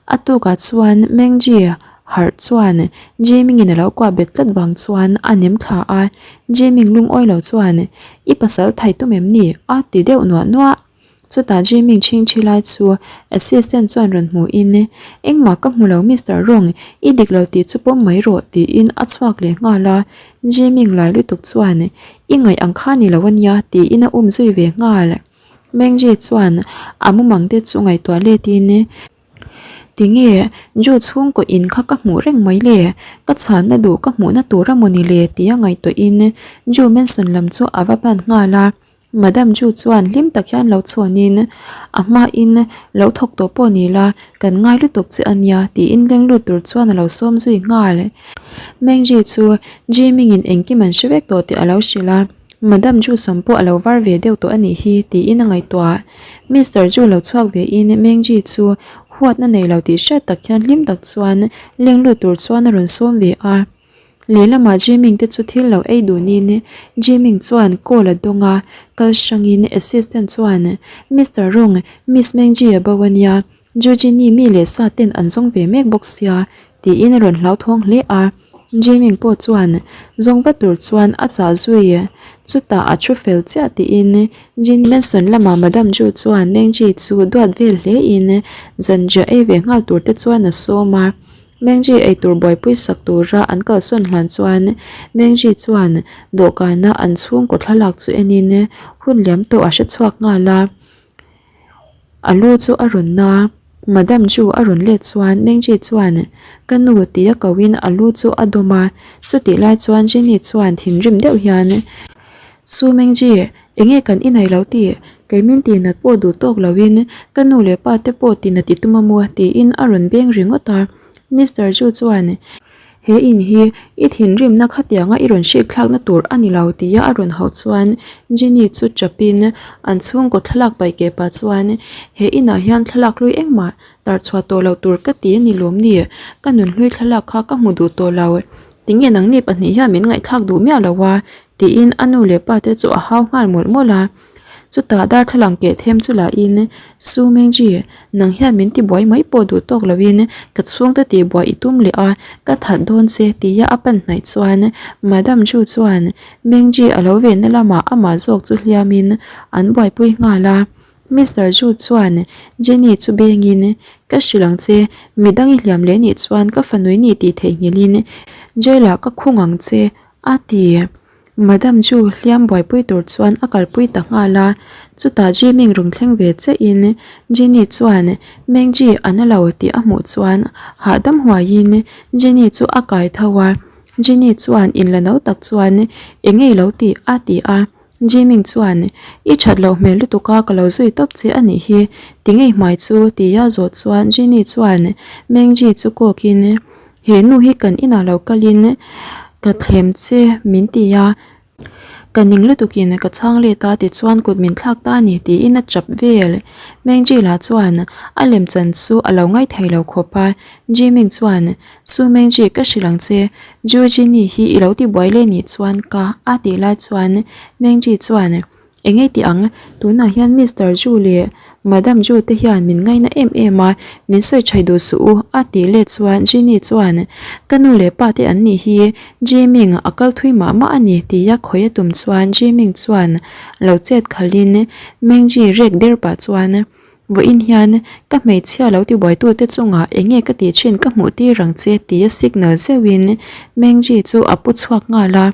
A tukah chuan Mengji harh chuan Jiming-in a lo kuah bet tlat vang chuan a nem thla a, Jiming lungawi lo chuan, I pasal thai tum em ni? a ti deuh nuah nuah. Chutah Jiming chhingchhi lai chu assistant chuan rawn hmuhin, Engmah ka hmu lo Mister Rong, i dik lo tih chu pawm mai rawh tiin a chhuak leh nghal a. Jiming lai lutuk chuan, I ngaih ang kha ni lo a nia tiin a um zui ve nghal. Mengji chuan a mumang te chu ngaihtuah letin, Tinge Ju chhungkaw in kha ka hmuh reng mai le? Ka chhanna duh ka hmuhna tur a maw ni le? tia ngaihtuahin Ju Mansion lam chu a va pan nghal a. Madam Ju chuan hlim tak hian lo chhawnin, A hmain lo thawk tawh pawh ni la, kan ngai lutuk che a nia tiin leng lut tur chuan a lo sawm zui nghal. Mengji chu Jiming-in engkim an hre vek tawh tih a lo hrilh a. Madam Ju sam pawh a lo var ve deuh tawh a nih hi tiin a ngaihtuah. Mister Ju lo chhuak ve in Mengji chu huatna nei lo tih hriat tak hian hlim tak chuan leng lut tur chuan a rawn sawm ve a. Lehlamah Jiming te chu thil lo ei dunin Jiming chuan call a dawng a, kal hrangin assistant chuan Mister Rong, Miss Mengji a bo a nia, Jujini mi leh sa ten an zawng ve mek bawk sia tiin a rawn hlauthawng hle a, Jiming pawh chuan zawng va tur chuan a chah zui. Chutah a thu fel chiah tiin Jin Mansion lamah Madam Ju chuan Mengji chu duat vel hle in zanriah ei ve nghal tur te chuan a sawm a. Mengji eitur buaipui sak tura an kalsawn hlan chuan Mengji chuan dawhkana an chhungkaw thlalak chu enin hun liam tawh a hrechhuak nghal a. A lu chu a rawn na. Madam chu a rawn let chuan Mengji chuan ka nu tia ko in a lu chu a dawm a, chutih lai chuan Jenny chuan thinrim deuh hian Su Mengji, enge kan inei lo tih? Kei min tihnat pawh duh tawk lo in ka nu leh pa te pawh tihnat i tum a maw? tiin a rawn beng ringawt a. Mister Chu chuan He in hi i thinrimna khatianga i rawn hrikthlakna tur a ni lo tia a rawn hauh chuan Jenny chu chapin an chhungkaw thlalak paih keh pah chuan he inah hian thlalak hlui engmah tar chhuah tawh loh tur ka ti a ni lawm ni? Ka nunhlui thlalak kha ka hmu duh tawh lo. Tinge nangni pahnih hian min ngaihthlak duh miah lo a? tiin a nu leh pa te chu a hau nghal mawlh mawlh a. Chutah darthlalang keh them chu lahin Su Mengji, nang hian min tibuai mai pawh duh tawk loin ka chhungte tihbuai i tum leh a, ka that dawn che tia a pan hnaih chuan Madam Ju chuan Mengji a lo venna lamah amah zawk chu hliamin an buaipui nghal a. Mister Ju chuan Jenny chu bengin Ka hrilh ang che, midang i hliam leh nih chuan ka fanui ni tih theihnghilhin jail ah ka khung ang che a ti. Madam chu hliam buaipui tur chuan a kalpui ta nghal a, chutah Jiming rawn thleng ve chiahin Jenny chuan Mengji a na lo tih a hmuh chuan hahdam huaiin Jenny chu a kai tho a, Jenny chuan inla no tak chuan eng nge ilo tih a ti a, Jiming chuan i that loh hmel lutuk a ka lo zui tawp che a nih hi ti ngei hmai chu tia zawh chuan Jenny chuan Mengji chu kawkin He nu hi kan inah lo kalin ka thlem che min ti a, ka ning lutukin ka chhang let a tichuan kut min thlak ta a ni tiin a chap vel. Mengji lah chuan a lemchan chu a lo ngaithei lo khawp a, Jiming chuan Su Mengji ka hrilh ang che, Ju Jini hi i lo tibuai leh nih chuan ka a tih lai chuan Mengji chuan Eng nge tih ang, tunah hian Mister Ju leh Madam Ju te hian min ngaina em em a, min sawi chhai duh suh u a tih let chuan Jenny chuan Ka nu leh pa te an nih hi Jiming a kal thui mah mah a ni tia khawi a tum chuan Jiming chuan lo chet khalhin Mengji rek der pah chuan Vawiin hian ka hmeichhia lo tibuaitute chungah eng nge ka tih thin ka hmuh tir ang che tia signal zeuhin Mengji chu a pu chhuak nghal a.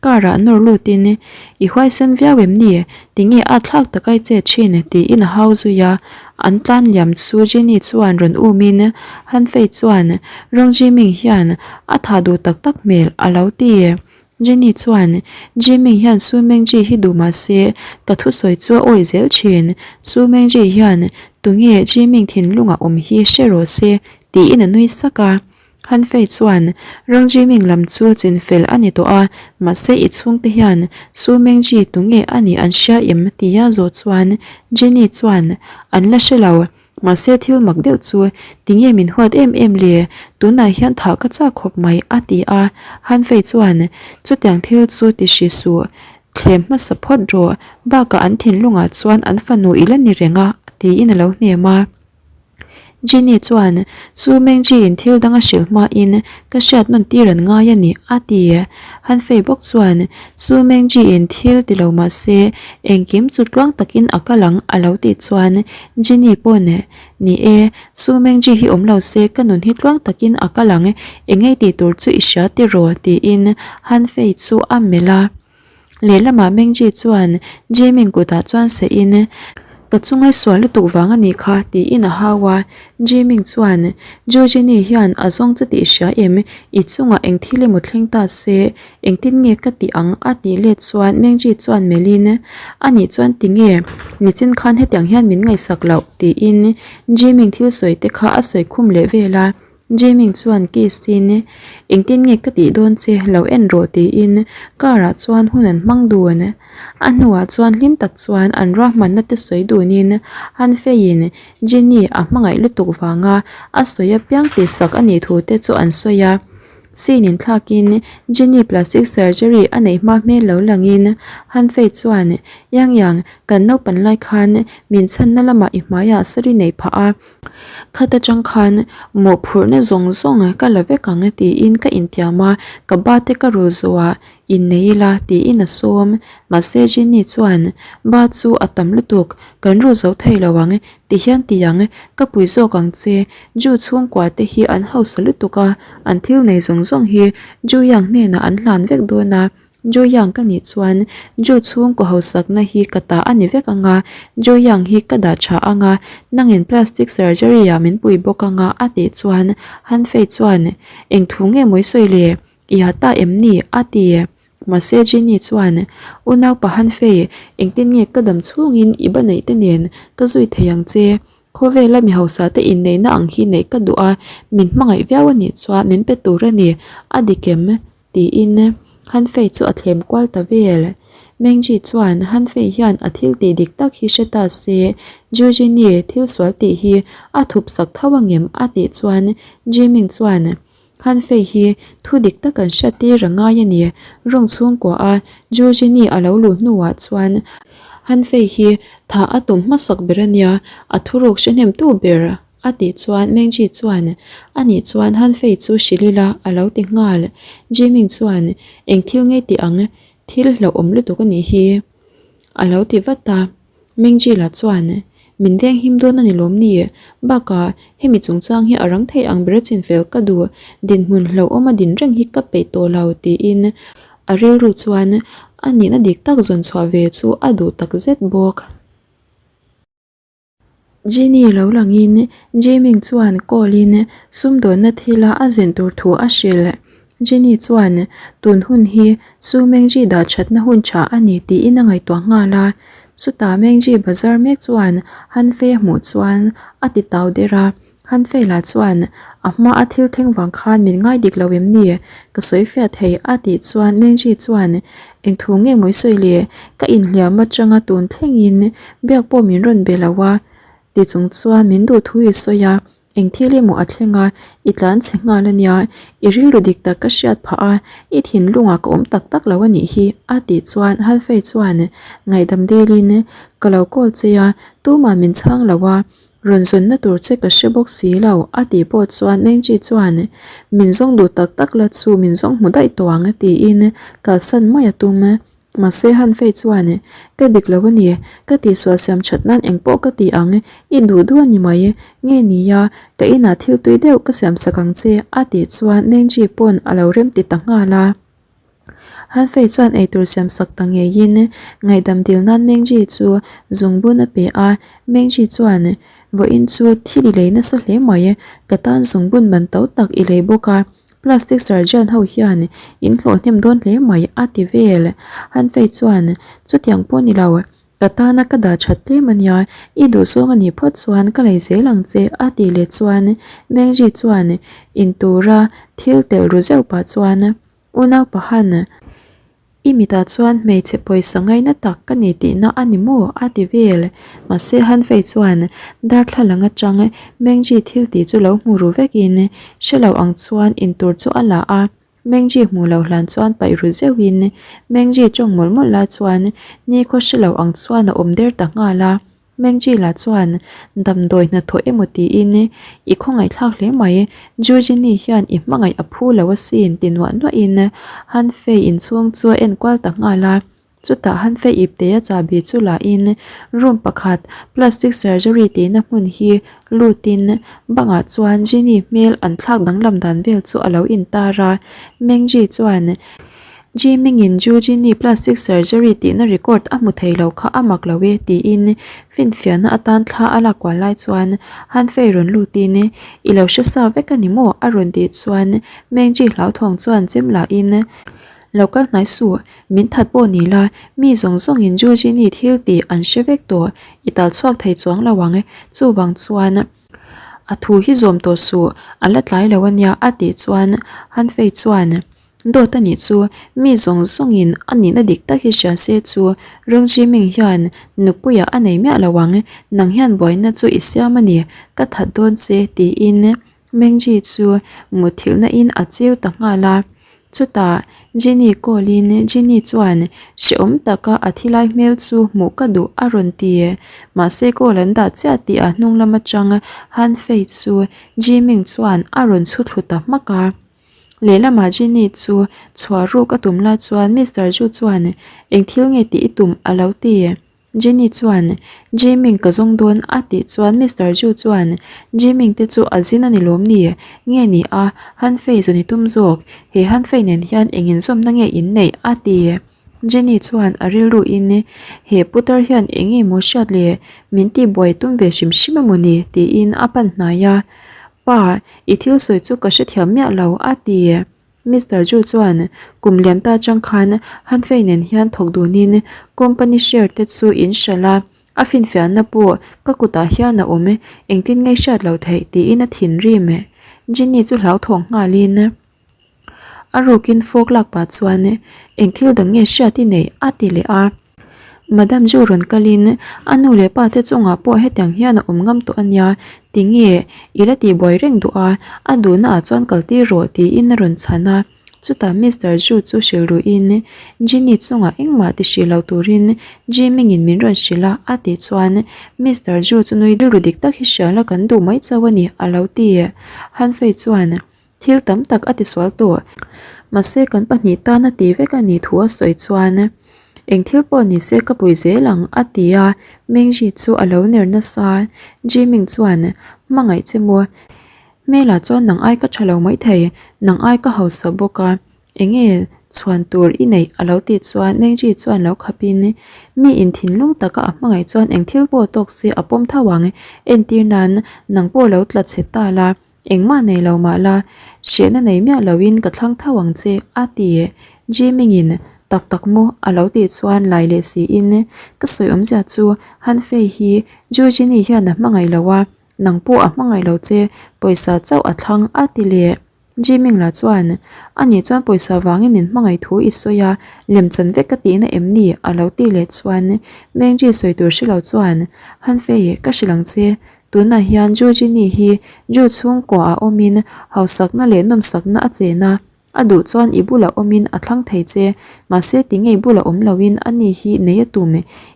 Car ah nawr lutin, I huaisen viau em ni? Tinge a thlak tak ai che thin? tiin a hau zui a. An tlan liam chu Jenny chuan rawn umin Han Fei chuan, Rong Jiming hian a thah duh tak tak hmel a lo ti. Jenny chuan, Jimmy hian Su Mengji hi duh mah se, ka thusawi chu a awih zel thin. Su Mengji hian tunge Jimmy thinlungah awm hi hre rawh se, tiin a nui sak a. Han Fei chuan, Rang Jiming lam chu chinfel a ni tawh a, mahse i chhungte hian Su Mengji tunge a nih an hria em? tia zawh chuan Jenny chuan, An la hre lo. Mahse thil mak deuh chu tinge min huat em em le, tunah hian thah ka chak khawp mai a ti a. Han Fei chuan, Chutiang thil chu ti hri suh, thlem hmasa phawt rawh, bakah an thinlungah chuan an fanu i la ni reng a tiin a lo hnem a. Jenny chuan, Su Mengji-in thil dang a hrilh hmain ka hriat nawn tir an ngai a ni, a ti. Han Fei bawk chuan, Su Mengji-in thil ti lo mah se, engkim chu tluang takin a kal ang, a lo tih chuan Jenny pawn, Ni e, Su Mengji hi awm lo se ka nun hi tluang takin a kal ang, engei tih tur chu i hria tiraw? tiin Han Fei chu a melh a. Lehlamah Mengji chuan Jimin kutah chuan seh in, Ka chungai sual lutuk vang a nih kha, tiin a hau a. Jimin chuan, Jujini hian a zawng che tih hria em? I chungah eng thil emaw thleng ta se, engtin nge ka tih ang? a tih let chuan Mengji chuan melh in, A nih chuan tinge? Nichin khan hetiang hian min ngaihsak loh, tiin Jimin thil sawi te kha a sawi khum leh vel a. Jiming chuan kiss in, Engtin nge ka tih dawn che, lo en rawh tiin car ah chuan hun an hmang dun. A hnuah chuan hlim tak chuan an ruahmanna te sawi dunin Han Fei-in Jenny a hmangaih lutuk vanga a sawi apiang tihsak a nih thu te chu an sawi a. Scene in thlakin Jenny plastic surgery a neih hma hmel lo langin Han Fei chuan, Yang Yang, kan naupan lai khan min chhanna lamah i hmaiah sari neih phah a, Khat atang khan mawhphurhna zawng zawng ka la vek ang tiin ka intiam a, ka ba te ka rul zawh ah innei ila tiin a sawm. Mahse Jenny chuan ba chu a tam lutuk, kan rul zo thei lo ang ti hian ti ang, ka pui zawk ang che, Ju chhungkua te hi an hausa lutuk a, an thil nei zawng zawng hi Ju Yang hnenah an hlan vek dawn a, Joyang ka nih chuan Jo chhungkaw hausakna hi ka ta a ni vek ang a, Joyang hi ka dah tha ang a, nangin plastic surgery ah min pui bawk ang a a tih chuan Han Fei chuan Eng thu nge mawi sawi le? I ha ta em ni? a ti. Mahse Jenny chuan Unaupa Han Fei, engtin nge ka dam chhungin i ba neih te nen ka zui thei ang che? Khawvela mi hausa te inneihna ang hi neih ka duh a, min hmangaih viau a nih chuan min pe tur a ni, a dik em? Tiin Han Fei chu a thlem kual ta vel. Mengji chuan Han Fei hian a thil tih dik tak hi hre ta se, Jujini thil sual tih hi a thup sak tho angem a tih chuan Jiming chuan Han Fei hi thu dik tak an hriat tir a ngai a ni. Rawng chhungkua a Jujini a lo luh hnuah chuan Han Fei hi thah a tum hmasak ber a nia, a thuruk hre hnemtu ber. A tih chuan Mengji chuan, A nih chuan Han Fei chu hrilh ila a lo ti nghal. Jiming chuan, Eng thil ngei tih ang, thil hlauhawm lutuk a nih hi a lo ti vat a. Mengji lah chuan, Min veng him dawn a ni lawm ni? Bakah, hemi chungchang hi a rang thei ang ber chinfel ka duh, dinhmun hlauhawm a din reng hi ka peih tawh lo tiin a rilru chuan a nihna dik tak zawn chhuah ve chu a duh takzet bawk. Jenny lo langin Jiming chuan call in sumdawnna thila a zin tur thu a hrilh. Jenny chuan tun hun hi Su Mengji dah thatna hun tha a ni tiin a ngaihtuah nghal a. Chutah Mengji bazar mek chuan Han Fei a hmuh chuan a ti tau der a. Han Fela chuan, A hma a thil thleng vang khan min ngai dik lo em ni? Ka sawi fiah thei a tih chuan Mengji chuan, Eng thu nge mawi sawi le? Ka inhliam atanga tun thlengin biak pawh min rawn be lo a ti chung chuan min duh thu i sawi a, eng thil emaw a thleng a, i tlan chhe nghal a nia, i rilru dik tak ka hriat phah a, i thinlungah ka awm tak tak lo a nih hi a tih chuan Han Fei chuan ngaihdam dilin, Ka lo call che a, tumah min chhang lo a, Rawn zawnna tur che ka hre bawk si lo, a tih pawh chuan Mengji chuan, Min zawng duh tak tak la chu min zawng hmu daih tawh ang, tiin kalsan mai a tum. Mahse Han Fei chuan, Ka dik lo a ni, ka tihsual siam that nan engpawh ka ti ang, i duh duh a ni mai, nge nia, ka inah thil tui deuh ka siam sak ang che, a tih chuan Mengji pawn a lo remti ta nghal a. Han Fei chuan eitur siam sak ta ngeiin ngaihdam dil nan Mengji chu zungbun a pe a, Mengji chuan, Vawiin chu thil i lei nasa hle mai, ka tan zungbun man to tak i lei bawk a. Plastic surgeon ho hian in hlawh hnem dawn hle mai a ti vel. Han Fei chuan, Chutiang pawh ni lo, ka tana ka dah that tlem a nia, i duhzawng a nih phawt chuan ka lei zel ang che a tih leh chuan Mengji chuan intura thil telh ru zeuh pah chuan Unau Pahan, I mitah chuan hmeichhe pawisa ngaina tak ka ni tihna a ni maw? a ti vel. Mahse Hanfei chuan darthlalang atang Mengji thil tih chu lo hmu ru vekin hre lo ang chuan intur chu a la a. Mengji hmu lo hlan chuan paih ru zeuhin Mengji tawng mawlh mawlh lai chuan nikhaw hre lo ang chuan a awm der ta nghal a. Mengji-la chuan damdawi hnathawh emaw tiin i khawngaihthlak hle mai, Jujini hian i hmangaih a phu lo asin ti nuah nuahin Hanfei inchhung chu a enkual ta nghal a. Chutah Hanfei iptea chahbi chu lahin room pakhat plastic surgery tihna hmun hi lutin bangah chuan Jini hmel an thlak danglam dan vel chu a lo intar a. Mengji chuan Jiming-in Jujini plastic surgery tihna record a hmu thei lo kha a mak lo e tiin finfiahna atan thla a lak kual lai chuan Han Fei rawn lutin I lo hre sa vek a ni maw? a rawn tih chuan Mengji hlauthawng chuan chem lahin Lo kal hnai suh, min that pawh ni la, mi zawng zawngin Jujini thil tih an hre vek tawh, i tal chhuak thei chuang lo ang chuvang chuan a thu hi zawm tawh suh, a la tlai lo a nia a tih chuan Han Fei chuan Dawt a nih chu, mi zawng zawngin a nihna dik tak hi hria se chu Rung Jiming hian nupuiah a nei miah lo ang, nang hian buaina chu i siam a ni, ka that dawn che tiin Mengji chu muthilhna in a chiu ta nghal a. Chutah Jinny call in Jinny chuan hrehawm taka a thilai hmel chu hmuh ka duh a rawn ti. Mahse call an dah chiah tih a hnung lam atang Han Fei chu Jiming chuan a rawn chhu thlu ta hmak a. Lehlamah Jenny chu chhuah ruk a tum lai chuan Mister Ju chuan eng thil nge tih i tum a lo ti. Jenny chuan Jiming ka zawng dawn a tih chuan Mister Ju chuan Jiming te chu a zin a ni lawm ni? Nge ni a, Han Fei zawn i tum zawk, he Han Fei nen hian eng inzawmna nge in neih a ti. Jenny chuan a rilru in he putar hian eng nge maw hriat le min tihbuai tum ve hrim hrim a maw ni tiin a pan hnai a. Pa, i thil sawi chu ka hrethiam miah lo a ti. Mister Ju chuan kum liam ta atang khan Hanfei nen hian thawk dunin company share te chu in hralh a, a finfiahna pawh ka kutah hian a awm engtin nge hriat loh theih tiin a thinrim. Jenny chu hlauthawng nghalin. A rukin fawk lak pah chuan eng thil dang nge hriat i neih a ti leh a. Madam Ju rawn kalin a nu leh pa te chungah pawh hetiang hian a awm ngam tawh a nia, tinge i la tihbuai reng duh a, a duhna ah chuan kal tir rawh tiin a rawn chhan a. Chutah Mister Ju chu hrilh ruhin Jenny chungah engmah ti hrih lo turin Jiming in min rawn hrilh a a tih chuan Mister Ju chu nui rilru dik tak hi hria la kan duh mai chauh a ni a lo ti. Han Fei chuan Thil tam tak a tisual tawh. Mahse kan pahnih tan a ti vek a nih thu a sawi chuan eng thil pawh ni se ka pui zel ang a ti a, Mengji chu a lo ner nasa. Jiming chuan hmangaih che maw? Hmelah chuan nang ai ka tha lo maithei, nang ai ka hausa bawk a. Enge chhuan tur i neih a lo tih chuan Mengji chuan lo khap in mi in thinlung taka a hmangaih chuan eng thil pawh tawk se a pawm tho ang, entir nan nang pawh lo tla chhe ta la, engmah nei lo mah la, hrehna nei miah lo in ka thlang tho ang che a ti. Jiming in tak tak maw a lo tih chuan lai leh si in ka sawi awmzia chu Han Fei hi Jujini hian a hmangaih lo a, nang pawh a hmangaih lo che, pawisa chauh a thlang a ti leh. Jiming lah chuan, A nih chuan pawisa vangin min hmangaih thu i sawi a, lemchan vek ka tihna em ni? a lo ti leh chuan Mengji sawi tur hre lo chuan, Han Fei, ka hrilh ang che. Tunah hian Ju Jini hi Ju chhungkua ah awmin hausakna leh nawmsakna a chen a, a duh chuan i bulah awmin a thlang thei che. Mahse ti ngei bulah awm loin ani hi nei a tum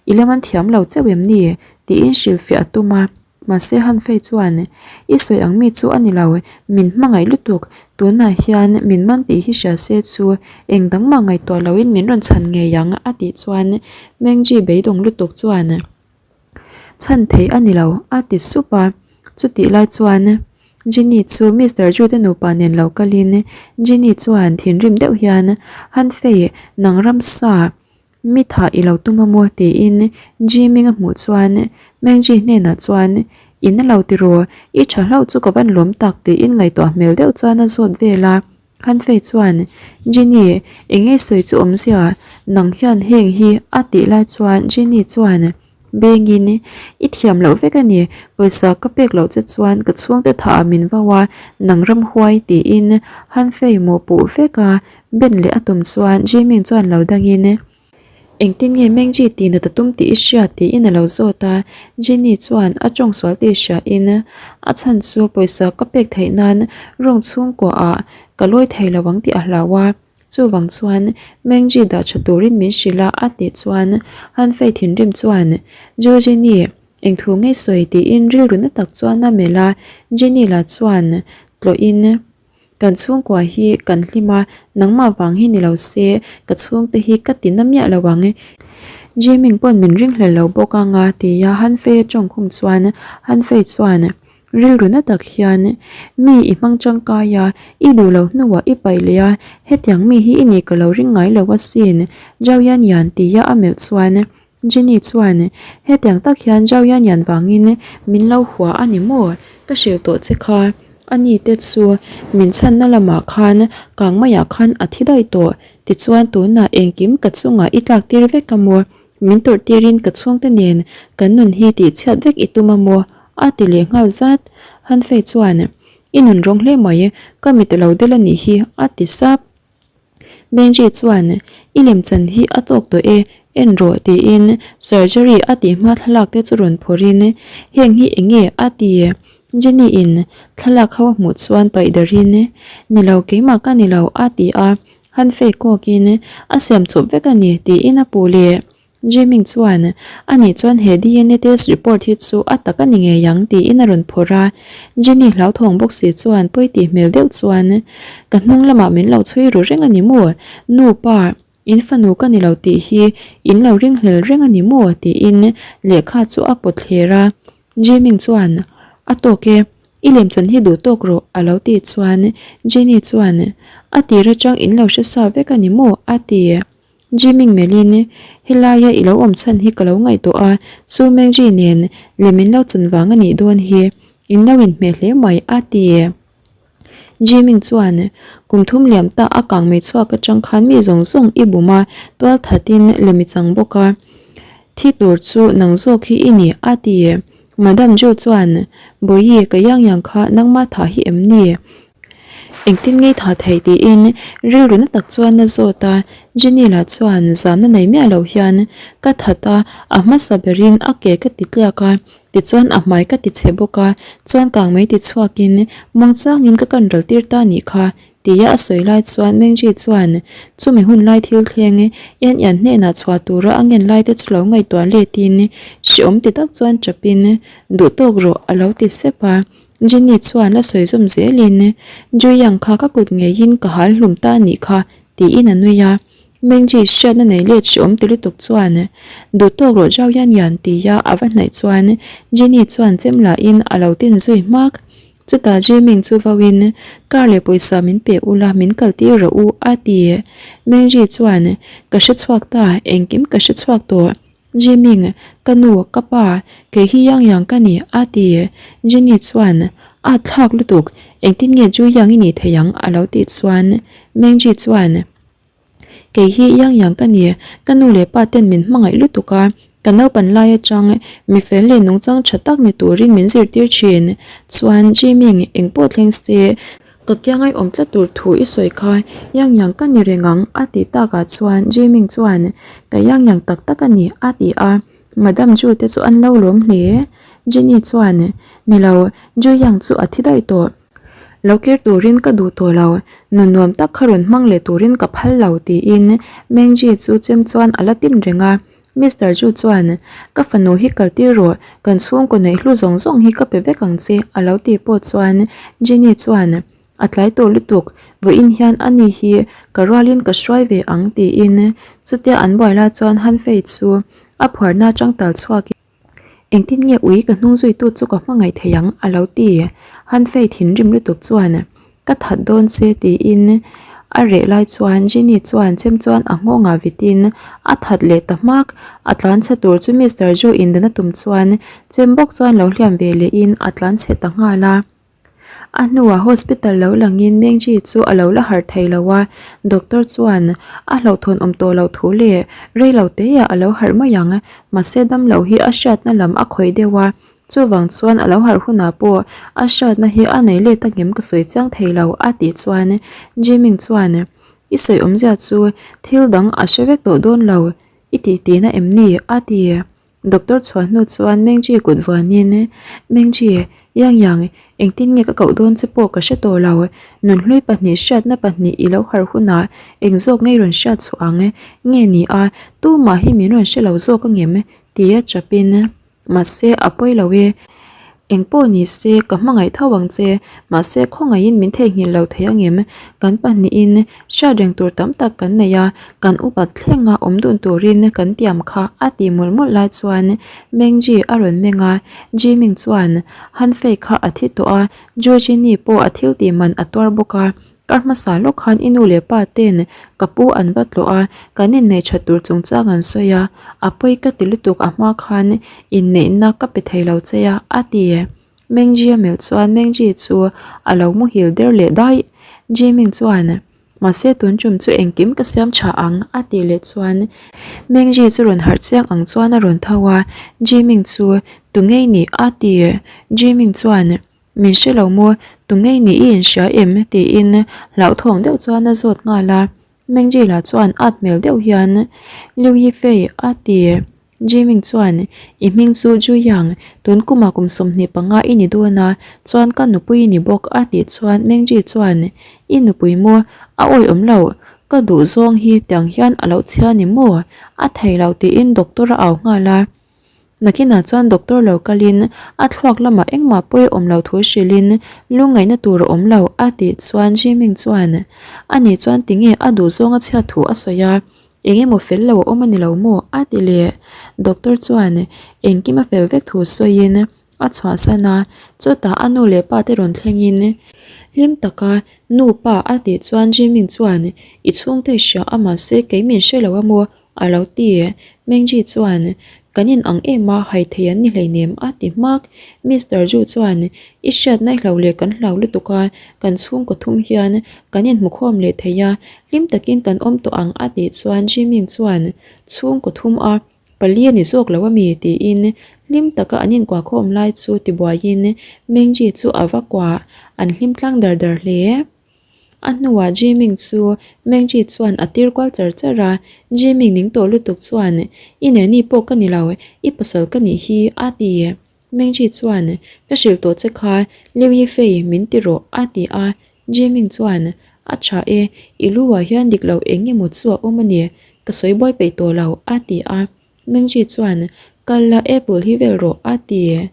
i la man thiam lo chauh em ni? tiin hrilhfiah a tum a. Mahse Han Fei chuan, I sawi ang mi chu a ni lo, min hmangaih lutuk, tunah hian min man tih hi hria se chu eng dang mah ngaihtuah loin min rawn chhan ngei ang a tih chuan Mengji beidawng lutuk chuan, Chhan theih a ni lo a ti sup a, chutih lai chuan Jenny chu Mister Ju te nupa nen lo kalin Jenny chuan thinrim deuh hian, Han Fei, nang ramsa, Mi thah i lo tum a maw? tiin Jiming a hmuh chuan Mengji hnenah chuan In a lo ti rawh, i tha hlauh chu ka van lawm tak tiin ngaihtuah hmel deuh chuan a zawt vel a. Hanfei chuan, Jenny, eng nge sawi chu awmzia, nang hian heng hi a tih lai chuan Jenny chuan, Bengin, i thiam loh vek a ni, pawisa ka pek loh che chuan ka chhungte thah ah min vau a, nang ramhuai tiin Hanfei mawhpuh vek a, ben leh a tum chuan Jimmy chuan lo dangin, Engtin nge Mengji tih nat a tum tih i hria tiin a lo zawt a, Jenny chuan a tawng sual tih hriain a chhan chu pawisa ka pek theih nan rawng chhungkua ah ka lawi thei lo ang tih a hlau a, chuvang chuan Mengji dah tha turin min hrilh a a tih chuan Hanfei thinrim chuan Jo Jenny eng thu ngei sawi tiin rilru na tak chuan a melh a, Jenny lah chuan tlawhin Kan chhungkua hi kan hlim a, nangmah vang hi ni lo se, ka chhungte hi ka ti na miah lo ang. Jiming pawn min ringhlel lo bawk ang a ti a, Hanfei a tawng khum chuan Hanfei chuan rilru na tak hian, Mi i hmang tangkai a, i duh lo hnuah i paih leh a, hetiang mi hi i nih ka lo ring ngai lo asin, Zhao Yan Yan ti a a melh chuan Jenny chuan, Hetiang tak hian Zhao Yan Yan vangin min lo hua a ni maw? Ka hrilh tawh che kha. A ni te chu min chhanna lamah khan kang maiah khan a thi daih tawh. Tichuan tunah engkim ka chungah i tlak tir vek a maw? Min tawrh tirin ka chhungte nen kan nun hi tihchhiat vek i tum a maw? A ti leh nghal zat. Hanfei chuan, I nun rawng hle mai, ka mit a lo del a nih hi, a ti sap. Benji chuan, I lemchan hi a tawk tawh e, en rawh tiin surgery a tih hma thlalak te chu rawn phawrhin, Heng hi eng nge? a ti. Jenny in thlalak ho a hmuh chuan paih darin, Ni lo, keimah ka ni lo a ti a, han fake kawkin, A siam chawp vek a ni tiin a puh leh. Jiming chuan, Ani chuan he DNA test report hi chu a tak a ni ngei ang tiin a rawn phawrh a. Jenny hlauthawng bawk si chuan pawi tih hmel deuh chuan, Ka hnung lamah min lo chhui ru reng a ni maw? Nu pa, in fanu ka ni lo tih hi in lo ringhlel reng a ni maw? tiin lehkha chu a pawt thler a. Jiming chuan, A tawk e, i lemchan hi duh tawk rawh a lo tih chuan Jenny chuan, A tir atang in lo hre sa vek a ni maw? a ti. Jiming melhin, Helaia i lo awm chhan hi ka lo ngaihtuah a, Su Mengji nen lem in lo chan vang a nih dawn hi, in lo inhmeh hle mai, a ti. Jiming chuan, Kum thum liam ta a kang mei chhuak atang khan mi zawng zawng i bum a, tual thatin lem i chang bawk a, thi tur chu nang zawk hi i ni, a ti. Madam Zhu chuan, Bawihi, ka yang yang kha nangmah thah hi em ni? Engtin ngei tha thei tiin rilru na tak chuan a zawt a, Jenny lah chuan zamna nei miah lo hian ka that a, a hmasa berin a ke ka ti tliak a, tichuan a hmai ka ti chhe bawk a, chuan kang mai ti chhuakin muangchangin ka kan ral tir ta nih kha tia a sawi lai chuan Mengji chuan chumi hun lai thil thleng Ian Ian hnenah chhuah tura a ngen lai te chu lo ngaihtuah letin hreawm ti tak chuan chapin duh tawk rawh a lo ti sep a. Jenny chuan la sawi zawm zelin, Juyang kha ka kut ngeiin ka hal hlum ta anih kha, tiin a nui a. Mengji hriatna nei let hreawm ti lutuk chuan, Duh tawk rawh Zhao Yan Yan tia a va hnaih chuan Jenny chuan chem lahin a lo tin zui hmak. Chutah Jiming chu vauin, Car leh pawisa min pe ula min kal tir rawh u, a ti. Mengji chuan, Ka hre chhuak ta, engkim ka hre chhuak tawh. Jiming, Ka nu, ka pa, kei hi Yang Yang ka ni, a ti. Jenny chuan, A thlak lutuk, engtin nge Ju Yang i nih thei ang? a lo tih chuan Mengji chuan, Kei hi Yang Yang ka ni, ka nu leh pa ten min hmangaih lutuk a, ka naupan lai atang mi fel leh nungchang tha tak ni turin min zirtir thin. Chuan Jiming, engpawh thleng se, Ka kiangai awm tlat tur thu i sawi kha Yang Yang ka ni reng ang a tih takah chuan Jiming chuan ka Yang Yang tak tak a ni a ti a, Madam Ju te chu an lo lawm hle. Jenny chuan ni lo, Ju Yang chu a thi daih tawh. Lo kir turin ka duh tawh lo, nun nuam tak kha rawn hmang leh turin ka phal lo tiin Mengji chu chem chuan a la tin reng a. Mister Ju chuan, Ka fanu hi kal tir rawh, kan chhungkaw neih hlu zawng zawng hi ka pe vek ang che, a lo tih pawh chuan Jenny chuan, A tlai tawh lutuk, vawiin hian ani hi ka rualin ka hruai ve ang, tiin chutia an buai lai chuan Han Fei chu a phuarna atang tal chhuakin, Engtin nge ui ka hnung zuitu chu ka hmangaih thei ang? a lo ti. Han Fei thinrim lutuk chuan, Ka that dawn che tiin a reh lai chuan Jenny chuan chem chuan a nghawngah vitin a that leh ta hmak. A tlan chhe tur chu Mister Joe in dan a tum chuan chem bawk chuan lo hliam ve lehin a tlan chhe ta nghal a. A hnuah hospital lo langin Mengji chu a lo la harh thei lo a, doctor chuan a hlauhthawn awm tawh loh thu leh rei lo teiah a lo harh mai ang, mahse damlo hi a hriatna lam a khawih deuh a, chuvang chuan a lo harh hunah pawh a hriatna hi a nei let angem ka sawi chiang thei lo a tih chuan Jiming chuan I sawi awmzia chu thil dang a hre vek tawh dawn lo i tih tihna em ni? a ti. Doctor chhuah hnu chuan Mengji kut vuanin, Mengji, Yang Yang, engtin nge ka koh dawn che pawh ka hre tawh lo. Nunhlui pahnih hriatna pahnih i lo harh hunah eng zawk ngei rawn hriat chhuah ang nge ni a, tumah hi min rawn hre lo zawk angem? tia chapin, Mahse, a pawi lo e. Eng pawh ni se, ka hmangaih tho ang che. Mahse, khawngaihin min theihnghilh lo thei angem? Kan pahnihin hriat reng tur tam tak kan nei a, kan upat thlenga awm dun turin kan tiam kha a tih mawlh mawlh lai chuan Mengji a rawn meng a, Jiming chuan Han Fei kha a thi tawh a, Georgini pawh a thil tih man a tuar bawk a. Kar hmasa lawk khan i nu leh pa ten ka pu an va tlawh a, kan inneih that tur chungchang an sawi a, a pawi ka ti lutuk a hma khan inneihna ka pe thei lo che a, a ti. Mengji a melh chuan Mengji chu a lo muhil der leh daih. Jiming chuan, Mahse tun tum chu engkim ka siam tha ang, a tih leh chuan Mengji chu rawn harh chiang ang chuan a rawn tho a, Jiming chu tu ngei ni? a ti. Jiming chuan. Min hre lo maw? Tu ngei ni i inhria em? tiin hlauhthawng deuh chuan a zawt nghal a. Mengji lah chuan at hmel deuh hian, Liu Yifei a ti. Jiming chuan, I hming chu Ju Yang, tun kumah kum 25 i ni dawn a, chuan ka nupui i ni bawk a tih chuan Mengji chuan, I nupui maw? A awih awm lo, ka duh zawng hi tiang hian a lo chhia ni maw? A thei lo tiin doctor a au nghal a. Nakinah chuan doctor lo kalin a thluak lamah engmah pawi a awm lo thu hrilhin lungngaihna tur a awm lo a tih chuan Jiming chuan ani chuan tinge a duhzawng a chhiat thu a sawi a, eng emaw fel lo a awm a ni lo maw a ti leh. Doctor chuan engkim a fel vek thu sawiin a chhuahsan a, chutah a nu leh pa te rawn thlengin hlim taka nu pa a tih chuan Jiming chuan i chhungte i hria a mahse kei min hre lo a maw A lo ti. Mengji chuan, Kan in ang em a, hai thei an ni hleinem a ti hmak. Mister Ju chuan, I hriatna i hlau leh kan hlau lutuk a, kan chhungkaw thum hian kan inhmukhawm leh thei a, hlim takin kan awm tawh ang a tih chuan Jiming chuan, Chhungkaw thum a, pali a ni zawk lo a mi? tiin hlim taka an inkuahkhawm lai chu tibuaiin Mengji chu a va kuah, an hlim tlang dar dar hle. A hnuah Jiming chu Mengji chuan a tir kual char char a, Jiming ning tawh lutuk chuan, I neni pawh ka ni lo, i pasal ka nih hi, a ti. Mengji chuan, Ka hrilh tawh che kha, Liu Yifei min ti rawh, a ti a. Jiming chuan, A tha e, i lu ah hian dik lo eng emaw chu a awm a ni, ka sawi buai peih tawh lo, a ti a. Mengji chuan, Kal la, apple hi vel rawh, a ti.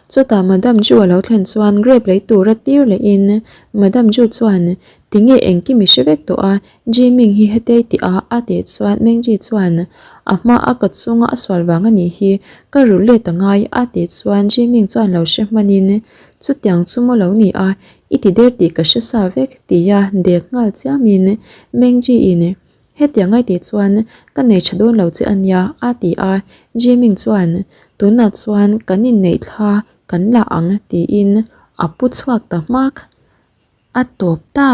Chutah Madam Ju a lo thlen chuan grape lei tura tir lehin Madam Ju chuan, Tinge engkim i hre vek tawh a, Jiming hi hetei tih a, a tih chuan Mengji chuan, A hma a ka chunga a sual vang a nih hi, ka rulh let a ngai, a tih chuan Jiming chuan lo hre hmanin, Chutiang chu maw lo ni a, i ti der tih ka hre sa vek, tia dek nghal chiamin Mengji in, Hetiang ai tih chuan ka nei tha dawn lo che a nia, a ti a. Jiming chuan, Tunah chuan kan inneih thla kan la ang, tiin a pu chhuak ta hmak. A tawp ta.